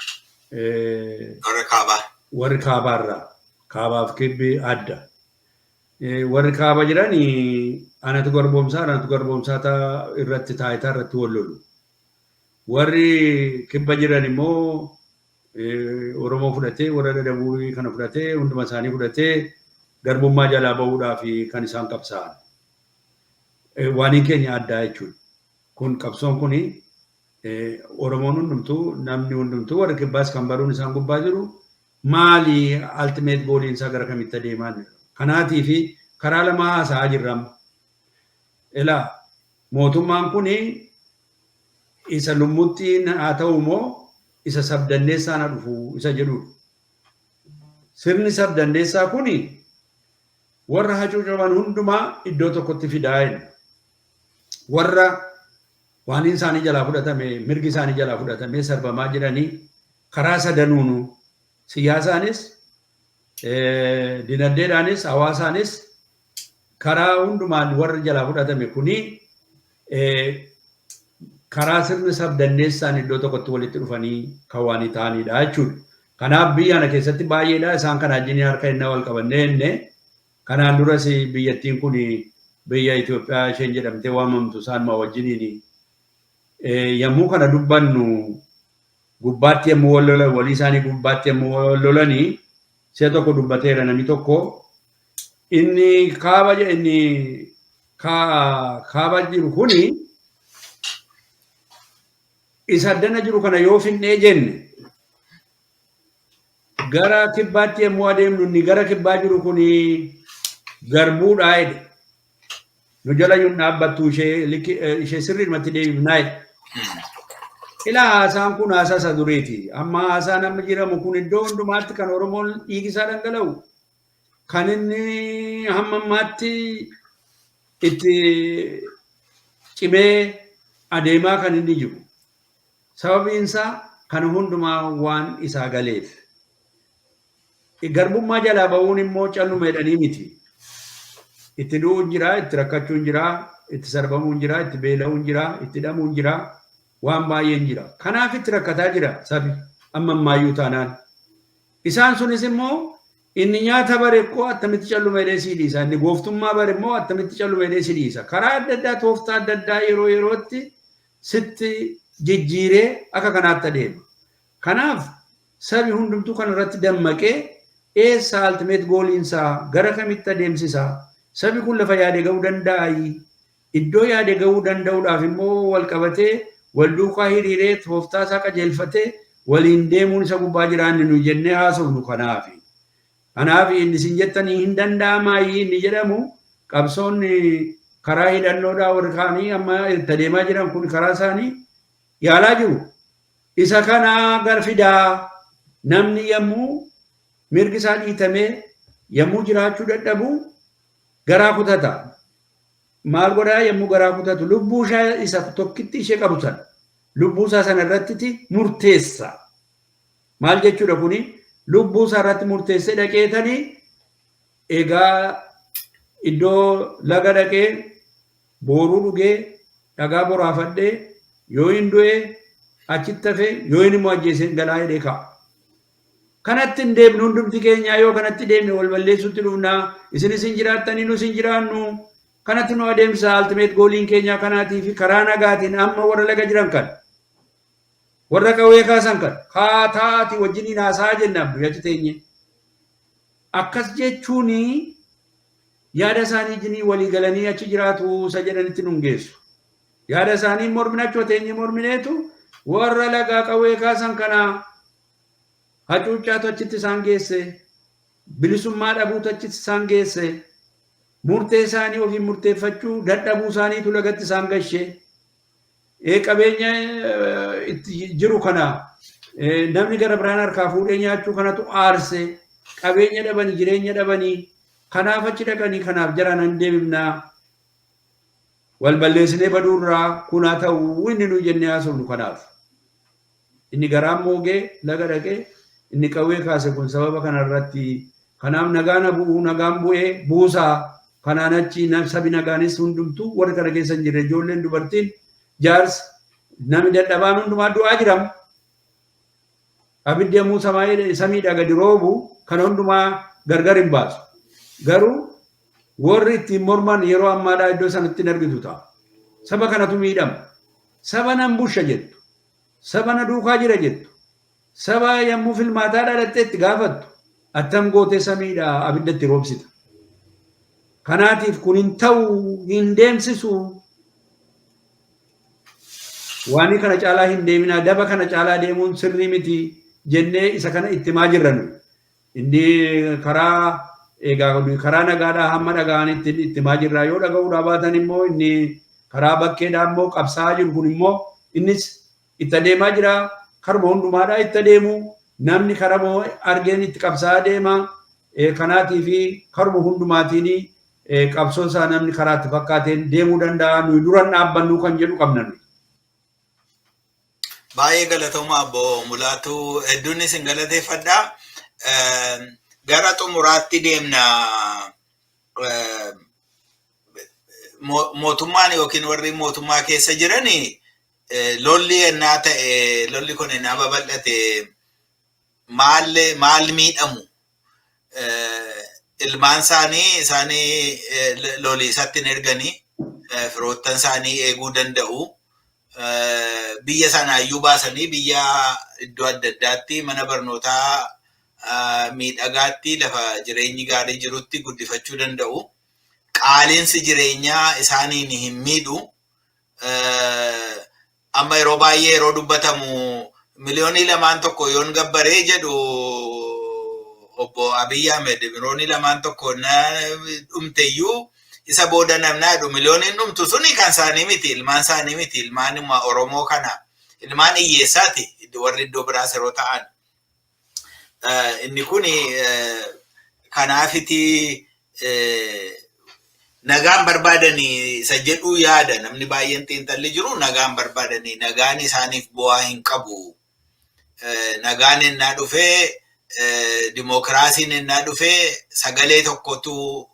Warra kaabaa. Warri kaabaarraa, kaabaaf kibbi adda. Warri kaaba jiran anatu garboomsaa irratti taayitaa irratti wal lolu. Warri kibba jiran immoo Oromoo fudhatee, warra dadhabuu kana fudhatee, hunduma isaanii fudhatee garbummaa jalaa bahuudhaaf kan isaan qabsaa'an. Waaniin keenya addaa jechuudha. Kun qabsoon kuni Oromoon hundumtuu, namni hundumtuu, warri kibbaas kan baruun isaan gubbaa jiru maali, ultimate goaliin isaa gara kamitti adeemaa jira? Kanaatii fi karaa lama haasa'aa jirra amma. Ilaa, mootummaan kuni isa lummuxxiin haa ta'u moo isa sabdanneessaan haa dhufu isa jedhudha. Sirni sabdanneessaa kuni warra hacuucaman hundumaa iddoo tokkotti fidaa jenna. Warra waan isaanii jalaa fudhatame, mirgi isaanii jalaa fudhatame, sarbamaa jiranii karaa sadanuunu, siyaasaanis, dinagdeedhaanis, hawaasaanis, karaa hundumaan warri jalaa fudhatame kuni karaa sirni sabdanneessaan iddoo tokkotti walitti dhufanii kan waan ta'anidha jechuudha. Kanaaf biyya kana keessatti baay'eedha, isaan kana wajjin harka innaa wal qabannee jenne. Kanaan duras biyyattiin kun biyya Itoophiyaa isheen jedhamtee waamamtu isaanuma wajjiniin yommuu kana dubbannu, gubbaatti yommuu wal lolan, walii isaanii gubbaatti yommuu wal lolanii, si'a tokko dubbateera namni tokko, inni kaaba jiru kuni isa addana jiru kana yoo finnee jenne, gara kibbaatti yommuu adeemnu inni gara kibbaa jiru kuni garbuudhaa jedhe. Nu jala yuun dhaabbattu, ishee sirriidhumatti deebifnaa jedhe. Ilaa, haasaan kun haasaa isa duriiti. Amma haasaan amma jiramu kun iddoo hundumaatti kan Oromoon dhiigisaa dhangala'u, kan inni hamma ammaatti itti cimee adeemaa kan inni jiru. Sababiin isaa kana hundumaa waan isaa galeef. Garbummaa jalaa ba'uun immoo calluma jedhanii miti. Itti du'uun jira, itti rakkachuun jira, itti sarbamuun jira, itti beela'uun jira, itti hidhamuun jira, waan baay'een jira. Kanaaf itti rakkataa jira sabi amma ammaayyuu taanaan. Isaan sunis immoo inni nyaata bare immoo attamitti calluma jedhee sii dhiisa. Inni gooftummaa bare immoo attamitti calluma jedhee si dhiisa? Karaa adda addaa, tooftaa adda addaa yeroo yerootti sitti jijjiiree akka kanaatti adeema. Kanaaf sabi hundumtuu kan irratti dammaqee, eessa ultimate goaliinsaa, gara kamitti adeemsisaa, sabi kun lafa yaade ga'uu danda'ayi? Iddoo yaade ga'uu danda'uudhaaf immoo wal qabatee, wal duukaa hiriiree, tooftaa isaa qajeelfatee waliin deemuun isa gubbaa jiraanni nu jennee haasofnu kanaafi. Kanaaf inni isin jettanii hin danda'amaayi inni jedhamu, qabsoonni karaa hidhannoodhaa warri kaanii amma itti adeemaa jiran kun karaa isaanii yaalaa jiru. Isa kana gar fidaa, namni yommuu mirgi isaa dhiitamee, yommuu jiraachuu dadhabu garaa kutata. Maal godhaa? Yommuu garaa kutatu lubbuu isaa isa tokkitti ishee qabu sana, lubbuu isaa sana irratti murteessa. Maal jechuudha kuni? Lubbuu isaa irratti murteessee dhaqeetanii, egaa iddoo laga dhaqee booruu dhugee, dhagaa boraafadhee, yoo hin du'e achitti hafee, yoo inni immoo ajjeesee galaa jedhee ka'a. Kanatti hin deemnu hundumti keenya. Yoo kanatti deemne wal balleessuutti dhufnaa. Isinis hin jiraattanii, nus hin jiraannu. Kanatti nu adeemsa ultimate goaliin keenya kanaatii fi karaa nagaatiin amma warra laga jiran kan warra qawwee kaasan kan kaataati wajjiniin haasaa jenna achi teenye. Akkas jechuun yaada isaanii wajjinii walii galanii achi jiraatu isa jedhanitti nun geessu. Yaada isaanii mormina achuma teenye mormineetu warra lagaa qawwee kaasan kana hacuuccaatu achitti isaan geesse, bilisummaa dhabuutu achitti isaan geesse, murtee isaanii ofiin murteeffachuu dadhabuu isaaniitu lagatti isaan gashe. Qabeenya itti jiru kana namni gara biraan harkaa fuudhee nyaachuu kanatu aarse, qabeenya dhabanii, jireenya dhabanii, kanaaf achi dhaqanii, kanaaf jaraan hin deebifnaa. Wal balleessinee baduurraa kun haa ta'u inni nu jennee haasofnu kanaaf. Inni garaan moogee laga dhaqee, inni qawwee kaase kun sababa kanarratti. Kanaaf nagaan bu'uu, nagaan bu'ee buusaa. Kanaan achi sabi nagaanis hundumtuu warri kana keessa hin jirre, ijoolleen, dubartiin, jaarsi, namni dadhabaan hundumaa du'aa jiram. Abiddi yommuu samiidhaa gadi roobu kana hundumaa gargar hin baasu. Garuu warri ittiin morman yeroo ammaadhaa iddoo sanatti hin argitu ta'a. Saba kanatu miidhama. Saba nan busha jettu. Saba na duukaa jira jettu. Saba yommuu filmaataa dhalattee itti gaafattu. Attam gootee samiidhaa abidda itti roobsita? Kanaatiif kun hin ta'u, hin deemsisu. Waan kana caalaa hin deeminaa, daba kana caalaa deemuun sirrii miti jennee isa kana itti himaa jirra nuyi. Inni karaa egaa karaa nagaadhaa hamma dhaga'anitti itti himaa jirra. Yoo dhaga'uudhaa baatan immoo inni karaa bakkeedhaa immoo qabsaa'aa jiru kun immoo innis itti adeemaa jira. Karuma hundumaadhaa itti adeemu. Namni karaa argeen itti qabsaa'aa deema. Kanaatii fi karuma hundumaatiin qabsoo isaa namni karaa itti fakkaateen deemuu danda'a. Nuyi duran dhaabbannu kan jedhu qabna nuyi. Baay'ee galatooma, Obbo Mulaatu, hedduun isin galateeffadha. Gara xumuraatti deemna. Mootummaan yookiin warri mootummaa keessa jiran lolli ennaa ta'e, lolli kun ennaa babal'ate, maal maal miidhamu? Ilmaan isaanii isaanii loliisatti hin erganii, firoottan isaanii eeguu danda'u. Biyya sanaayyuu baasanii biyya iddoo adda addaatti mana barnootaa miidhagaatti, lafa jireenyi gaarii jirutti guddifachuu danda'u. Qaaleensi jireenyaa isaaniin hin miidhu. Amma yeroo baay'ee yeroo dubbatamu miliyoonii 2n tokko yoon gabbaree jedhu Obbo Abiy Ahmed, miliyoonii 2n tokko na dhumteyyuu isa booda namni jedhu miliyooniin dhumtu suni kan isaanii miti, ilmaan isaanii miti, ilmaanuma Oromoo kana, ilmaan hiyyeessaati warri iddoo biraas yeroo ta'an. Inni kun kanaafiti nagaan barbaadanii isa jedhuu yaada namni baay'een xiinxalli jiru, nagaan barbaadanii, nagaan isaaniif bu'aa hin qabu. Nagaan ennaa dhufee, dimookiraasiin ennaa dhufee, sagalee tokkotu,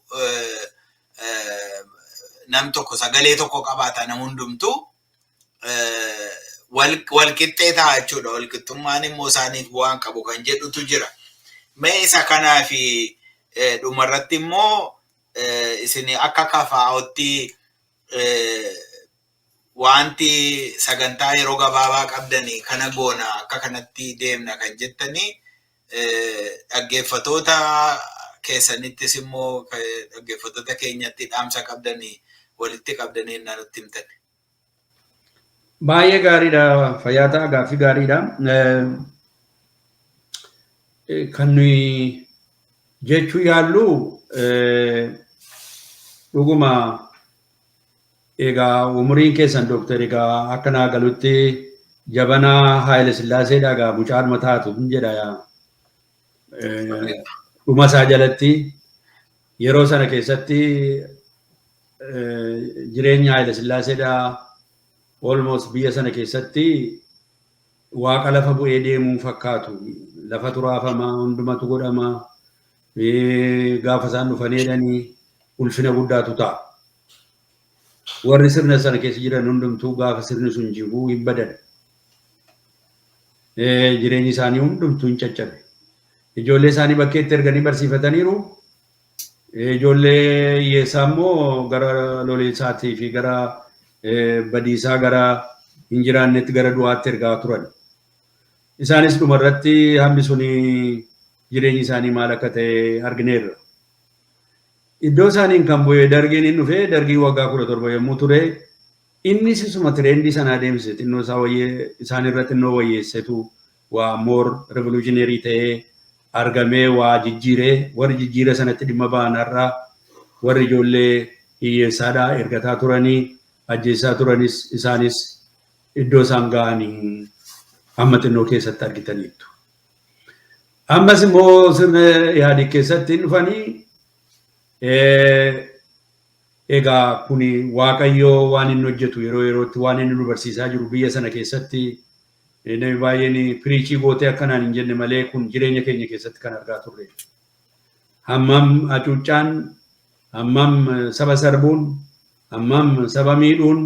nam tokko sagalee tokko qabaata, nam hundumtu walqixxee ta'a jechuudha. Walqixxummaan immoo isaaniif bu'aa hin qabu kan jedhutu jira. Mee isa kanaa fi dhumarratti immoo isin akka KFO'tti wanti sagantaa yeroo gabaabaa qabdanii, kana goona, akka kanatti deemna kan jettanii, dhaggeeffatoota keessanittis immoo dhaggeeffatoota keenyatti dhaamsa qabdanii walitti qabdanii ennaa nutti himtan. Baay'ee gaariidha. Fayyaa ta'a, gaaffii gaariidha. Kan nuyi jechuu yaallu dhuguma egaa umuriin keessan, dooktar, egaa akka naa galutti jabanaa Haayile Sillaaseedha, egaa mucaadhuma taatu jedha, dhuma isaa jalatti. Yeroo sana keessatti jireenya Haayile Sillaaseedha almost biyya sana keessatti waaqa lafa bu'ee deemuu fakkaatu. Lafatu raafama, hundumatu godhama, gaafa isaan dhufanii jedhanii ulfina guddaatu ta'a. Warri sirna sana keessa jiran hundumtuu gaafa sirni sun jiguu hin badan. Jireenyi isaanii hundumtuu hin caccabe. Ijoollee isaanii bakkeetti erganii barsiifataniiru. Ijoollee hiyyeessaa immoo gara loliisaatii fi gara badiisaa gara hin jiraannetti gara du'aatti ergaa turan. Isaanis dhumarratti hammi suni jireenyi isaanii maal akka ta'e argineerra. Iddoo isaaniin kan bu'e dargiin hin dhufe. Dargii waggaa 17 yommuu ture, innis isuma trendii sana adeemsise. Xinnoo isaa wayyee isaanirra xinnoo wayyeessetu waa more revolutionary ta'ee argamee waa jijjiiree, warri jijjiira sanatti dhimma ba'an har'a warri ijoollee hiyyeessaadhaa ergataa turanii ajjeessaa turanis isaanis iddoo isaan ga'anii hamma xinnoo keessatti argitaniittu. Ammas immoo sirna Ihaadig keessatti hin dhufanii. Egaa kuni Waaqayyoo waan inni hojjetu yeroo yerootti waan inni nu barsiisaa jiru biyya sana keessatti namni baay'een preach gootee akkanaan hin jenne malee kun jireenya keenya keessatti kan argaa turre. Hammam hacuuccaan, hammam saba sarbuun, hammam saba miidhuun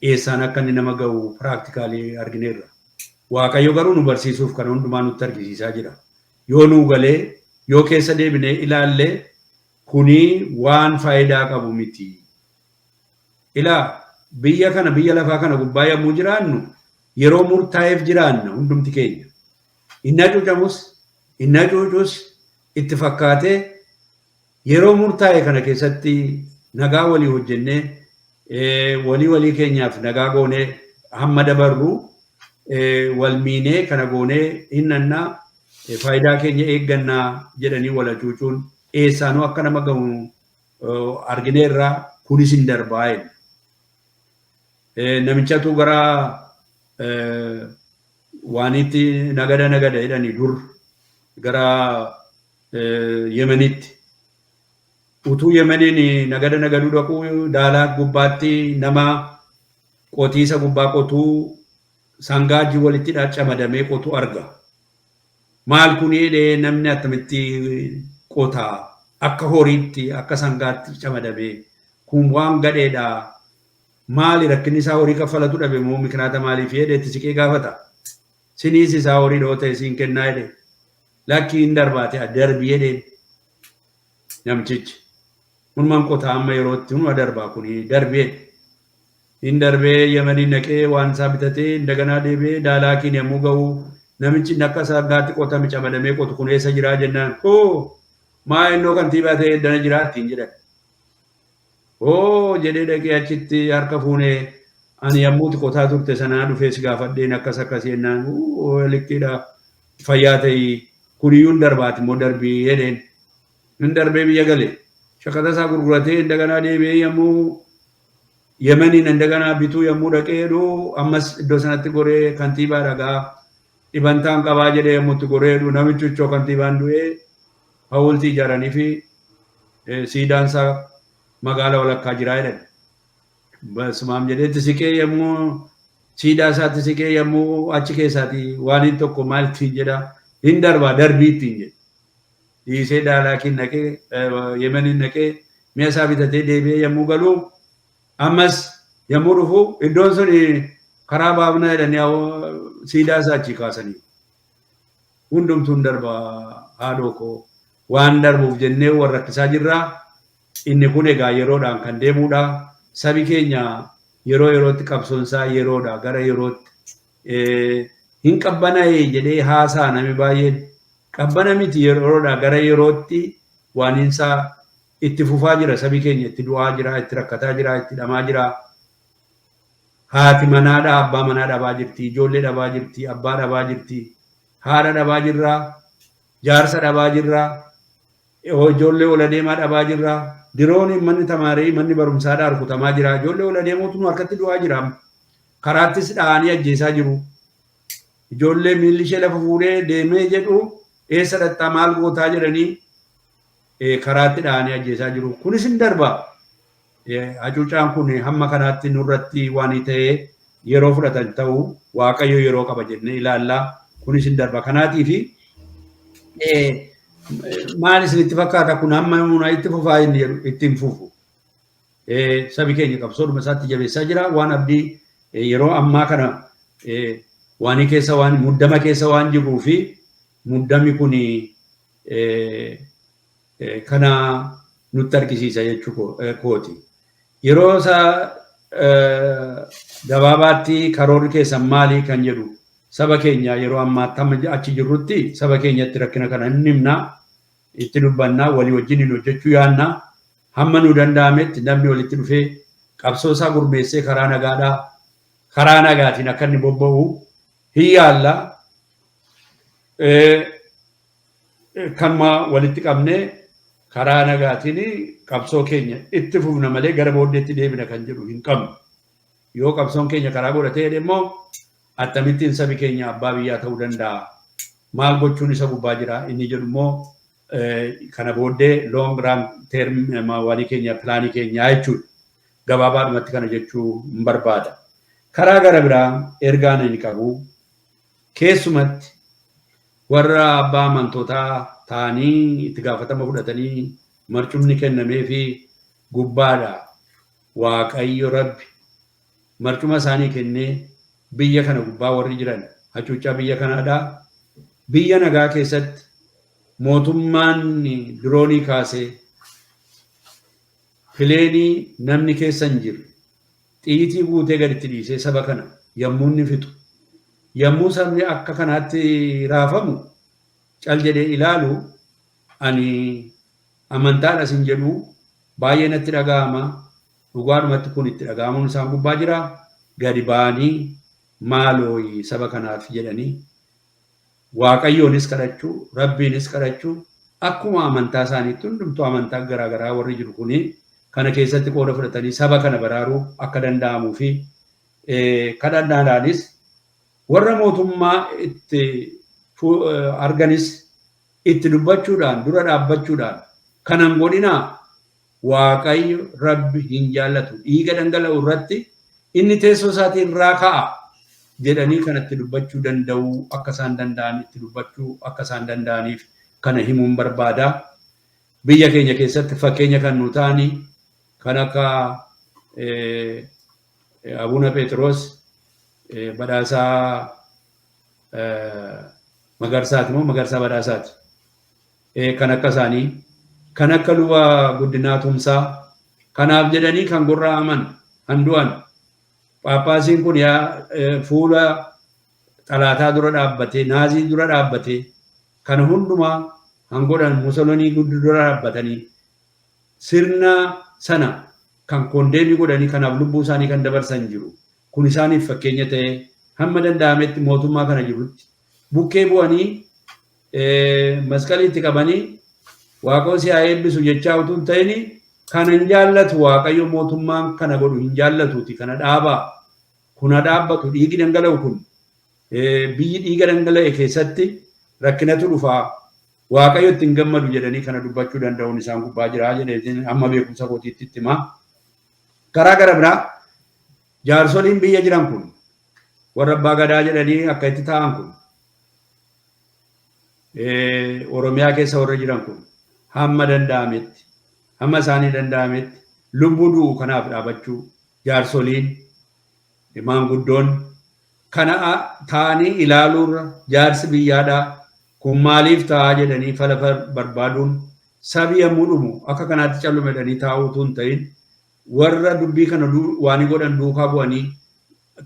eessaan akka inni nama ga'u practically argineerra. Waaqayyo garuu nu barsiisuuf kan hundumaa nutti argisiisaa jira. Yoo nuu galee, yoo keessa deebinee ilaallee, kuni waan faayidaa qabu miti. Ilaa, biyya kana, biyya lafaa kana gubbaa yommuu jiraannu yeroo murtaa'eef jiraanna hundumti keenya. Inni hacuucamus, inni hacuucus itti fakkaatee yeroo murtaa'e kana keessatti nagaa walii hojjennee, walii walii keenyaaf nagaa goonee hamma dabarru wal miinee kana goonee hinnannaa, faayidaa keenya eeggannaa jedhanii wal hacuucuun eessaanuu akka nama gahu argineerraa. Kunis hin darbaa jenna. Namichatu gara waanitti nagada nagada jedhanii dur gara Yemenitti. Utuu Yemeniin nagada nagaduu dhaquu daalaa gubbaatti nama qotiisa gubbaa qotuu sangaajii walitti camadamee qotu arga. Maal kun jedhee, namni akkamitti qotaa akka horiitti, akka sangaatti camadamee, kun waan gadheedha. Maali rakkinni isaa? Horii kaffalatu dhabe moo mikinaata maaliif jedhee itti siqee gaafata. Siniis isaa horii dhoo ta'e siin kennaa jedhe. Lakki, hin darbaate darbii jedheen namtichi. Hunumaan qotaa amma yerootti hunuma darbaa kuni darbee. Hin darbee Yemeniin naqee waan isaa bitatee indaganaa deebi'ee Daalaakiin yommuu ga'u, namichi inni akka sangaatti qotame camadamee qotu kun eessa jiraa jennaan, hoo maa innoo kantiibaa ta'ee eddana jiraa ittiin jedhan. Hoo jedhee dhaqee achitti harka fuunee, ani yommuuti qotaa turte sanaa dhufee si gaafadheen akkas akkas jennaan, likkiidha, fayyaa ta'ii, kuniyyuu hin darbaati immoo darbii jedheen. Hin darbee biyya gale. Shaqaxa isaa gurguratee indaganaa deebi'ee yommuu Yemeniin indaganaa bituu yommuu dhaqee jedhu, ammas iddoo sanatti goree kantiibaa dhagaa dhibantaan qabaa jedhee yommuu itti goree jedhu, namichi huccoo kantiibaan du'ee hawultii ijaaranii fi siidaan isaa magaala walakkaa jiraa jedhan. Basumaam jedhee itti siqee, yommuu siidaa isaatti siqee, yommuu achi keessaati waan inni tokko maal ittiin jedha, hin darbaa darbii ittiin jedhe. Dhiisee Daalaakiin naqee, Yemeniin naqee mi'a isaa bitatee deebi'ee yommuu galu, ammas yommuu dhufu iddoon sun karaa baafna jedhanii siidaa isaa achii kaasanii. Hundumtuun darba haadhoo koo, waan darbuuf jennee warra rakkisaa jirraa. Inni kun egaa yeroodhaan kan deemudha. Sabi keenya yeroo yerootti qabsoon isaa yeroodha gara yerootti hin qabbanaa'e jedhee haasaa namni baay'een. Qabbana miti, yeroodha gara yerootti waaninsaa itti fufaa jira. Sabi keenya itti du'aa jira, itti rakkataa jira, itti dhamaa jira. Haati manaadhaa abbaa manaa dhabaa jirti, ijoollee dhabaa jirti, abbaa dhabaa jirti, haadha dhabaa jirra, jaarsa dhabaa jirra, ijoollee ol adeemaa dhabaa jirra. Dirooniin manni tamaarii, manni barumsaadhaa rukutamaa jira. Ijoollee ol adeemuutu nu harkatti du'aa jira. Karaattis dha'anii ajjeesaa jiru. Ijoollee miilli ishee lafa fuudhee deemee jedhu, eessa dhaqxaa, maal gootaa jedhanii karaatti dha'anii ajjeesaa jiru. Kunis hin darba. Hacuucaan kun hamma kanaatti nurratti waan ta'ee yeroo fudhatan ta'u, Waaqayyo yeroo qaba jennee ilaallaa. Kunis hin darba. Kanaatiifi maal isinitti fakkaata, kun hamma humnaa itti fufaa inni jedhu ittiin fufu. Sabi keenya qabsoodhuma isaatti jabeessaa jira. Waan abdii yeroo ammaa kana waanii keessa, waan muddama keessa waan jirruu fi muddamni kun kana nutti argisiisa jechuu kooti. Yeroo isaa gabaabaatti karoorri keessan maali kan jedhu saba keenya yeroo ammaatti hamma achi jirrutti saba keenyatti rakkina kana hin himna, itti dubbannaa, walii wajjin hin hojjechuu yaanna. Hamma nu danda'ametti namni walitti dhufee qabsoo isaa gurmeessee karaa nagaadhaa karaa nagaatiin akka inni bobba'u hin yaalla. Kanuma walitti qabnee karaa nagaatiin qabsoo keenya itti fufna malee gara booddeetti deebina kan jedhu hin qabnu. Yoo qabsoon keenya karaa godhatee jedhe immoo akkamittiin sabi keenya abbaa biyyaa ta'uu danda'a? Maal gochuun isa gubbaa jira? Inni jedhu immoo kana booddee long run term walii keenya pilaanii keenyaa jechuudha. Gabaabaadhumatti kana jechuu hin barbaada. Karaa gara biraa ergaan inni qabu keessumatti warra abbaa amantootaa ta'anii itti gaafatama fudhatanii marcumni kennamee fi gubbaadha Waaqayyo Rabbi marcuma isaanii kennee biyya kana gubbaa warri jiran hacuuccaa biyya kanaadhaa biyya nagaa keessatti mootummaan diroonii kaasee pileenii namni keessa hin jirre xiyyitii guutee gaditti dhiisee saba kana yommuu inni fixu, yommuu sabni akka kanaatti raafamu cal jedhee ilaalu, ani amantaadha sin jedhu, baay'ee natti dhaga'ama. Dhugaadhumatti kun itti dhaga'amuun isaan gubbaa jira. Gadi ba'anii maalooyi saba kanaaf jedhanii Waaqayyoonis kadhachuu, Rabbiinis kadhachuu, akkuma amantaa isaaniitti hundumtuu amantaa garaagaraa warri jiru kuni kana keessatti qooda fudhatanii saba kana baraaruu akka danda'amuu fi kadhannaadhaanis warra mootummaa itti arganis itti dubbachuudhaan dura dhaabbachuudhaan kanan godhinaa, Waaqayyo Rabbi hin jaallatu, dhiiga dhangala'u irratti inni teessoo isaatiin irraa ka'a jedhanii kanatti dubbachuu danda'uu akka isaan danda'an itti dubbachuu akka isaan danda'aniif kana himuun barbaada. Biyya keenya keessatti fakkeenya kan nu ta'anii kan akka Abuna Pheexiroos Badhaasaa Magarsaati moo Magarsaa Badhaasaati? Kan akka isaanii, kan akka Luba Guddinaa Tumsaa, kanaaf jedhanii kan gorra'aman, kan du'an. Phaaphaasiin kun yaa fuula xalaataa dura dhaabbatee, Naazii dura dhaabbatee, kana hundumaa kan godhan, Musolonii dura dhaabbatanii sirna sana kan kondeemii godhanii kanaaf lubbuu isaanii kan dabarsan jiru. Kun isaaniif fakkeenya ta'ee hamma danda'ametti mootummaa kana jirutti bukkee bu'anii masqalii itti qabanii Waaqoo si haa eebbisu jechaa utuu hin ta'in, kana hin jaallatu Waaqayyo, mootummaan kana godhu hin jaallatuuti, kana dhaabaa, kun haa dhaabbatu, dhiigi dhangala'u kun, biyyi dhiiga dhangala'e keessatti rakkinatu dhufaa, Waaqayyo itti hin gammadu jedhanii kana dubbachuu danda'uun isaan gubbaa jira jedhee amma beekumsa kootiitti itti himaa. Karaa gara biraa jaarsoliin biyya jiran kun, warra abbaa gadaa jedhanii akka itti taa'an kun, Oromiyaa keessa warra jiran kun hamma danda'ametti, hamma isaanii danda'ametti lubbuu du'u kanaaf dhaabachuu, jaarsoliin maanguddoon kana ta'anii ilaaluurra jaarsi biyyaadhaa kun maaliif ta'aa jedhanii fala barbaaduun, sabi yommuu dhumu akka kanaatti calluma jedhanii taa'uu utuu hin ta'in, warra dubbii kana waan godhan duukaa bu'anii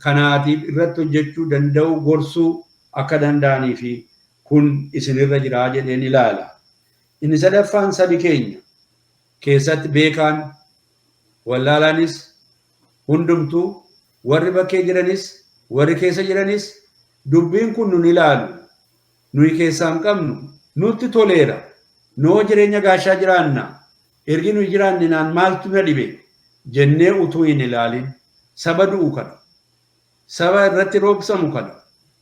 kanaatiif irratti hojjechuu danda'u gorsuu akka danda'anii fi kun isinirra jira jedheen ilaala. Inni sadaffaan sabi keenya keessatti beekaan wallaalaanis hundumtuu, warri bakkee jiranis warri keessa jiranis, dubbiin kun nun ilaalu, nuyi keessaa hin qabnu, nutti toleera, noo jireenya gaashaa jiraanna, ergi nuyi jiraanne naan maaltu na dhibe jennee utuu hin ilaalin, saba du'u kana, saba irratti roobsamu kana,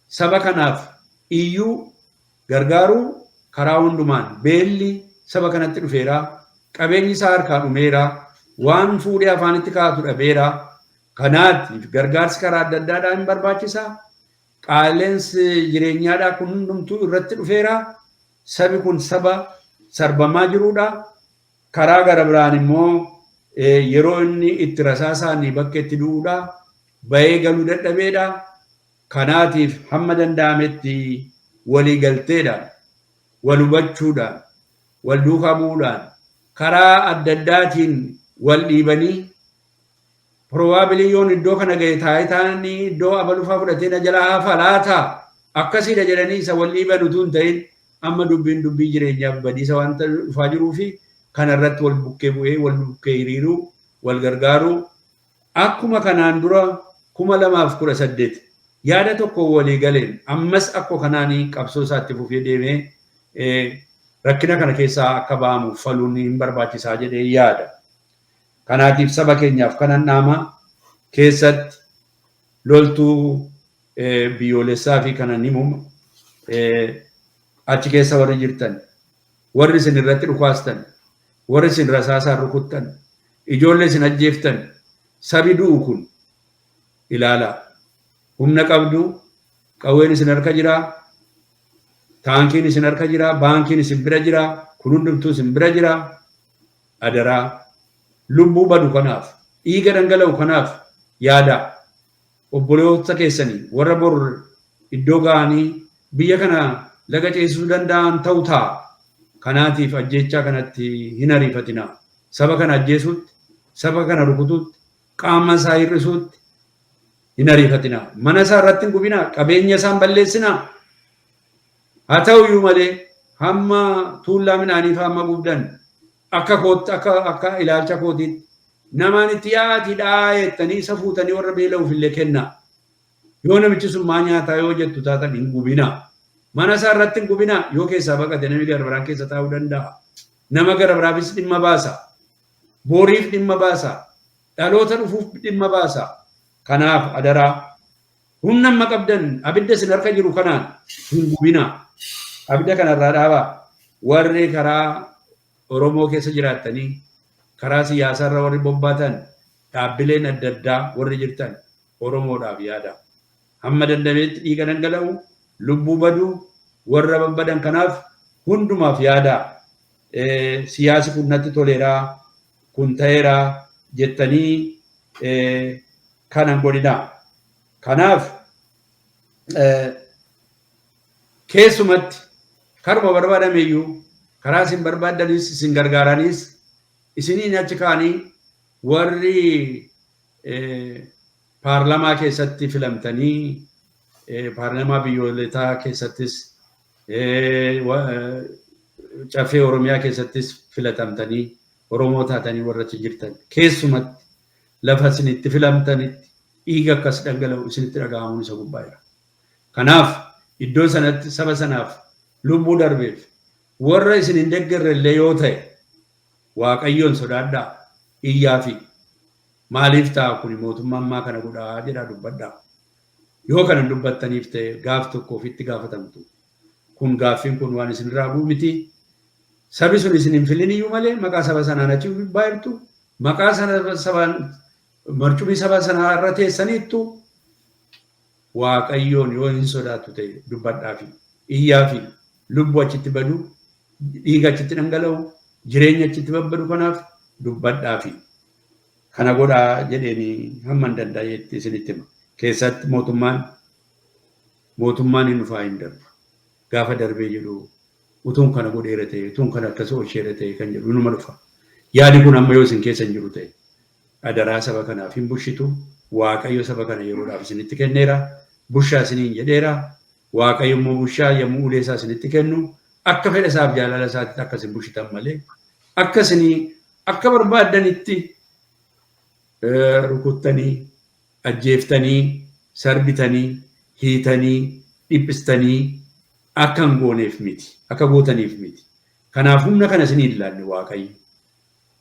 saba kanaaf iyyuu gargaaruu karaa hundumaan. Beelli saba kanatti dhufeera, qabeenyi isaa harkaa dhumeera, waan fuudhee afaanitti kaa'atu dhabeera. Kanaatiif gargaarsi karaa adda addaadhaan hin barbaachisa. Qaala'insi jireenyaadhaa kun hundumtuu irratti dhufeera. Sabi kun saba sarbamaa jiruudha. Karaa gara biraan immoo yeroo inni itti rasaasaanii bakka itti du'uudha. Bahee galuu dadhabeedha. Kanaatiif hamma danda'ametti walii galteedhaan, wal hubachuudhaan, wal duukaa bu'uudhaan Karaa adda addaatiin wal dhiibanii probably yoon iddoo kana ga'e taayitaan iddoo abalufaa fudhatee na jalaa hafa laata akkasiidha jedhanii isa wal dhiiban utuu hin ta'in, amma dubbiin dubbii jireenyaaf badiisa waan dhufaa jiruu fi kanarratti wal bukkee bu'ee, wal bukkee hiriiruu, wal gargaaruu, akkuma kanaan dura 2018 yaada tokko walii galeen, ammas akkuma kanaanii qabsoo isaatti fufee deemee rakkina kana keessaa akka ba'amuuf faluun hin barbaachisaa jedhee yaada. Kanaatiif saba keenyaaf kanan dhaama, keessatti loltuu biyyoolessaa fi kanan himu, achi keessa warri jirtan, warri isin irratti dhukaastan, warri isin rasaasaan rukuttan, ijoollee isin ajjeeftan, sabi du'u kun ilaalaa. Humna qabdu, qawween isin harka jiraa, taankiin isin harka jiraa, baankiin isin bira jiraa, kun hundumtuu isin bira jiraa. Adaraa, lubbuu badu kanaaf, dhiiga dhangala'u kanaaf yaadaa. Obboloota keessanii warra bor iddoo ga'anii biyya kana laga ceesisuu danda'an ta'u ta'a. Kanaatiif ajjeechaa kanatti hin ariifatinaa. Saba kana ajjeesuutti, saba kana rukutuutti, qaama isaa hir'isuutti hin ariifatinaa. Mana isaa irratti hin gubinaa, qabeenya isaa hin balleessinaa. Haa ta'u iyyuu malee hamma tuullaa midhaanii fa'aa hamma gubdan, akka kootti, akka ilaalcha kootiitti, namaan itti yaa'atii dha'aa jettanii isa fuutanii warra beela'uuf illee kennaa. Yoo namichi sun maa nyaataa yoo jettu taatan, hin gubinaa. Mana isaa irratti hin gubinaa. Yoo keessaa baqate namni gara biraan keessa taa'uu danda'a. Nama gara biraafis dhimma baasa. Boriif dhimma baasa. Dhaloota dhufuuf dhimma baasa. Kanaaf adaraa, humna amma qabdan abidda isin harka jiru kanaan hin gubinaa. Abidda kanarraa dhaabaa. Warri karaa Oromoo keessa jiraattanii karaa siyaasaarra warri bobbaatan, dhaabbileen adda addaa warri jirtan, Oromoodhaaf yaada. Hamma dandameetti dhiiga dhangala'u, lubbuu badu, warra babbadan kanaaf hundumaaf yaada. Siyaasi kun natti toleeraa, kun ta'eeraa jettanii kanan godhinaa. Kanaaf keessumatti karuma barbaadameyyuu karaa isin barbaaddanis isin gargaaranis isiniin achi kaanii, warri paarlamaa keessatti filamtanii, paarlamaa biyyoolessaa keessattis, Caffee Oromiyaa keessattis filatamtanii Oromoo taatanii warra achi jirtan, keessumatti lafa isin itti filamtanitti dhiiga akkas dhangala'u isinitti dhaga'amuun isa gubbaa jira. Kanaaf iddoo sanatti saba sanaaf, lubbuu darbeef, warra isin hin deeggarre illee yoo ta'e, Waaqayyoon sodaadhaa, iyyaa fi maaliif ta'a kuni, mootummaan maa kana godhaa jedhaa dubbadhaa. Yoo kana dubbattaniif ta'e gaaf tokko ofitti gaafatamtu. Kun gaaffiin kun waan isinirraa bu'u miti. Sabi sun isin hin filin iyyuu malee maqaa saba sanaan achi gubbaa jirtu. Maqaa sana sabaan marcumii saba sanaa irra teessaniittu. Waaqayyoon yoo hin sodaattu ta'e dubbadhaa fi iyyaa fi lubbuu achitti badu, dhiiga achitti dhangala'u, jireenya achitti babbadu kanaaf dubbadhaa fi kana godhaa jedheeni hamma hin danda'etti isinitti hima. Keessatti mootummaan hin dhufaa, hin darbu. Gaafa darbee jedhu utuun kana godheera ta'e, utuun kana akkas oolcheera ta'e kan jedhu inuma dhufa. Yaadi kun amma yoo isin keessa hin jiru ta'e, adaraa, saba kanaaf hin bushitu. Waaqayyo saba kana yeroodhaaf isinitti kenneera. Bushaa isiniin jedheera. Waaqayyo immoo bushaa yommuu ulee isaa isinitti kennu akka fedha isaaf jaalala isaatti akka isin bushitan malee akka isinii akka barbaaddanitti rukuttanii, ajjeeftanii, sarbitanii, hiitanii, dhiphistanii akka hin gooneef miti, akka gootaniif miti. Kanaaf humna kana isinii hin laanne Waaqayyo.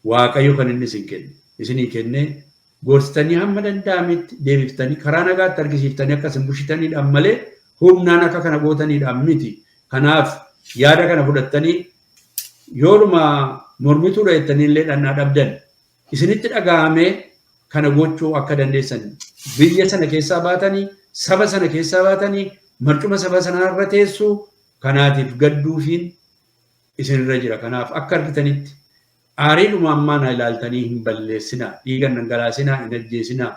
Waaqayyo kan inni isin kenne isinii kennee gorsitanii hamma danda'ametti deebiftanii karaa nagaatti argisiiftanii akka isin bushitaniidhaan malee humnaan akka kana gootaniidhaan miti. Kanaaf yaada kana fudhattanii yoodhuma mormituudha jettanii illee dhannaa dhabdan isinitti dhaga'amee kana gochuu akka dandeessan, biyya sana keessaa baatanii, saba sana keessaa baatanii, marcuma saba sanaa irra teessuu kanaatiif gadduufiin isinirra jira. Kanaaf akka argitanitti aariidhuma ammaa na ilaaltanii hin balleessinaa, dhiiga hin dhangalaasinaa, hin ajjeesinaa,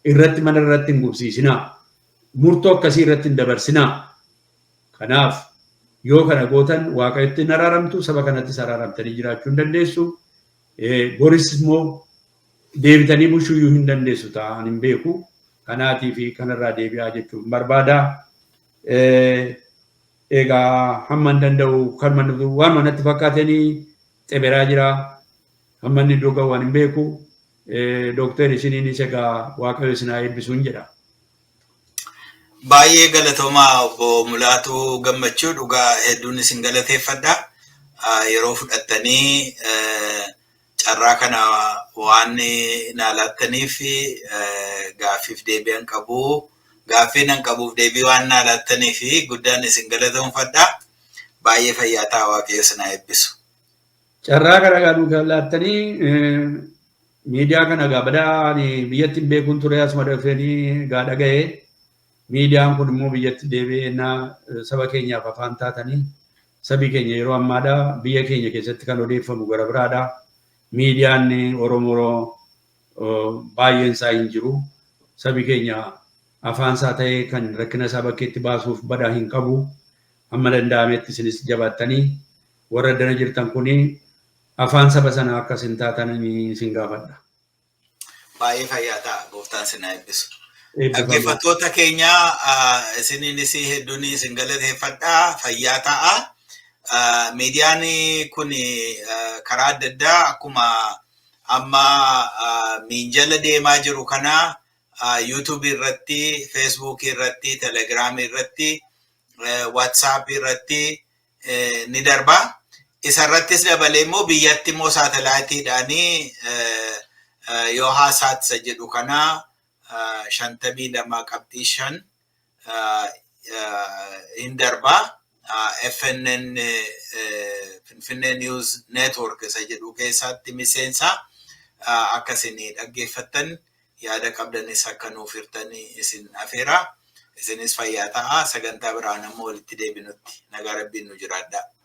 irratti mana irratti hin gubsiisinaa, murtoo akkasii irratti hin dabarsinaa. Kanaaf yoo kana gootan Waaqayyotti hin araaramtu, saba kanattis araaramtanii jiraachuu hin dandeessu. Boris immoo deebitanii bushuyyuu hin dandeessu ta'an hin beeku. Kanaatii fi kanarraa deebi'aa jechuun barbaada. Egaa hamma hin danda'u kan waan manatti fakkaatanii xeberaa jira. Hamma inni iddoo ga'u waan hin beeku. Dooktar, isiniinis egaa Waaqayyo isin haa eebbisuun jedha. Baay'ee galatoomaa, obbo Mulaatuu Gammachuu, dhugaa hedduun isin galateeffadha. Yeroo fudhattanii carraa kana waan naa laattaniif, gaaffiif deebi'an qabu. Gaaffii nan qabuuf deebii waan naa laattaniif guddaan isin galatoomfadha. Baay'ee fayyaa ta'a, Waaqayyo isin haa eebbisu. Carraa kana gaa nuu laattanii, miidiyaa kana gaa badaa biyyatti hin beekuun ture, asuma dhufeenii gaa dhaga'ee, miidiyaan kun immoo biyyatti deebi'ee saba keenyaaf afaan taatanii, sabi keenya yeroo ammaadha biyya keenya keessatti kan odeeffamu gara biraadha. Miidiyaan Oromoo baay'een isaa hin jiru. Sabi keenya afaan isaa ta'ee kan rakkina isaa bakkeetti baasuuf badaa hin qabu. Hamma danda'ametti isinis jabaattanii warra dana jirtan kuni afaan saba sanaa akka isin taatan isin gaafadha. Baay'ee fayyaa ta'a, gooftaan isin haa eebbisu. Dhaggeeffattoota keenya, isiniinis hedduun isin galateeffadha, fayyaa ta'a. Miidiyaan kun karaa adda addaa akkuma amma miinjala deemaa jiru kana YouTube irratti, Facebook irratti, Telegram irratti, WhatsApp irratti ni darba. Isarrattis dabalee immoo biyyatti immoo saatalaayitiidhaanii yoo haasaatisa jedhu kana 52.5 hin darba. FNN, Finfinnee News Network isa jedhu keessatti miseensa akka isin dhaggeeffattan, yaada qabdanis akka nuuf hirtanii isin afeera. Isinis fayyaa ta'a. Sagantaa biraan ammoo walitti deebinutti nagaa Rabbiin nu jiraadha.